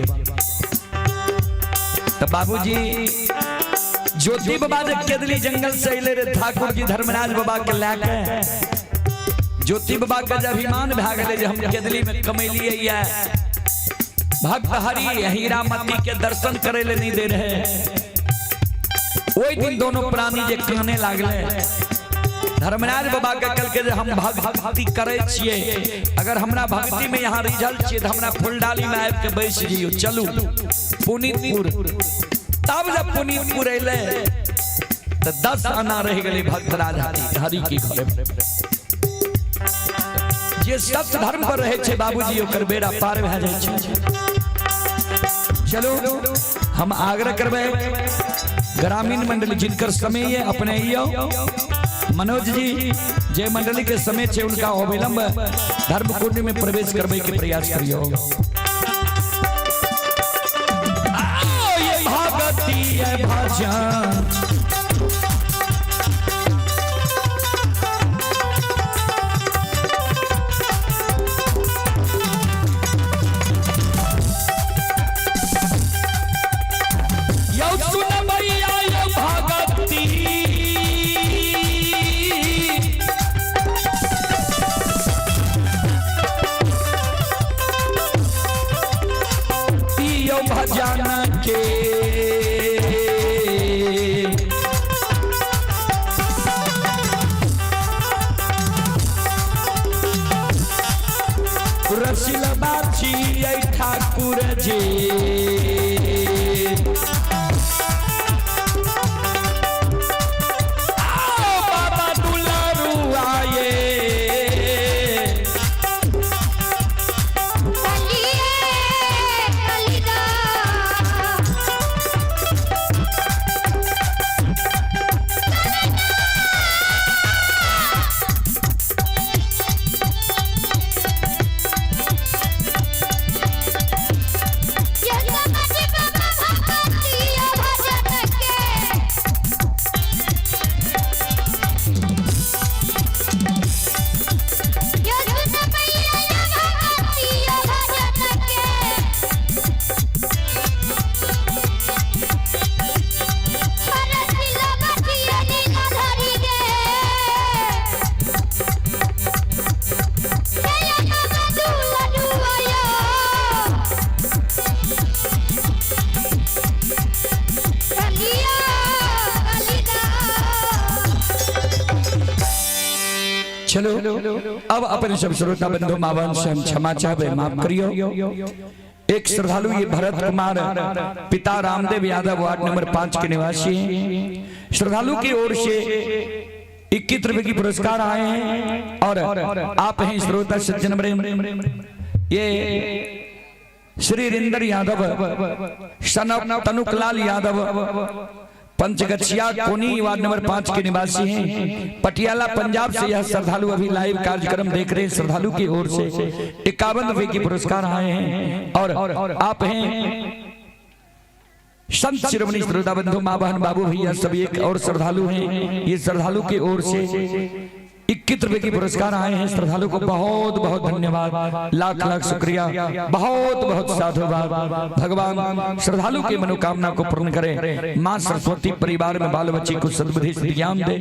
तो बाबूजी ज्योति बाबा जे केदली जंगल से अइले रे ठाकुर जी धर्मराज बाबा के लए के, ज्योति बाबा के जे अभिमान भए गेलै जे हम केदली में कमेलियै ये, भक्त हरि हीरामती के दर्शन करे ले नहीं दे रहे। ओहि दिन दोनों प्राणी जे काने लागले धर्मराज बाबा के कल के जे हम भक्ति करे छियै, अगर हमरा भक्ति में यहाँ रिझल छियै तो हमरा फुलडाली में आबि के बैस जियौ, चलू पुनीतपुर। तब जब पुनीतपुर अयलै तो 10 आना रह गेलै भक्तराज हरि के घर। जे सत्य धर्म पर रहे छै बाबूजी ओकर बेड़ा पार भए जाइ छै। चलो हम आग्रह करबै ग्रामीण मंडली जिनकर समय है अपने अइयौ, मनोज जी जे मंडली के समय छे उनका अविलंब धर्म कुंड में प्रवेश करबे के प्रयास करियो। ये भगती ये भजन यौ सुनबैया ये भगती भजन के। रसिल बाछी ठाकुर जी आओ बाबा दुलारू आए। चलो अब अपने सब श्रोता बंधु मावन से हम क्षमा चाहबे, माफ करियो। एक श्रद्धालु ये भरत कुमार पिता रामदेव यादव वार्ड नंबर 5 के निवासी हैं। श्रद्धालु की ओर से 21 रुपए की पुरस्कार आए हैं और आप हैं श्रोता सज्जन ये श्री रिंदर यादव सन तनुकलाल यादव पंचगछिया कोनी वार्ड नंबर 5 के निवासी हैं। पटियाला पंजाब से यह श्रद्धालु अभी लाइव कार्यक्रम देख रहे हैं। श्रद्धालु की ओर से 51 रुपए की पुरस्कार आए हैं और आप हैं संत शिरोमणि श्रोता बंधु माँ बहन बाबू भैया सभी एक और श्रद्धालु हैं। ये श्रद्धालु की ओर से 21 रुपए की पुरस्कार आए हैं। श्रद्धालु को बहुत बहुत धन्यवाद, लाख लाख शुक्रिया, बहुत बहुत साधुवाद। भगवान श्रद्धालु की मनोकामना को पूर्ण करे, माँ सरस्वती परिवार में बाल बच्चे को सद्बुद्धि ज्ञान दे।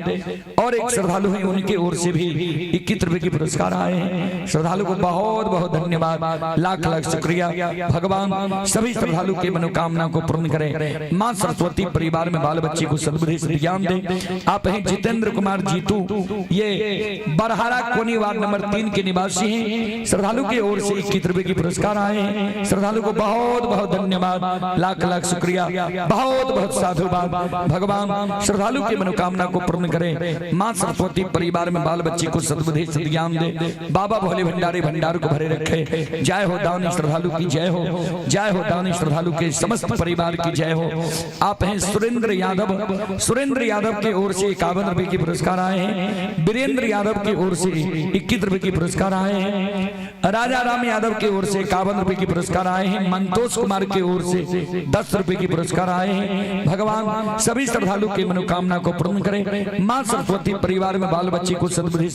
और एक श्रद्धालु है, उनकी ओर से भी 21 रुपए की पुरस्कार आए हैं। श्रद्धालु को बहुत बहुत धन्यवाद, लाख लाख शुक्रिया। भगवान सभी श्रद्धालु की मनोकामना को पूर्ण करे, माँ सरस्वती परिवार में बाल बच्चे को सद्बुद्धि ज्ञान दे। आप हैं जितेंद्र कुमार जीतू, ये बरहारा कोनी वार्ड नंबर 3 के निवासी हैं। श्रद्धालु की ओर से 21 रुपए की पुरस्कार आए हैं। श्रद्धालु को बहुत बहुत धन्यवाद, लाख लाख शुक्रिया, बहुत बहुत साधुवाद। भगवान श्रद्धालु की मनोकामना को पूर्ण करे, माँ सरस्वती परिवार में बाल बच्चे को सद्बुद्धि सद्ज्ञान दे। बाबा भोले भंडारी भंडार को भरे रखे। जय हो दानी श्रद्धालु की जय हो, जय हो दानी श्रद्धालु के समस्त परिवार की जय हो। आप हैं सुरेंद्र यादव, सुरेंद्र यादव की ओर से 51 रुपए की पुरस्कार आए हैं। वीरेंद्र यादव की ओर से 21 रुपए की पुरस्कार आए हैं। राजा राम यादव की ओर से 51 रुपए की पुरस्कार आए हैं। मंतोष कुमार की ओर से 10 रुपए की पुरस्कार आए हैं। भगवान सभी श्रद्धालु की मनोकामना को पूर्ण करे, माँ सरस्वती परिवार में बाल बच्चे को सद्बुद्धि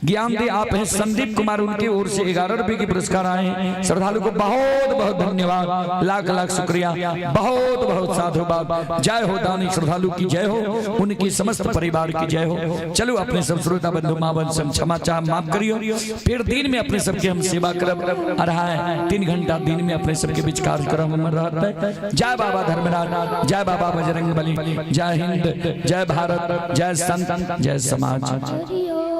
ज्ञान दे। आप हैं संदीप कुमार, उनकी ओर से 11 रुपए की पुरस्कार आए हैं। श्रद्धालु को बहुत बहुत धन्यवाद, लाख लाख शुक्रिया, बहुत बहुत साधुवाद। जय हो दानी श्रद्धालु की जय हो, उनकी समस्त परिवार की जय हो। चलो अपने सब श्रोता बंधु माँ बन सब क्षमा चाह माफ करियो। फिर दिन में अपने सबके हम सेवा करब रहा है। 3 घंटा दिन में अपने सबके बीच कार्यक्रम में रहता है। जय बाबा धर्मराज, जय बाबा बजरंग बली, जय हिंद, जय भारत, जय संत, जय समाज।
हरिओम।